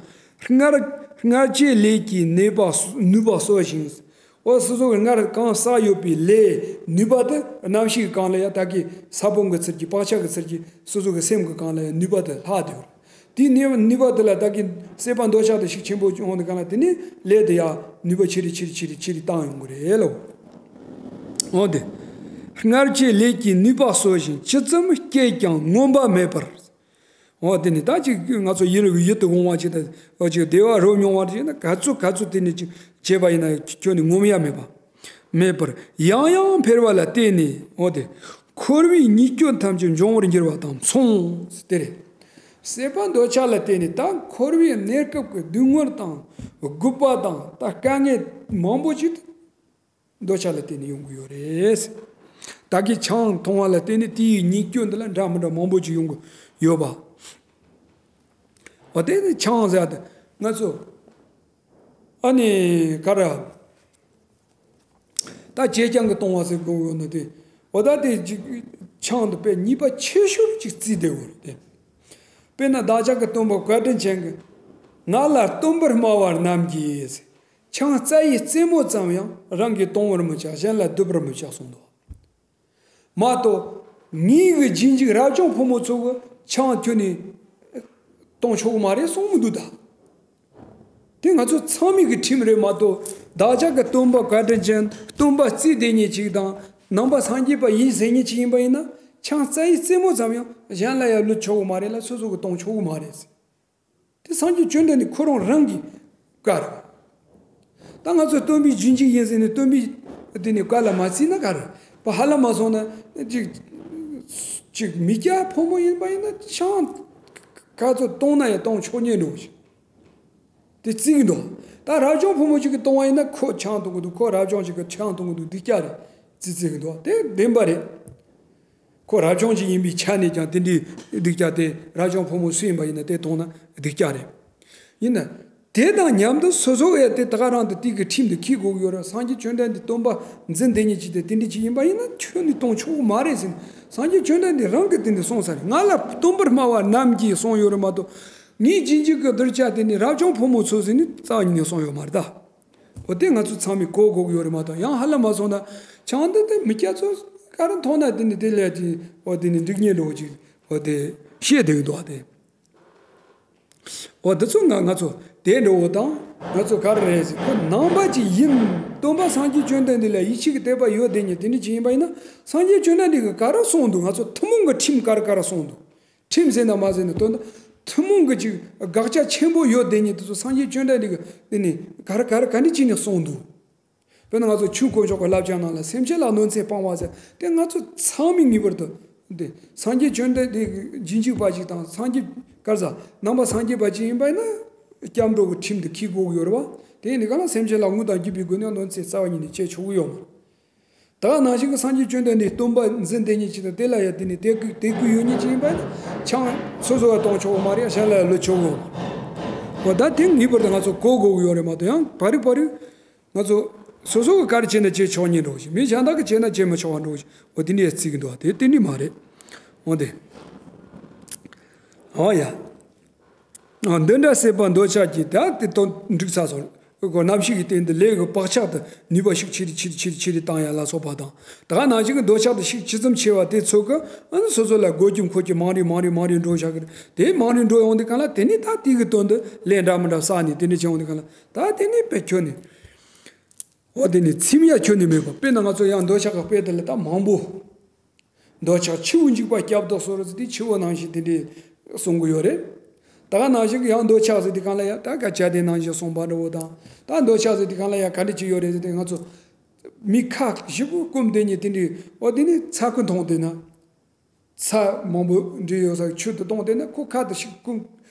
སྔར་སྔར་གྱི་ལས་ཀྱི་ནུས་པ་ནུས་པ་གསོ་ཞིང་། འོ་སོ་སོ་གི་སྔར་གང་བསགས་ཡོད་པའི་ལས་ནུས་པ་དེ་གནམ་གཤིས་ཀྱི་སྒང་ལ་ཡང་ད་གིན་ས་བོན་གྱི་ཚུལ་གྱིས་བག་ཆགས་ཀྱི་ཚུལ་གྱིས་སོ་སོ་གི་སེམས་ཀྱི་སྒང་ལ་ཡང་ནུས་པ་དེ་ལྷག་བསྡད་ཡོད་རེད། དེའི་ནུས་ནུས་པ་དེ་ལ་ད་གིན་སྲེད་པ་འདོད་ཆགས་དེ་ཤུགས་ཆེན་པོ་བྱུང་བའི་སྒང་ལ་དེ་ནི་ལས་དེ་ཡང་ནུས་པ་ཆེ་རུ་ཆེ་རུ་ཆེ་རུ་ཆེ་རུ་བཏང་ཡོང་གི་རེད་ལོ། འོ་དེ། སྔར་གྱི་ལས་ཀྱི་ནུས་པ་གསོ་ཞིང་ཇི་ཙམ་སྐྱེས་ཀྱང་ངོམས་པ་མེད་པར། འོ་དེ་ནི་ད་ཅིག་ང་ཚོ་ཡིད་ལ་ཡིད་དུ་འོང་བ་ཅིག་དང་འོ་ཅིག་བདེ་བ་རོ་མྱོང་བ་ཅིག་ན་ག་ཚོད་ག་ཚོད་དེ་ནི་ཅིག་བྱས་པ་ཡིན་ན་ཁྱོན་ནས་ངོམས་ཡ་མེད་པ། མེད་པར་ཡང་ཡང་འཕེལ་བ་ལ་བརྟེན་ནས། འོ་དེ། འཁོར་བའི་ཉེས་སྐྱོན་ཐམས་ཅད་འབྱུང་བར་འགྱུར་བ་དང་མཚུངས། དེ་རེད། སྲེད་པ་འདོད་ཆགས་ལ་བརྟེན་ནས་ད་འཁོར་བའི་གནས་སྐབས་ཀྱི་སྡུག་བསྔལ་དང་རྒུད་པ་དང་ད་དཀའ་ངལ་མང་པོ་ཅིག་འདོད་ཆགས་ལ་བརྟེན་ནས་ཡོང་གི་ཡོད་རེད། ད་གིན་ཆང་འཐུང་བ་ལ་བརྟེན་ནས་དེའི་ཉེས་སྐྱོན་འདི་ལ་འདྲ་མི་འདྲ་མང་པོ་ཅིག་ཡོང་གི་ཡོད་པ། འོ་དེ་ནི་ཆང་ཟེར་ཏེ་ང་ཚོ་ཨ་ནི་ག་རེ། ད་བྱེ་རྐྱང་གིས་གཏོང་བ་ཟེར་དགོས་ཡོད་ན་དེ། འོ་ད་དེ་ཅིག་ཆང་དེ་དཔེ་ཉེས་པ་ཆེ་ཤོས་ཅིག་བརྩིས་བསྡད་ཡོད་རེད་དེ། དཔེར་ན་བདག་ཅག་གི་སྟོན་པ་བཀའ་དྲིན་ཅན་གྱིས། ང་ལ་སྟོན་པར་སྨྲ་བ་རྣམས་ཀྱིས། ཆང་རྩ་ཡི་རྩེ་མོ་ཙམ་ཡང་རང་གིས་གཏོང་བར་མི་བྱ། གཞན་ལ་སྡུད་པར་མི་བྱ་གསུངས་འདུག། མ་གཏོགས་ངའི་གི་རྗེས་འཇུག་རབ་བྱུང་ཕོ་མོ་ཚོ་གི་ཆང་ཁྱོན་ནས་གཏོང་ཆོག་གི་མ་རེད་གསུངས་མི་འདུག་ད། དེ་ང་ཚོ་ཚང་མའི་གི་ཁྲིམས་རེད་མ་གཏོགས། བདག་ཅག་གི་སྟོན་པ་བཀའ་དྲིན་ཅན་སྟོན་པ་བརྩིས་བསྡད་མཁན་ཅིག་དང་། ནང་པ་སངས་རྒྱས་པ་ཡིན་ཟེར་མཁན་ཅིག་ཡིན་པ་ཡིན་ན། ཆང་རྩ་ཡི་རྩེ་མོ་ཙམ་ཡང་གཞན་ལ་ཡང་བླུད་ཆོག་གི་མ་རེད་ལ། སོ་སོ་གི་གཏོང་ཆོག་གི་མ་རེད་ཟེར། དེ་སངས་རྒྱས་བཅོམ་ལྡན་འདས་ཁོ་རང་རང་གི་བཀའ་རེད། ད་ང་ཚོ་སྟོན་པའི་རྗེས་འཇུག་ཡིན་ཟེར་ནས་སྟོན་པའི་དེ་ནས་བཀའ་ལ་མ་བརྩིས་ན་ག་རེ། བ་ཧ་ལམ་མ་སོང་ན་ཅིག་ཅིག་མི་སྐྱ་ཕོ་མོ་ཡིན་པ་ཡིན་ན་ཆང་ག་ཚོད་གཏོང་ན་ཡང་གཏོང་ཆོག་ཉན་འགྲོ་ཞིག་དེ་བརྩི་གི་འདུག། ད་རབ་བྱུང་ཕོ་མོ་ཅིག་གིས་གཏོང་བ་ཡིན་ན་ཁོ་ཆང་གཏོང་གི་འདུག། ཁོ་རབ་བྱུང་ཅིག་གིས་ཆང་གཏོང་གི་འདུག། སྡིག་ཅག་རེད་བརྩི་བརྩི་གི་འདུག། དེ་བདེན་པ་རེད། ཁོ་རབ་བྱུང་ཅིག་ཡིན་པའི་ཆ་ནས་ཀྱང་དེ་འདྲའི་སྡིག་ཅག་དེ་རབ་བྱུང་ཕོ་མོ་སུ་ཡིན་པ་ཡིན་ན་དེ་མཐོང་ན་སྡིག་ཅག་རེད། ཡིན་ན། དེ་དང་མཉམ་དུ་སོ་སོ་ཡང་དེ་ད་ག་རང་དུ་དེ་གི་ཁྲིམས་དེ་འཁྱེར་དགོས་ཀྱི་ཡོད་རེད། སངས་རྒྱས་བཅོམ་ལྡན་འདས་སྟོན་པ་འཛིན་བསྡད་མཁན་ཅིག་དེ་དེ་འདྲ་ཅིག་ཡིན་པ་ཡིན་ན་ཁྱོན་ནས་གཏོང་ཆོག་གི་མ་རེད་ཟེར་ནས་སངས་རྒྱས་བཅོམ་ལྡན་འདས་རང་གིས་དེ་འདྲ་གསུངས་ས་རེད། ང་ལ་སྟོན་པར་སྨྲ་བ་རྣམས་ཀྱིས་གསུངས་ཡོད་རེད་མ་གཏོགས། ངའི་རྗེས་འཇུག་གི་གདུལ་བྱ་དེ་ནི་རབ་བྱུང་ཕོ་མོ་ཚོ་ཟེར་ནས་རྩ་བ་ཉིད་ནས་གསུངས་ཡོད་མ་རེད་ད། འོ་དེ་ང་ཚོ་ཚང་མས་གོ་དགོས་ཀྱི་ཡོད་རེད་མ་གཏོགས། ཡང་ཧ་ལམ་མ་སོང་ན་ཆང་འདི་དེ་མི་སྐྱ་ཚོ་ག་རེ་མཐོང་ན་དེ་ནི་དེ་ལས་ཀྱི་འོ་དེ་ནི་འགྲིག་ཉེན་འགྲོ་གི་འོ་དེ་བཤད་བསྡད་ཀྱི་འདུག་བ་དེ། འོ་དེ་ཚོ་ང་ང་ཚོ་དེ་འགྲོ་འོ་དང་ང་ཚོ་ག་རེ་རེད་ཟེར། ཁོ་ནང་པ་ཅིག་ཡིན། སྟོན་པ་སངས་རྒྱས་བཅོམ་ལྡན་འདས་ལ་ཡིད་ཆེས་ཀྱི་དད་པ་ཡོད་དེ་ཉིད་དེ་འདྲ་ཅིག་ཡིན་པ་ཡིན་ན། སངས་རྒྱས་བཅོམ་ལྡན་འདས་ཀྱིས་ག་རེ་གསུངས་འདུག། ང་ཚོ་ཐུན་མོང་གི་ཁྲིམས་ག་རེ་ག་རེ་གསུངས་འདུག། ཁྲིམས་ཟེར་ན་མ་ཟེར་ན་དོན་དག་ཐུན་མོང་གི་ཅིག་དགག་བྱ་ཆེན་པོ་ཡོད་དེ་ཉིད་དེ་ཚོ་སངས་རྒྱས་བཅོམ་ལྡན་འདས་ཀྱིས་དེ་ནི་ག་རེ་ག་རེ་ག་འདྲ་ཅིག་ནས་གསུངས་འདུག། དཔེར་ན་ང་ཚོ་ཆོས་དཀོན་མཆོག་གི་བསླབ་བྱ་ནང་ལ་སེམས་ཅན་ལ་གནོད་འཚེ་སྤང་བ་ཟེར་དེ་ང་ཚོ་ཚང་མས་ངེས་པར་དུ་དེ་སངས་རྒྱས་བཅོམ་ལྡན་འདས་ཀྱི་རྗེས་འཇུག་པ་ཅིག་དང་སངས་རྒྱས་ག་རེ་ཟ་ནང་པ་སངས་རྒྱས་པ་ཅིག་ཡིན་པ་ཡིན་ན་སྐྱབས་འགྲོ་གི་ཁྲིམས་དེ་འཁྱེར་དགོས་ཀྱི་ཡོད་རེད་བ། དེ་ཡིན་དུས་གང་ལ་སེམས་ཅན་ལ་དངོས་དང་བརྒྱུད་པའི་སྒོ་ནས་གནོད་འཚེ་རྩ་བ་ཉིད་ནས་བྱེད་ཆོག་གི་ཡོད་མ་རེད། ད་ག་ནང་བཞིན་གྱི་སངས་རྒྱས་བཅོམ་ལྡན་འདས་སྟོན་པ་འཛིན་བསྡད་མཁན་ཅིག་དང་དེ་ལ་ཡང་དེ་ནས་དད་གུས་དད་གུས་ཡོད་མཁན་ཅིག་ཡིན་པ་ཡིན་ན་ཆང་སོ་སོ་ལ་གཏོང་ཆོག་གི་མ་རེད། གཞན་ལ་ལུད་ཆོག་གི་ཡོད་མ་རེད། འོ་ད་དེ་ངེས་པར་དུ་ང་ཚོ་གོ་དགོས་ཀྱི་ཡོད་རེད་མ་གཏོགས། ཡང་བར་རིག་བར་རིག་ང་ཚོ་སོ་སོ་གི་ག་རེ་བྱས་ན་བྱེད་ཆོག་ཉིན་འགྲོ་ཞིག་མི་གཞན་དག་གི་བྱས་ན་བྱེད་མི་ཆོག་པ་འགྲོ་ཞིག་འོ་དེ་འདྲའི་རྩིས་ཀྱི་འདུག་བ། དེ་དེ་འདྲའི་མ་རེད། འོ་དེ། འོ་ཡ། འདི་འདྲ་སྲེད་པ་འདོད་ཆགས་ཀྱིས། ད་དེ་དོན་འགྲིག་ཚར་སོང་། ཁོ་རྣམ་ཤེས་ཀྱི་སྟེང་དུ་ལས་ཀྱི་བག་ཆགས་དང་ནུས་པ་ཤུགས་ཆེ་རུ་ཆེ་རུ་ཆེ་རུ་ཆེ་རུ་བཏང་ཡ་ལ་སོགས་པ་དང་། ད་ག་ནང་བཞིན་གྱི་འདོད་ཆགས་དང་ཤུགས་ཇི་ཙམ་ཆེ་བ་དེ་ཚོ་གི་ཨ་ནི་སོ་སོ་ལ་བགོ་འགྱུར་འཁོར་གྱི་མང་རུ་མང་རུ་མང་རུ་འགྲོ་བཞག་གི་རེད། དེ་མང་རུ་འགྲོ་ཡོང་དུས་གང་ལ་དེ་ནི་ད་དེ་གི་དོན་དུ་ལས་འདྲ་མི་འདྲ་བསགས་ནས་དེ་འདྲ་བྱེད་ཡོང་དུས་གང་ལ་ད་དེ་ནི་དཔེ་ཁྱོན་ནས། འོ་དེ་ནི་ཚིམ་ཡ་ཁྱོན་ནས་མེད་པ། དཔེར་ན་ང་ཚོ་ཡང་འདོད་ཆགས་ཀྱི་དཔེ་དེ་ལ་ད་མང་པོ། འདོད་ཆགས་འཆི་བོ་འཇིགས་པ་སྐྱབས་སུ་གསོལ་ཟེར་དུས་འཆི་བོ་ནང་བཞིན་དེ་འདྲའི་གསུང་གི་ཡོད་རེད། ད་ག་ནང་བཞིན་གྱི་ཡང་འདོད་ཆགས་ཟེར་དུས་གང་ལ་ཡང་ད་ག་བྱ་དེ་ནང་བཞིན་གསུངས་པ་འདྲ་བོ་དང་། ད་འདོད་ཆགས་ཟེར་དུས་གང་ལ་ཡང་ག་འདྲ་ཅིག་ཡོད་རེད་ཟེར་དུས་ང་ཚོ་མི་ཁ་བཞི་པོ་སྐོམ་དེ་ཉིད་དེ་འདྲའི་འོ་དེ་ནི་ཚ་ཁུ་མཐོང་དེ་ན། ཚྭ་མང་པོ་འདྲེས་ཡོད་ས་ཆུ་དེ་བཏུང་དེ་ན་ཁོ་ཁ་དེ་ཤིག་སྐོམ་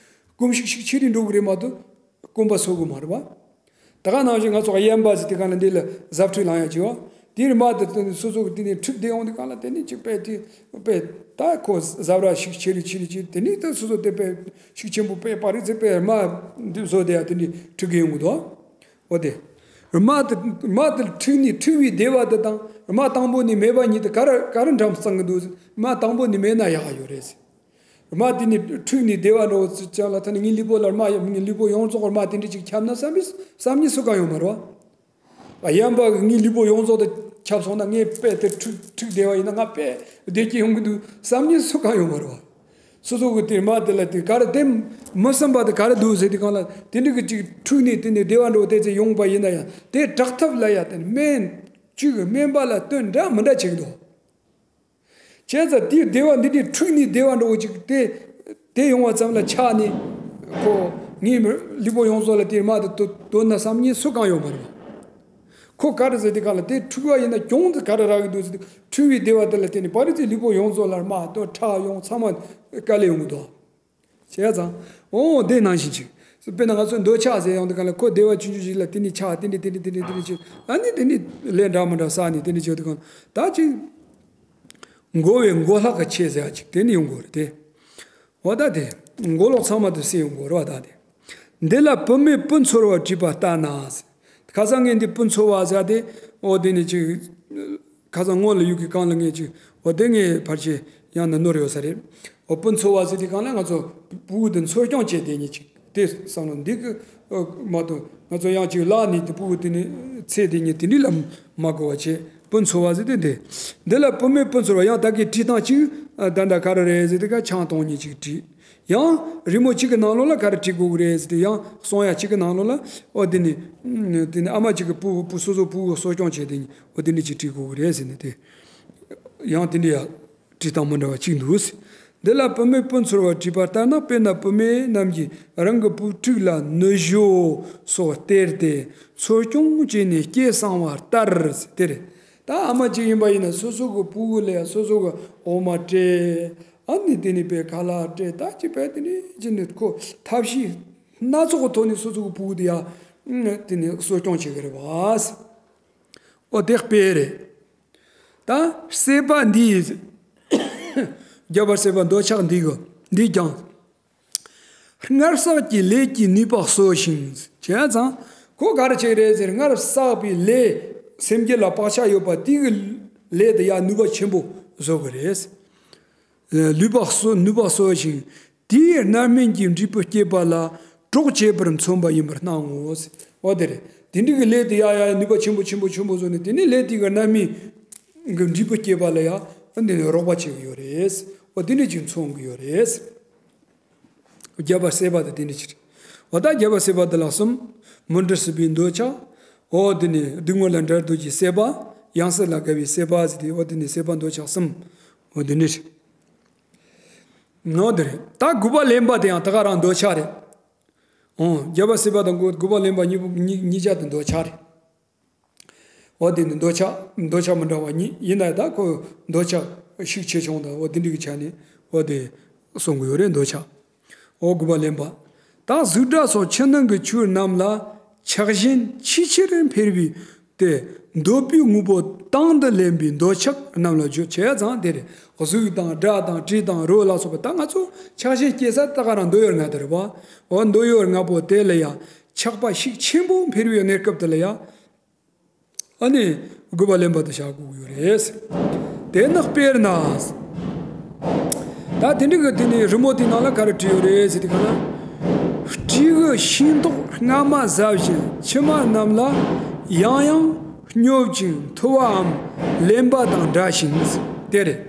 སྐོམ་ཤིག་ཤིག་ཆེ་རིང་འགྲོ་གི་རེད་མ་གཏོགས་སྐོམ་པ་གསོ་གི་མ་རེད་བ། ད་ག་ནང་བཞིན་ང་ཚོ་གཡན་པ་ཟེར་དེ་ག་ལ་འདི་ལ་གཟབ་འཁྲུག་ལང་ཡ་བྱེད་བ། དེའི་རྨ་དེ་སོ་སོ་གི་དེ་ནས་འཁྲུགས་བསྡད་ཡོང་དུས་གང་ལ་དེ་ནས་ཅིག་པས་དེ་པས་ད་ཁོ་གཟབ་ར་ཤིག་ཆེ་རིང་ཆེ་རིང་ཆེ་དེ་ནས་ད་སོ་སོ་དེ་པས་ཤིག་ཆེན་པོ་པས་པ་རིག་ཚེ་པས་རྨ་འདི་བཟོ་དེ་ཡ་དེ་ནས་འཁྲུག་གི་ཡོང་གི་འདུག་འོ་དེ། རྨ་དེ་རྨ་དེ་འཁྲུགས་ནས་འཁྲུགས་པའི་བདེ་བ་དེ་དང་རྨ་དང་པོ་ནས་མེད་པ་གཉིས་དེ་ག་རེ་ག་རེ་འགྲམ་གཙང་གི་འདུག་ཟེར། རྨ་དང་པོ་ནས་མེད་ན་ཡག་ཡོད་རེད་ཟེར། རྨ་དེ་ནས་འཁྲུགས་ནས་བདེ་བ་འགྲོ་ཅག་ལ་ད་ནི་ངའི་ལུས་པོ་ལ་རྨ་ཡ་ངའི་ལུས་པོ་ཡོངས་རྫོགས་རྨ་དེ་འདྲ་ཅིག་ཁྱབ་ན་བསམ་པའི་བསམ་ཉིན་སུ་གང་ཡོང་མ་རེད་བ། གཡན་པ་གི་ངའི་ལུས་པོ་ཡོངས་རྫོགས་དེ་ཁྱབ་སོང་ན་ངའི་དཔེ་དེ་འཁྲུགས་འཁྲུགས་བསྡད་པ་ཡིན་ན་ང་དཔེ་བདེ་སྐྱིད་ཡོང་གི་འདུག་བསམ་ཉིན་སུ་གང་ཡོང་མ་རེད་བ། སོ་སོ་གི་དེ་མ་དེ་ལ་དེ་ག་རེ་དེ་མི་བསམ་པ་དེ་ག་རེ་འདུག་ཟེར་དུས་གང་ལ་དེ་འདྲ་གི་ཅིག་འཁྲུགས་ནས་དེ་ནས་བདེ་བ་འགྲོ་དེ་ཚེ་ཡོང་པ་ཡིན་ན་ཡང་དེ་དྲག་ཐབས་ལ་ཡ་དེ་སྨན་བཅུད་ཀྱི་སྨན་པ་ལ་སྟོན་འདྲ་མི་འདྲ་བྱེད་ཀྱི་འདུག་བྱས་ཙང་དེའི་བདེ་བ་འདི་འདྲའི་འཁྲུགས་ནས་བདེ་བ་འགྲོ་ཅིག་དེ་དེ་ཡོང་བ་ཙམ་ལ་ཆགས་ནས་ཁོ་ངའི་ལུས་པོ་ཡོངས་རྫོགས་ལ་དེ་མ་དེ་དོ་དོན་ན་བསམ་ཉིན་སུ་གང་ཡོང་མ་རེད་བ། ཁོ་ག་རེ་ཟེར་དེ་ག་ལ་དེ་འཁྲུག་པ་ཡིན་ན་གྱོང་དེ་ག་རེ་རག་གི་འདུག་ཟེར་དེ་འཁྲུག་པའི་བདེ་བ་དེ་ལ་བརྟེན་ནས་བ་རི་ཙི་ལུས་པོ་ཡོངས་རྫོགས་ལ་རྨ་དང་ཁྲག་ཡོང་ཚང་མ་དཀའ་ལས་ཡོང་གི་འདུག་བྱས་ཙང་། འོ་དེ་ནང་བཞིན་ཅིག་དཔེར་ན་ང་ཚོ་འདོད་ཆགས་ཟེར་ཡོང་དུས་ག་ལ་ཁོ་བདེ་བ་ཆུང་ཆུང་ཞིག་ལ་དེ་ནི་ཆགས་དེ་ནི་དེ་ནི་དེ་ནི་དེ་ནི་ཅིག་ཨ་ནི་དེ་ནི་ལས་འདྲ་མི་འདྲ་བསགས་ནས་དེ་ནི་ཅིག་དུས་ག་ལ་ད་ཅིག་འགོ་བའི་མགོ་ལྷག་གི་ཆེད་ཟེར་ཡ་ཅིག་དེ་ནི་ཡོང་དགོས་རེད་དེ། འོ་ད་དེ། མགོ་ལོག་ཚང་མ་དུ་སེལ་ཡོང་དགོས་རེད་བ་ད་དེ། འདི་ལ་བུད་མེད་སྤུ་འཚོར་བ་བྲིས་པ་ལྟ་ན། ཁ་སང་ངས་འདི་སྤུ་འཚོ་བ་ཟེར་དེ། འོ་དེ་ནི་ཅིག་ཁ་སང་སྔོན་ལ་ཡུག་གི་གང་ལ་ངས་ཅིག་འོ་དེ་ངས་ཕར་ཆེ་ཡང་ན་ནོར་ཡོད་ས་རེད། འོ་སྤུ་འཚོ་བ་ཟེར་དེ་གང་ལ་ང་ཚོ་སྤུ་གུ་དེ་འཚོ་སྐྱོང་བྱས་དེ་ནི་ཅིག་དེ་བསམ་བློ་འདི་གི་ མ་གཏོགས་ང་ཚོ་ཡང་ཅིག་ལག་ནས་དེ་སྤུ་གུ་དེ་ནི་ཚེ་དེ་ཉིད་དེ་འདྲི་ལ་མ་གོ་བ་བྱེད། སྤུ་འཚོ་བ་ཟེར་དེ་འདི་འདི་ལ་བུད་མེད་སྤུ་འཚོ་བ་ཡང་ད་གི་བྲིས་སྟངས་གཅིག་ད་ལྟ་ག་རེ་རེད་ཟེར་དེ་ག་ཆང་འཐུང་ཉིན་གཅིག་བྲིས། ཡང་རི་མོ་གཅིག་གི་ནང་ལོགས་ལ་ག་རེ་བྲིས་དགོས་ཀྱི་རེད་ཟེར་དེ་ཡང་གསུང་ཡ་གཅིག་གི་ནང་ལོགས་ལ་ཨོ་དེ་ནི་དེ་ནི་ཨ་མ་གཅིག་གི་སྤུ་སྤུ་སོ་སོ་སྤུ་གུ་གསོ་སྐྱོང་བྱས་དེ་ནི་ཨོ་དེ་ནི་གཅིག་བྲིས་དགོས་ཀྱི་རེད་ཟེར་ནས་དེ་ཡང་དེ་འདྲ་ཡ། བྲིས་སྟངས་མི་འདྲ་བ་གཅིག་འདུག་འདི་ལ་བུད་མེད་སྤུ་འཚོ་བ་བྲིས་པ་ལྟར་ན། དཔེར་ན་བུད་མེད་རྣམས་ཀྱིས་རང་གི་བུ་ཕྲུག་ལ་ནུ་ཞོ་སོགས་སྟེར་ཏེ་འཚོ་སྐྱོང་བྱས་ནས་སྐྱེ་བསྲིང་བ་ལྟར་དེ་རེད། ད་ཨ་མ་གཅིག་ཡིན་པ་ཡིན་ན་སོ་སོ་གི་སྤུ་གུ་ལ་ཡང་སོ་སོ་གི་འོ་མ་སྤྲད། ཨ་ནི་དེ་ནི་པའི་ཁ་ལག་སྤྲད། ད་ཅི་པའི་དེ་ནི་ཅི་ནི་ཁོ་ཐབས་ཤེས་སྣ་ཚོགས་ཀྱི་ཐོག་ནས་སོ་སོ་གི་སྤུ་གུ་དེ་ཡང་དེ་ནི་གསོ་སྐྱོང་བྱེད་ཀྱི་རེད་བ། ཨོ་དེ་དཔེ་རེད། ད་སྲེད་པ་འདིས། རྒྱལ་བ་སྲེད་པ་འདོད་ཆགས་འདི་གི་འདིས་ཀྱང་། སྔར་བསགས་ཀྱི་ལས་ཀྱི་ནུས་པ་གསོ་ཞིང་བྱས་ཙང་ཁོ་ག་རེ་བྱེད་རེད་ཟེར། སྔར་བསགས་པའི་ལས་སེམས་རྒྱུད་ལ་བག་ཆགས་ཡོད་པ་དེ་གི་ལས་དེ་ཡང་ནུས་པ་ཆེན་པོ་བཟོ་གི་རེད། ལུས་པ་གསོ་ནུས་པ་གསོ་ཞིང་དེའི་རྣམ་སྨིན་གྱི་འབྲས་བུ་སྐྱེད་པ་ལ་གྲོགས་བྱེད་པར་མཚོན་པ་ཡིན་པར་སྣང་ངོ་། འོ་དེ་རེད། དེ་འདྲ་གི་ལས་དེ་ཡ་ཡ་ནུས་པ་ཆེན་པོ་ཆེན་པོ་ཆེན་པོ་བཟོ་ནས་དེ་ནས་ལས་དེ་གི་རྣམ་སྨིན་གྱི་འབྲས་བུ་སྐྱེད་པ་ལ་ཡ་འདི་ནས་རོགས་པ་བྱེད་ཀྱི་ཡོད་རེད། འོ་དེ་འདྲ་ཅིག་མཚོན་གྱི་ཡོད་རེད། རྒྱལ་བ་སྲས་པ་དེ་དེ་འདྲ་ཅིག་རེད། འོ་ད་རྒྱལ་བ་སྲས་པ་དེ་ལ་གསུམ། མུན་དུ་སྲིད་པའི་འདོད་ཆགས། འོ་དེ་ནས་སྡུག་བསྔལ་ལ་འདྲར་འདོད་ཀྱི་སྲེད་པ། ཡང་སྲིད་ལ་དགའ་བའི་སྲེད་པ་ཟེར་ཏེ་འོ་དེ་ནས་སྲེད་པ་འདོད་ཆགས་གསུམ། འོ་དེ་འདྲ་རེད། ནོ་དེ་རེད། ད་དགུ་པ་ལེན་པ་དེ་ཡང་ད་ག་རང་འདོད་ཆགས་རེད། འོ་རྒྱལ་བ་སྲས་པ་དང་དགུ་དགུ་པ་ལེན་པ་གཉིས་པོ་གཉིས་གཉིས་ཆ་དེ་འདོད་ཆགས་རེད། འོ་དེ་ནི་འདོད་ཆགས་འདོད་ཆགས་མི་འདྲ་བ་གཉིས་ཡིན་ན་ད་ཁོ་འདོད་ཆགས་ཤུགས་ཆེ་ཆུང་དང་འོ་དེ་འདྲ་གི་ཆ་ནས་འོ་དེ་གསུང་གི་ཡོད་རེད། འདོད་ཆགས། འོ་དགུ་པ་ལེན་པ། ད་གཟུགས་སྒྲ་སོགས་ཕྱི་ནང་གི་ཆོས་རྣམས་ལ་ཆགས་ཞེན་ཆེས་ཆེར་འཕེལ་བའི་དེ་འདོད་པའི་དངོས་པོ་དང་དུ་ལེན་པའི་འདོད་ཆགས་རྣམས་ལ་བརྗོད་བྱས་ཙང་དེ་རེད། གཟུགས་དང་སྒྲ་དང་དྲི་དང་རོ་ལ་སོགས་པ་ད་ང་ཚོ་ཆགས་ཞེན་སྐྱེ་ས་ད་ག་རང་འདོད་ཡོད་ལྔ་དེ་རེད་བ། འོ་འདོད་ཡོད་ལྔ་པོ་དེ་ལ་ཡང་ཆགས་པ་ཤུགས་ཆེན་པོ་འཕེལ་བའི་གནས་སྐབས་དེ་ལ་ཡང་། ཨ་ནི་དགུ་པ་ལེན་པ་དེ་བཞག་དགོས་ཀྱི་ཡོད་རེད། དེ་ནི་དཔེར་ན། ད་དེ་འདྲ་གི་དེ་ནི་རི་མོ་དེའི་ནང་ལ་ག་རེ་བྲིས་ཡོད་རེད་ཟེར་དུས་ག་ན། སྤྲེའུ་ཤིང་ཏོག་སྔ་མ་ཟ་བཞིན་ཕྱི་མ་རྣམས་ལ་ཡང་ཡང་སྙོབ་ཅིང་འཐུ་བའམ་ལེན་པ་དང་འདྲ་ཞིང་། དེ་རེད།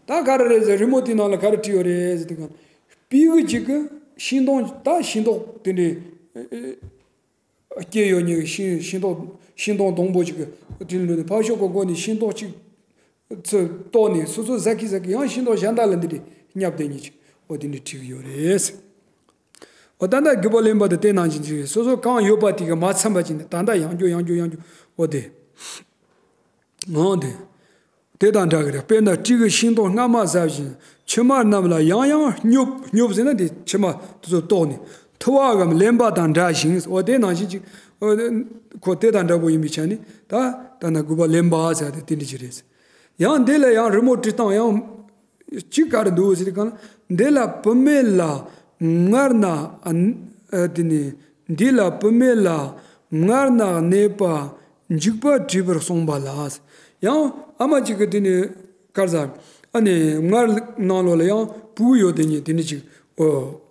ད་ག་རེ་རེད་ཟེར་རི་མོ་དེའི་ནང་ལ་ག་རེ་བྲིས་ཡོད་རེད་ཟེར་དུས་ག་ན། སྤྲེའུ་གཅིག་གི་ཤིང་སྡོང་ད་ཤིང་ཏོག་དེ་འདྲའི། སྐྱེས་ཡོད་ཉིན་ཤིང་ཤིང་ཏོག་ཤིང་སྡོང་སྡོང་པོ་ཅིག་གི་དྲིན་ལོ་ནས་ཕར་ཕྱོགས་ཀྱི་སྒོ་ནས་ཤིང་ཏོག་ཅིག་ཚུར་བཏོག་ནས་སོ་སོ་ཟ་གི་ཟ་གི་ཡང་ཤིང་ཏོག་གཞན་དག་ལ་འདི་འདྲའི་བསྙབ་བསྡད་ཉིན་ཅིག་འོ་དེ་འདྲའི་བྲིས་ཀྱི་ཡོད་རེད། འོ་ད་ལྟ་དགུ་པ་ལེན་པ་དེ་དེ་ནང་བཞིན་ཅིག་རེད། སོ་སོ་གང་ཡོད་པ་དེ་གི་མ་ཚིམ་པ་ཅིག་ནས་ད་ལྟ་ཡང་བསྐྱར་ཡང་བསྐྱར་ཡང་བསྐྱར་འོ་དེ། འོ་དེ། དེ་དང་འདྲ་གི་རེད། དཔེར་ན་སྤྲེའུས་ཤིང་ཏོག་སྔ་མ་ཟ་བཞིན་ཕྱི་མ་རྣམས་ལ་ཡང་ཡང་སྙོབ། སྙོབ་ཟེར་ན་དེ་ཕྱི་མ་དེ་ཚོ་བཏོག་ནས་འཐུ་བའམ་ལེན་པ་དང་འདྲ་ཞིང་། འོ་དེ་ནང་བཞིན་ཅིག་འོ་ཁོ་དེ་དང་འདྲ་པོ་ཡིན་པའི་ཆ་ནས་ད་ད་ན་དགུ་པ་ལེན་པ་ཟེར་དེ་དེ་འདྲ་ཅིག་རེད། ཡང་འདི་ལ་ཡང་རི་མོ་བྲིས་སྟངས་ཡང་གཅིག་ག་རེ་འདུག་ཟེར་གང་། འདི་ལ་བུད་མེད་ལ་མངལ་ན་ཨ་ཨ་དེ་ནས་འདི་ལ་བུད་མེད་ལ་མངལ་ན་གནས་པ་འཇིགས་པ་བྲིས་པར་གསུངས་པ་ལ། ཡང་ཨ་མ་གཅིག་གིས་དེ་ནས་ག་རེ་ཟ། ཨ་ནི་མངལ་ནང་ལོགས་ལ་ཡང་སྤུ་གུ་ཡོད་དེ་ཉིད་དེ་འདྲ་ཅིག་འོ་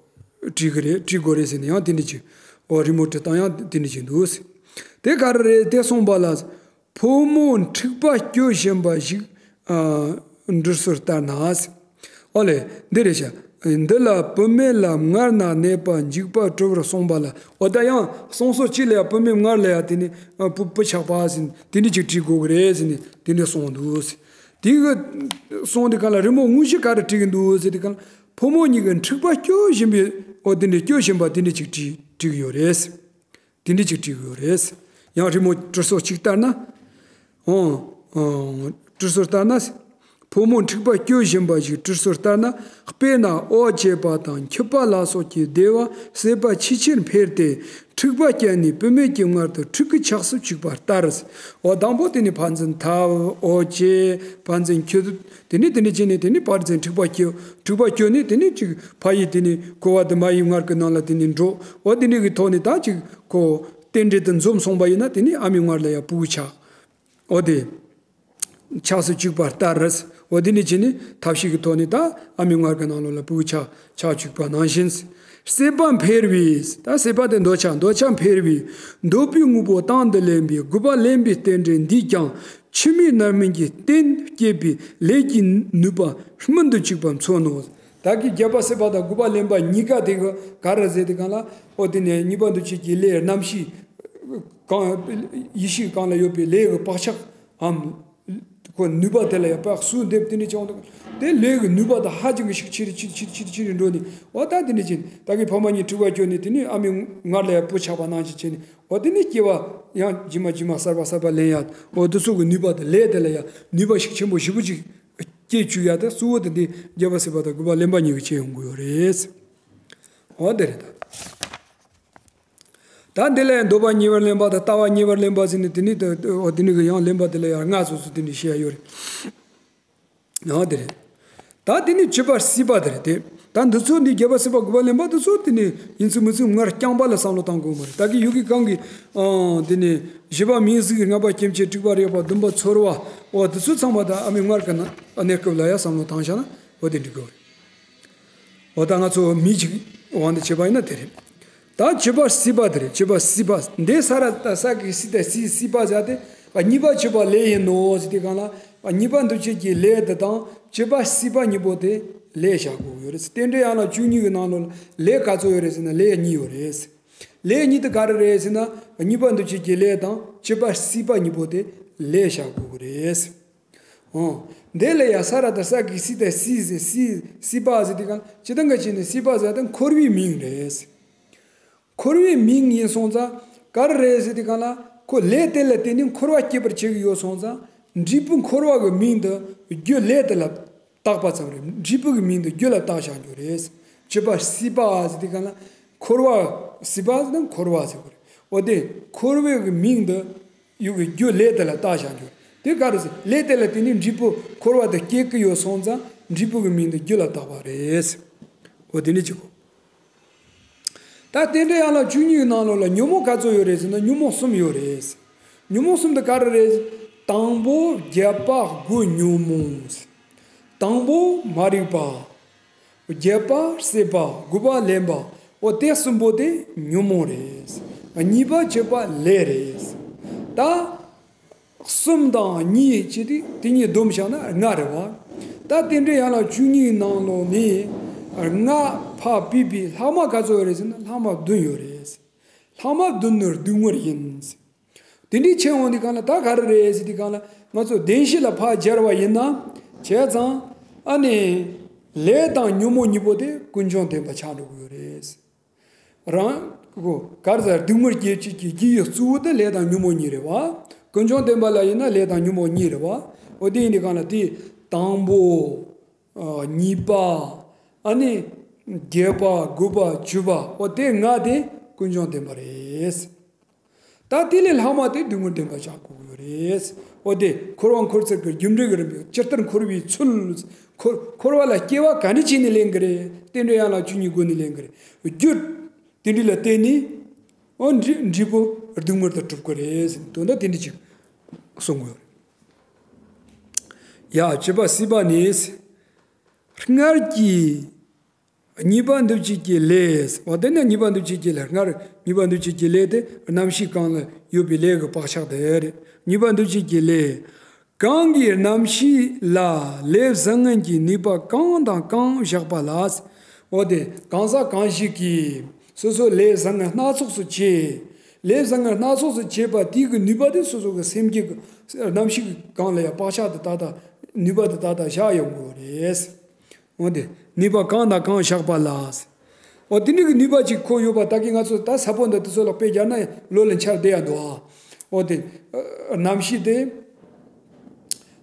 བྲིས་གི་རེད། བྲིས་དགོས་རེད་ཟེར་ནས་ཡང་དེ་འདྲ་ཅིག་འོ་རི་མོ་བྲིས་སྟངས་ཡང་དེ་འདྲ་ཅིག་འདུག་དེ་ག་རེ་རེད་དེ་གསུངས་པ་ལ། ཕོ་མོ་འཁྲིག་པ་སྐྱོ་བཞིན་པ་ཞིག་ཨ་འབྲུ་སོར་ལྟར་ན། ཨོ་ལེ། འདི་རེད་ཤག་འདི་ལ་བུད་མེད་ལ་མངལ་ན་གནས་པ་འཇིགས་པ་བྲི་བར་གསུངས་པ་ལ། འོ་ད་ཡང་གསུང་སོ་གཅིག་ལ་ཡང་བུད་མེད་མངལ་ལ་ཡང་དེ་ནི་ཨ་སྤུ་སྤུ་ཆགས་པ་ཟིན་དེ་འདྲ་ཅིག་བྲིས་དགོས་ཀྱི་རེད་ཟེར་ནས་དེ་འདྲ་གསུངས་འདུག་དེ་གི་གསུངས་དེ་ག་ལ་རི་མོ་དངོས་གཞི་ག་རེ་བྲིས་ཀྱི་འདུག་ཟེར་དེ་ག་ལ་ཕོ་མོ་གཉིས་ཀྱི་འཁྲིག་པ་སྐྱོ་བཞིན་པའི་འོ་དེ་འདྲ་སྐྱོ་བཞིན་པ་དེ་འདྲ་ཅིག་བྲིས་བྲིས་ཀྱི་ཡོད་རེད། དེ་འདྲ་ཅིག་བྲིས་ཡོད་རེད། ཡང་རི་མོ་བྲི་སྲོལ་གཅིག་ལྟར་ན། འོ། འོ། བྲི་སྲོལ་ལྟར་ན། ཕོ་མོ་འཁྲིག་པ་སྐྱོ་བཞིན་པ་ཞིག་བྲི་སྲོལ་ལྟར་ན། དཔེར་ན་འོ་བྱེད་པ་དང་འཁྱུད་པ་ལ་སོགས་ཀྱི་བདེ་བ་སྲེད་པ་ཆེས་ཆེར་འཕེལ་ཏེ་འཁྲིག་པ་སྐྱེས་ནས་བུད་མེད་ཀྱི་མངལ་དུ་འཁྲིག་གི་ཆགས་སུ་བཅུག་པ་ལྟར། འོ་དང་པོ་དེ་ནི་ཕར་འཛིན་འཐབ། འོ་བྱེད། ཕར་འཛིན་འཁྱུད། དེ་ནས་དེ་ནས་བྱས་ནས་དེ་ནས་ཕར་འཛིན་འཁྲིག་པ་སྐྱེ། འཁྲིག་པ་སྐྱེ་ནས་དེ་ནས་ཅིག་ཕ་ཡི་དེ་ནས་ཁོ་བ་དེ་མ་ཡི་མངལ་གྱི་ནང་ལ་དེ་ནས་འགྲོ། འོ་དེ་ནས་གི་ཐོག་ནས་ད་ཅིག་ཁོ་རྟེན་འབྲེལ་དུ་འཛོམས་སོང་པ་ཡིན་ན་དེ་ནས་ཨ་མའི་མངལ་ལ་ཡང་སྤུ་གུ་ཆགས། འོ་དེ་ཆགས་སུ་བཅུག་པ་ལྟར། འོ་དེ་ནི་ཅི་ནི་ཐབས་ཤེས་ཀྱི་ཐོག་ནས་ད་ཨ་མའི་མངལ་གྱི་ནང་ལོགས་ལ་བུ་ཆགས་ཆགས་བཅུག་པ་ནང་བཞིན། སྲེད་པ་འཕེལ་བས། ད་སྲེད་པ་དེ་འདོད་ཆགས། འདོད་ཆགས་འཕེལ་བས། འདོད་པའི་དངོས་པོ་དང་དུ་ལེན་པའི་དགུ་པ་ལེན་པའི་རྟེན་འབྲེལ་འདིས་ཀྱང་ཕྱི་མའི་རྣམ་སྨིན་གྱི་རྟེན་བསྐྱེད་པའི་ལས་ཀྱི་ནུས་པ་སྨིན་དུ་བཅུག་པ་མཚོན་ནོ། ད་གི་བརྒྱད་པ་སྲེད་པ་དང་དགུ་པ་ལེན་པ་གཉིས་ཀ་དེ་གི་ག་རེ་ཟེར་དེ་གང་ལ། འོ་དེ་ནས་གཉིས་པ་འདུ་བྱེད་ཀྱི་ལས་རྣམ་ཤེས་གང་ཡེ་ཤེས་གང་ལ་ཡོད་པའི་ལས་ཀྱི་བག་ཆགས་འམ། ཁོ་ནུས་པ་དེ་ལ་ཡང་དཔག་སུ་འདེབས་དེ་འདྲ་བྱུང་འདུག་དེ་ལས་ཀྱི་ནུས་པ་དང་ཧ་ཅང་གི་ཤུགས་ཆེ་རུ་ཆེ་རུ་ཆེ་རུ་ཆེ་རུ་ཆེ་རུ་འགྲོ་ནས། འོ་ད་དེ་འདྲ་བྱས་ནས་ད་གི་ཕ་མ་གཉིས་འཁྲུག་པ་བསྐྱོན་ནས། དེ་ནས་ཨ་མའི་མངལ་ལ་ཡང་བུ་ཆགས་པ་ནང་བཞིན་བྱས་ནས། འོ་དེ་ནས་སྐྱེ་བ་ཡང་ཇི་མ་ཇི་མ་གསར་པ་གསར་པ་ལེན་ཡ། འོ་དེ་ཚོ་གི་ནུས་པ་དང་ལས་དེ་ལ་ཡང་ནུས་པ་ཤུགས་ཆེན་པོ་ཞེ་པོ་ཅིག་སྐྱེ་བཅུག་ཡ། དེ་གཙོ་བོ་དེ་འདི་བརྒྱད་པ་སྲེད་པ་དང་དགུ་པ་ལེན་པ་གཉིས་ཀྱིས་བྱས་ཡོང་གི་ཡོད་རེད། འོ་དེ་རེད་ད། ད་འདི་ལ་ཡང་འདོད་པ་ཉེ་བར་ལེན་པ་དང་ལྟ་བ་ཉེ་བར་ལེན་པ་ཟེར་ནས། དེ་ནི་ད་འོ་དེ་ནི་གི་ཡང་ལེན་པ་དེ་ལ་ཡང་ལྔ་སོ་སོ་དེ་འདྲ་བཤད་ཡ་ཡོད་རེད། འོ་དེ་རེད། ད་དེ་ནི་བྱེད་པ་སྲིད་པ་དེ་རེད་དེ། ད་འདི་ཚོ་འདི་བརྒྱད་པ་སྲིད་པ་དགུ་པ་ལེན་པ་འདི་ཚོ་དེ་ནི་ཡིན་ཚུལ་མིན་ཚུལ་སྔར་རྐྱང་པ་ལ་བསམ་བློ་བཏང་དགོས་མ་རེད། ད་གི་ཡུ་གི་གང་གི་ཨང་དེ་ནི་བཞི་པ་མིང་གཟུགས། ལྔ་པ་སྐྱེ་མཆེད། དྲུག་པ་རེག་པ། བདུན་པ་ཚོར་བ། འོ་དེ་ཚོ་ཚང་མ་ད་ཨ་མའི་མངལ་གྱི་ནང་གནས་སྐབས་ལ་ཡ་བསམ་བློ་བཏང་བཞག་ན་འོ་དེ་འགྲིག་གི་རེད། འོ་ད་ང་ཚོ་མི་གཅིག་དབང་དུ་བྱས་པ་ཡིན་ན་དེ་རེད། ད་བྱེད་པ་སྲིད་པ་དེ་རེད། བྱེད་པ་སྲིད་པ་འདི་ས་ར་ད་ས་གི་སྲིད་དེ་སྲིད་སྲིད་པ་ཟེར་དེ། གཉིས་པ་བྱེད་པ་ལས་ཡིན་ནོ་ཟེར་དེ་གང་ལ། གཉིས་པ་འདུ་བྱེད་ཀྱི་ལས་དེ་དང་བྱེད་པ་སྲིད་པ་གཉིས་པོ་དེ་ལས་བཞག་དགོས་ཡོད་རེད། རྟེན་འབྲེལ་ཡན་ལག་བཅུ་གཉིས་ཀྱི་ནང་ལོགས་ལ་ལས་ག་ཚོད་ཡོད་རེད་ཟེར་ན་ལས་གཉིས་ཡོད་རེད། ལས་གཉིས་དེ་ག་རེ་རེད་ཟེར་ན། གཉིས་པ་འདུ་བྱེད་ཀྱི་ལས་དང་བྱེད་པ་སྲིད་པ་གཉིས་པོ་དེ་ལས་བཞག་དགོས་ཀྱི་རེད། འོ། འདི་ལ་ཡ་ས་ར་ད་ས་གི་སྲིད་དེ་སྲིད་ཟེར། སྲིད་སྲིད་པ་ཟེར་དེ་གང་ཅི་ལྟར་ག་ཅི་ནས་སྲིད་པ་ཟེར་དེ་འཁོར་བའི་མིང་རེད། འཁོར་བའི་མིང་ཡིན་སོང་ཙང་ག་རེ་རེད་ཟེར་དེ་གང་ལ། ཁོ་ལས་དེ་ལ་བརྟེན་ནས་འཁོར་བ་སྐྱེད་པར་བྱེད་ཀྱི་ཡོད་སོང་ཙང་། འབྲས་བུ་འཁོར་བ་གི་མིང་དུ་རྒྱུ་ལས་དེ་ལ་བཏགས་པ་ཙམ་རེད། འབྲས་བུ་གི་མིང་དུ་རྒྱུ་ལ་བཏགས་བཞག་རྒྱུ་རེད། བྱེད་པ་སྲིད་པ་ཟེར་དེ་གང་ལ། འཁོར་བ་སྲིད་པ་ཟེར་ན་འཁོར་བ་ཟེར་དགོས་རེད། འོ་དེ་འཁོར་བའི་གི་མིང་དུ་ཡུ་གི་རྒྱུ་ལས་དེ་ལ་བཏགས་བཞག་རྒྱུ་དེ་ག་རེ་ཟེར། ལས་དེ་ལ་བརྟེན་ནས་འབྲས་བུ་འཁོར་བ་དེ་སྐྱེད་ཀྱི་ཡོད་སོང་ཙང་འབྲས་བུ་གི་མིང་དུ་རྒྱུ་ལ་བཏགས་པ་རེད། འོ་དེ་ནི་གཅིག་གོ། ད་རྟེན་འབྲེལ་ཡན་ལག་བཅུ་གཉིས་ཀྱི་ནང་ལོགས་ལ་ཉོན་མོངས་ག་ཚོད་ཡོད་རེད་ཟེར་ན་ཉོན་མོངས་གསུམ་ཡོད་རེད། ཉོན་མོངས་གསུམ་དེ་ག་རེ་རེད། དང་པོ་བརྒྱད་པ་དགུ་ཉོན་མོངས། དང་པོ་མ་རིག་པ། བརྒྱད་པ་སྲེད་པ། དགུ་པ་ལེན་པ། འོ་དེ་གསུམ་པོ་དེ་ཉོན་མོངས་རེད། གཉིས་པ་བྱེད་པ་ལས་རེད། ད་གསུམ་དང་གཉིས་བྱས་ཏེ་དེ་གཉིས་བསྡོམས་བཞག་ན་ལྔ་རེད་བ། ད་རྟེན་འབྲེལ་ཡན་ལག་བཅུ་གཉིས་ནང་ལོགས་ནས་ལྔ་ཕར་ཕུད་པའི་ལྷག་མ་ག་ཚོད་ཡོད་རེད་ཟེར་ན་ལྷག་མ་བདུན་ཡོད་རེད། ལྷག་མ་བདུན་ནི་སྡུག་བསྔལ་ཡིན། དེ་འདྲའི་ཆེ་འོང་དུས་གང་ལ་ད་ག་རེ་རེད་ཟེར་དུས་གང་ལ། ང་ཚོ་བདེན་བཞི་ལ་ཕར་སྦྱར་བ་ཡིན་ན། བྱས་ཙང་ཨ་ནི་ལས་དང་ཉོན་མོངས་གཉིས་པོ་དེ་ཀུན་འབྱུང་བདེན་པ་ཆགས་འགྲོ་གི་ཡོད་རེད། རང་གོ་ག་རེ་ཟེར། སྡུག་བསྔལ་སྐྱེད་བྱེད་ཀྱི་རྒྱུ་ཡི་གཙོ་བོ་དེ་ལས་དང་ཉོན་མོངས་གཉིས་རེད་བ། ཀུན་འབྱུང་བདེན་པ་ལ་ཡིན་ན་ལས་དང་ཉོན་མོངས་གཉིས་རེད་བ། འོ་དེ་ཡིན་དུས་གང་ལ་དེ་དང་པོ། ཨ། གཉིས་པ། ཨ་ནི་བརྒྱད་པ། དགུ་པ། བཅུ་པ། འོ་དེ་ལྔ་དེ་ཀུན་འབྱུང་བདེན་པ་རེད། ད་དེ་ལས་ལྷག་མ་དེ་སྡུག་བསྔལ་བདེན་པ་ཆགས་དགོས་ཀྱི་ཡོད་རེད། འོ་དེ་འཁོར་བ་འཁོར་ཚུལ་གྱི་རྒྱུ་འབྲས་ཀྱི་རིམ་པས་ཇི་ལྟར་འཁོར་བའི་ཚུལ། འཁོར་འཁོར་བ་ལ་སྐྱེ་བ་ག་འདྲ་བྱས་ནས་ལེན་གྱི་རེད། རྟེན་འབྲེལ་ཡན་ལག་བཅུ་གཉིས་སྒོ་ནས་ལེན་གྱི་རེད། རྒྱུ་དེ་འདྲ་ལ་བརྟེན་ནས་འོ་འབྲས་འབྲས་བུ་སྡུག་བསྔལ་དུ་གྲུབ་ཀྱི་རེད། དོན་དག་དེ་འདྲ་ཅིག་གསུང་གི་ཡོད་རེད། ཡ། བྱེད་པ་སྲིད་པ་ནི། སྔར་གྱི་གཉིས་པ་འདུ་བྱེད་ཀྱི་ལས། འོ་དེ་ནས་གཉིས་པ་འདུ་བྱེད་ཀྱི་ལས། སྔར་གཉིས་པ་འདུ་བྱེད་ཀྱི་ལས་དེ་རྣམ་ཤེས་གང་ལ་ཡོད་པའི་ལས་ཀྱི་བག་ཆགས་དེ་རེད། གཉིས་པ་འདུ་བྱེད་ཀྱི་ལས། གང་གིས་རྣམ་ཤེས་ལ་ལས་བཟང་ངན་གྱི་ནུས་པ་གང་དང་གང་བཞག་པ་ལ། འོ་དེ་གང་ཟག་གང་ཞིག་གིས་སོ་སོ་ལས་བཟང་ངན་སྣ་ཚོགས་སུ་བྱེད། ལས་བཟང་ངན་སྣ་ཚོགས་སུ་བྱེད་པ་དེའི་གི་ནུས་པ་དེ་སོ་སོ་གི་སེམས་བསྐྱེད་ཀྱི་རྣམ་ཤེས་ཀྱི་གང་ལ་ཡང་བག་ཆགས་དེ་ད་ལྟ་ནུས་པ་དེ་ད་ལྟ་བཞག་ཡོང་དགོས་རེད། འོ་དེ་ནུས་པ་གང་དང་གང་བཞག་པ་ལ། འོ་དེ་འདྲ་གི་ནུས་པ་ཅིག་ཁོ་ཡོད་པ་ད་གི་ང་ཚོ་ད་ས་བོན་འདི་དེ་ཚོ་ལ་དཔེ་སྦྱར་ན་ལོ་ལ་འཆར་བསྡད་ཡ་འདུག་ཨ། འོ་དེ་རྣམ་ཤེས་དེ།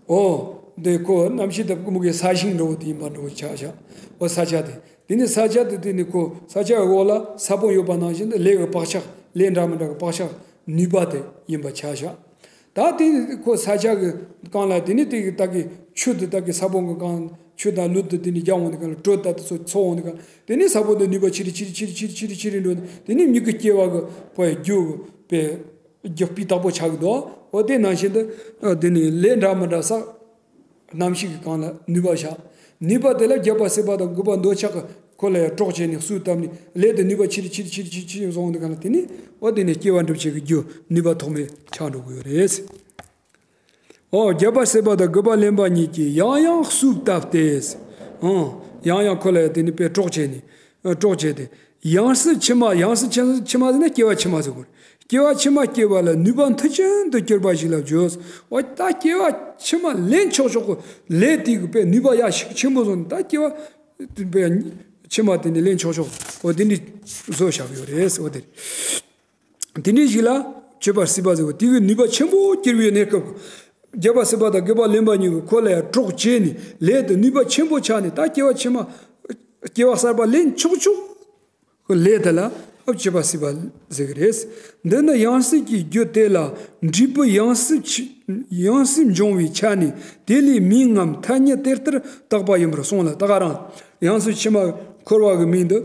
འོ་དེ་ཁོ་རྣམ་ཤེས་དེ་ཀུ་མུ་གི་ས་ཞིང་འདྲ་བོ་དེ་ཡིན་པ་འདྲ་བོ་ཆགས་ཤག་འོ་ས་ཆ་དེ་དེ་ནི་ས་ཆ་དེ་དེ་ནི་ཁོ་ས་ཆ་འོག་ལ་ས་བོན་ཡོད་པ་ནང་བཞིན་དུ་ལས་ཀྱི་བག་ཆགས་ལས་འདྲ་མི་འདྲ་གི་བག་ཆགས་ནུས་པ་དེ་ཡིན་པ་ཆགས་ཤག་ད་དེ་ཁོ་ས་ཆ་གི་སྒང་ལ་དེ་ནི་དེ་གི་ད་གི་ཆུ་དེ་ད་གི་ས་བོན་གི་སྒང་ཆུ་དང་ལུད་དེ་དེ་ནི་རྒྱག་འོང་དེ་གང་ལ་དྲོད་ད་དེ་ཚོ་ཚོ་འོང་དེ་གང་དེ་ནི་ས་བོན་དེ་ནུས་པ་ཆེ་རུ་ཆེ་རུ་ཆེ་རུ་ཆེ་རུ་ཆེ་རུ་འགྲོ་དེ་ནི་མྱུ་གུ་སྐྱེ་བ་གི་པོའི་རྒྱུ་པའི་རྒྱུ་སྤུས་དག་པོ་ཆགས་ཀྱི་འདུག་འོ་དེ་ནང་བཞིན་དུ་དེ་ནི་ལས་འདྲ་མི་འདྲ་བསགས། རྣམ་ཤེས་ཀྱི་སྒང་ལ་ནུས་པ་བཞག་ནུས་པ་དེ་ལ་རྒྱབ་པ་སྲིད་པ་དང་དགུ་པ་འདོད་ཆགས་ཀྱི་ཁོ་ལ་ཡང་གྲོགས་བྱས་ནས་གསོས་བཏབ་ནས་ལས་དེ་ནུས་པ་ཆེ་རུ་ཆེ་རུ་ཆེ་རུ་ཆེ་རུ་ཆེ་རུ་སོང་དུས་སྒང་ལ་དེ་ནི་འོ་དེ་ནས་སྐྱེ་བ་འགྲུབ་བྱེད་ཀྱི་རྒྱུ་ནུས་པ་ཐོགས་མེད་ཆགས་འགྲོ་གི་ཡོད་རེད། ཨོ། རྒྱབ་པ་སྲིད་པ་དང་དགུ་པ་ལེན་པ་གཉིས་ཀྱིས་ཡང་ཡང་གསོས་བཏབ་སྟེ། ཨོ། ཡང་ཡང་ཁོ་ལ་ཡང་དེ་ནི་དཔེ་གྲོགས་བྱས་ནས། ཨ། གྲོགས་བྱས་ཏེ། ཡང་སྲིད་ཕྱི་མ། ཡང་སྲིད་ཕྱི་ཕྱི་མ་ཟེར་ན་སྐྱེ་བ་ཕྱི་མ་ཟེར་དགོས། སྐྱེ་བ་ཕྱི་མ་སྐྱེ་བ་ལ་ནུས་པ་མཐུ་ཅན་དུ་གྱུར་པ་ཞིག་ལ་བརྗོད། ཨོ། ད་སྐྱེ་བ་ཕྱི་མ་ལེན་ཆོག་ཆོག་གི་ལས་དེ་གི་དཔེ་ནུས་པ་ཡ་ཤུགས་ཆེན་པོ་བཟུང་ནས་ད་སྐྱེ་བ་དཔེ་ཕྱི་མ་དེ་ནི་ལེན་ཆོག་ཆོག་འོ་དེ་འདྲ་བཟོས་བཞག་ཡོད་རེད། འོ་དེ་རེད། དེ་འདྲའི་ཞིག་ལ་སྤྱོད་པ་སྲིད་པ་ཟེར་བ་དེ་གི་ནུས་པ་ཆེན་པོ་གྱུར་པའི་གནས་སྐབས། རྒྱབ་པ་སྲིད་པ་དང་དགུ་པ་ལེན་པ་གཉིས་ཀྱིས་ཁོ་ལ་ཡང་གྲོགས་བྱས་ནས་ལས་དེ་ནུས་པ་ཆེན་པོ་ཆགས་ནས་ད་སྐྱེ་བ་ཕྱི་མ། སྐྱེ་བ་གསར་པ་ལེན་ཆོག་ཆོག་གི་ལས་དེ་ལ་སྤྱོད་པ་སྲིད་པ་ཟེར་གི་རེད། འདི་ནི་ཡང་སྲིད་ཀྱི་རྒྱུ་དེ་ལ་འབྲས་བུ་ཡང་སྲིད་ཆ་ཡང་སྲིད་འབྱུང་བའི་ཆ་ནས་དེ་ལས་མིང་ངམ་ཐ་སྙད་དེ་ལྟར་བཏགས་པ་ཡིན་པར་གསུངས་ལ། ད་ག་རང་ཡང་སྲིད་ཕྱི་མ་འཁོར་བ་གི་མིང་འདི་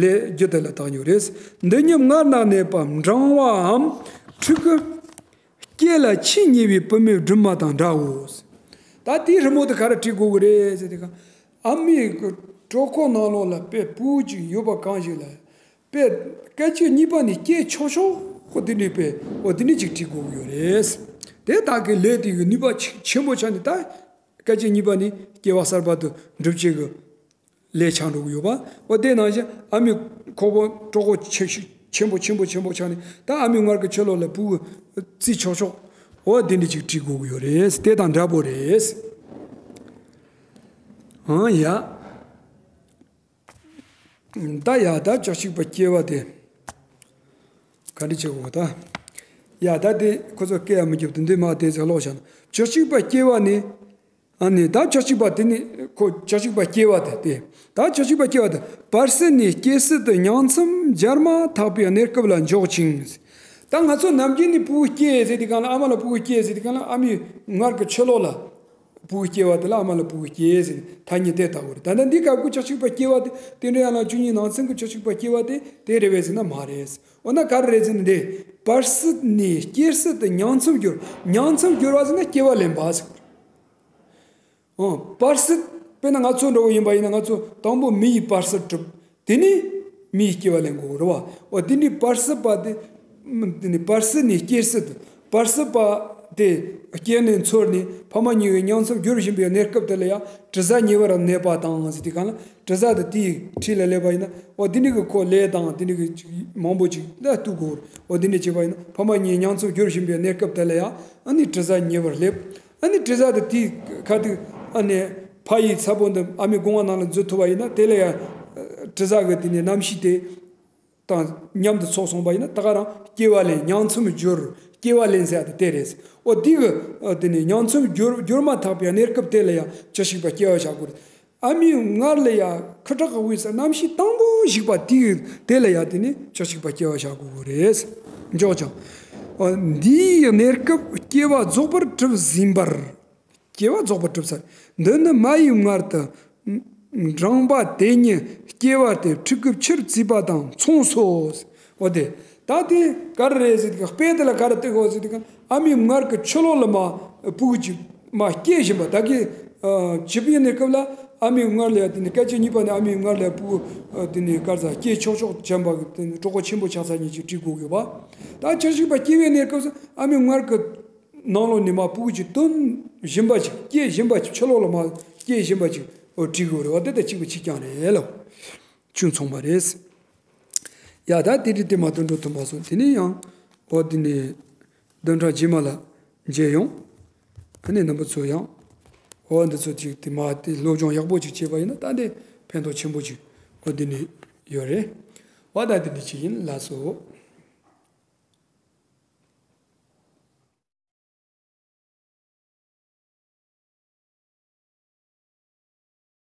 ལས་རྒྱུ་དེ་ལ་བཏགས་ཡོད་རེད། འདི་ཉིད་སྔར་ན་གནས་པ་འབྲང་བའམ་ཕྲུ་གུ་སྐྱེ་ལ་ཆེས་ཉེ་བའི་བུད་མེད་སྦྲུམ་མ་དང་འདྲའོ། ད་དེའི་རི་མོ་དེ་ག་རེ་བྲིས་དགོས་གི་རེད་ཟེར་དུས་སྒང་། ཨ་མའི་གི་གྲོད་ཁོག་ནང་ལོགས་ལ་དཔེ་བུ་ཅིག་ཡོད་པ་གང་ཞིག་ལ། དཔེ་སྐད་ཅིག་གཉིས་པ་ནས་སྐྱེ་ཆོག་ཆོག་གི་དེ་འདྲའི་དཔེ་འོ་དེ་འདྲ་ཅིག་བྲིས་དགོས་གི་ཡོད་རེད། དེ་དག་གི་ལས་དེ་གི་ནུས་པ་ཆེ་ཆེན་པོ་ཆགས་ནས་ད་སྐད་ཅིག་གཉིས་པ་ནས་སྐྱེ་བ་གསར་པ་དུ་འགྲུབ་བྱེད་གི་ལས་ཆགས་འགྲོ་གི་ཡོད་པ། འོ་དེ་ནང་བཞིན་ཨ་མའི་ཁོག་པ་གྲོད་ཁོག་ཆེ་ཤོས་ཆེན་པོ་ཆེན་པོ་ཆེན་པོ་ཆགས་ནས་ད་ཨ་མའི་མངལ་གྱི་ཕྱི་ལོགས་ལ་བུ་གི་རྩིས་ཆོག་ཆོག་འོ་དེ་འདྲ་ཅིག་བྲིས་དགོས་ཀྱི་ཡོད་རེད། དེ་དང་འདྲ་པོ་རེད། ཨང་ཡ། ད་ཡ་ད་བཅུ་གཅིག་པ་སྐྱེ་བ་དེ་ག་འདྲ་བྱེད་དགོས་ད། ཡ་ད་དེ་ཁོ་ཚོ་སྐད་ཡ་མི་རྒྱབ་དེ་འདི་མ་དེ་ཚེ་ཀློག་བྱ་ན། བཅུ་གཅིག་པ་སྐྱེ་བ་ནི། ཨ་ནི་ད་བཅུ་གཅིག་པ་དེ་ནི་ཁོ་བཅུ་གཅིག་པ་སྐྱེ་བ་དེ་དེ། ད་བཅུ་གཅིག་པ་སྐྱེ་བ་དེ་བར་སྲིད་ནས་སྐྱེ་སྲིད་དུ་ཉིང་མཚམས་སྦྱར་མ་ཐག་པའི་གནས་སྐབས་ལ་འཇོག་ཅིང་། ད་ང་ཚོ་ནམ་རྒྱུན་ནས་ཕྲུ་གུ་སྐྱེ་ཟེར་དུས་སྒང་ལ་ཨ་མ་ལ་ཕྲུ་གུ་སྐྱེ་ཟེར་དུས་སྒང་ལ་ཨ་མའི་མངལ་གྱི་ཕྱི་ལོགས་ལ་ཕྲུ་གུ་སྐྱེ་བ་དེ་ལ་ཨ་མ་ལ་ཕྲུ་གུ་སྐྱེ་ཟེར་ཐ་སྙད་དེ་བཏགས་ཡོད་རེད། ད་ལྟ་འདི་སྐབས་ཀྱི་བཅུ་གཅིག་པ་སྐྱེ་བ་དེ་དེ་འདྲ་ཡང་ན་བཅུ་གཉིས་ནང་ཚན་གྱི་བཅུ་གཅིག་པ་སྐྱེ་བ་དེ་དེ་རེད་པས་ཟེར་ན་མ་རེད། འོ་ན་ག་རེ་རེད་ཟེར་ན་འདི་བར་སྲིད་ནས་སྐྱེ་སྲིད་དུ་ཉིང་མཚམས་སྦྱོར། ཉིང་མཚམས་སྦྱོར་བ་ཟེར་ན་སྐྱེ་བ་ལེན་པ་ཟེར། ཨོ། བར་སྲིད། དཔེར་ན་ང་ཚོ་འདྲ་བོ་ཡིན་པ་ཡིན་ན་ང་ཚོ་དང་པོ་མི་ཡི་བར་སྲིད་གྲུབ། དེ་ནས་མི་ཡི་སྐྱེ་བ་ལེན་དགོས་རེད་བ། འོ་དེ་ནས་བར་སྲིད་པ་དེ། དེ་ནས་བར་སྲིད་ནས་སྐྱེ་སྲིད་དུ། བར་སྲིད་པ་དེ་སྐྱེས་ནས་འཚོ་ནས་ཕ་མ་གཉིས་ཀྱི་ཉིང་མཚམས་སྦྱོར་བཞིན་པའི་གནས་སྐབས་དེ་ལ་ཡང་དྲི་ཟ་ཉེ་བར་གནས་པ་དང་ཟེར་དུས་སྒང་ལ་དྲི་ཟ་དེ་དེའི་འཁྲིས་ལ་སླེབས་པ་ཡིན་ན་འོ་དེ་ནས་ཀྱི་ཁོ་ལས་དང་དེ་ནས་ཀྱི་མང་པོ་ཅིག་ལ་ལྟོས་དགོས་རེད། འོ་དེ་འདྲ་བྱས་པ་ཡིན་ན་ཕ་མ་གཉིས་ཉིང་མཚམས་སྦྱོར་བཞིན་པའི་གནས་སྐབས་དེ་ལ་ཡང་ཨ་ནི་དྲི་ཟ་ཉེ་བར་སླེབས། ཨ་ནི་དྲི་ཟ་དེ་དེའི་ཁ་ཐུག་ཨ་ནི་ཕ་ཡི་ཚ་པོ་འདི་ཨ་མའི་སྒོ་ང་ནང་ལ་འཛུལ་ཐུབ་པ་ཡིན་ན་དེ་ལ་ཡང་དྲི་ཟ་གི་དེ་ནས་རྣམ་ཤེས་དེ་དང་མཉམ་དུ་ཚོགས་སོང་པ་ཡིན་ན་ད་ག་རང་སྐྱེ་བ་ལེན། ཉིང་མཚམས་སྦྱོར། སྐྱེ་བ་ལེན་ཟེར་ཡ་དེ་དེ་རེད། འོ་དེ་གི་དེ་ནས་ཉིང་མཚམས་སྦྱོར་སྦྱོར་མ་ཐག་པའི་གནས་སྐབས་དེ་ལ་ཡང་བཅུ་གཅིག་པ་སྐྱེ་བ་བཞག་དགོས་རེད། ཨ་མའི་མངལ་ལ་ཡ་ཁུ་ཁྲག་གི་དབུས་སུ་རྣམ་ཤེས་དང་པོ་ཞིག་པ་དེའི་དེ་ལ་ཡ་དེ་ནི་བཅུ་གཅིག་པ་སྐྱེ་བ་བཞག་དགོས་རེད། འཇོག་ཅིང་། འདིའི་གནས་སྐབས་སྐྱེ་བ་རྫོགས་པར་གྲུབ་ཟིན་པར། སྐྱེ་བ་རྫོགས་པར་གྲུབ་ཚར། འདི་ནི་མ་ཡི་མངལ་དུ་འབྲང་པ་དེ་ཉིད་སྐྱེ་བ་སྟེ་ཕྲུ་གུ་ཕྱིར་བརྩིས་པ་དང་མཚུངས་སོ། འོ་དེ། ད་དེ་ག་རེ་རེད་ཟེར་དུས་དཔེ་དེ་ལ་ག་རེ་བསྟན་དགོས་ཟེར་དུས་ཨ་མའི་མངལ་གྱི་ཕྱི་ལོགས་ལ་མ་ཕྲུ་གུ་ཅིག་མ་སྐྱེ་བཞིན་པ་ད་གི། བྱིས་པའི་གནས་སྐབས་ལ་ཨ་མའི་མངལ་ལ་ཡ་དེ་ནི་སྐད་ཅིག་གཉིས་པ་ནས་ཨ་མའི་མངལ་ལ་ཡ་ཕྲུ་གུ་དེ་ནི་ག་རེ་ཟ་སྐྱེ་ཆོག་ཆོག་བྱས་པ་གི་དེ་ནི་གྲོད་ཁོག་ཆེན་པོ་ཆགས་ཚར་ཉིན་ཅིག་བྲིས་དགོས་ཀྱི་ཡོད་པ། ད་བཅུ་གཅིག་པ་སྐྱེ་བའི་གནས་སྐབས་སུ་ཨ་མའི་མངལ་གྱི་ནང་ལོགས་ནས་མ་ཕྲུ་གུ་ཅིག་བཏོན་བཞིན་པ་ཅིག་སྐྱེ་བཞིན་པ་ཅིག་ཕྱི་ལོགས་ལ་མ་སྐྱེ་བཞིན་པ་ཅིག་འོ་བྲིས་དགོས་རེད་བ། དེ་དང་གཅིག་པ་གཅིག་རྐྱང་རེད་ལོ། ཆུང་མཚུངས་པ་རེད། ཡ་ད་དེ་རིང་དེ་མ་དོན་འགྲོ་ཐུབ་མ་སོང་། དེ་ནས་ཡང་འོ་དེ་ནས་བདུན་ཕྲག་རྗེས་མ་ལ་མཇལ་ཡོང་། ཨ་ནི་རྣམ་པ་ཚོ་ཡང་འོ་འདི་ཚོ་ཅིག་དེ་མ་དེ་སློབ་སྦྱོང་ཡག་པོ་ཅིག་བྱས་པ་ཡིན་ན་ད་འདི་ཕན་ཐོགས་ཆེན་པོ་ཅིག་འོ་དེ་ནས་ཡོད་རེད་བ། ད་དེ་འདི་ཅིག་ཡིན་ལགས་སོ།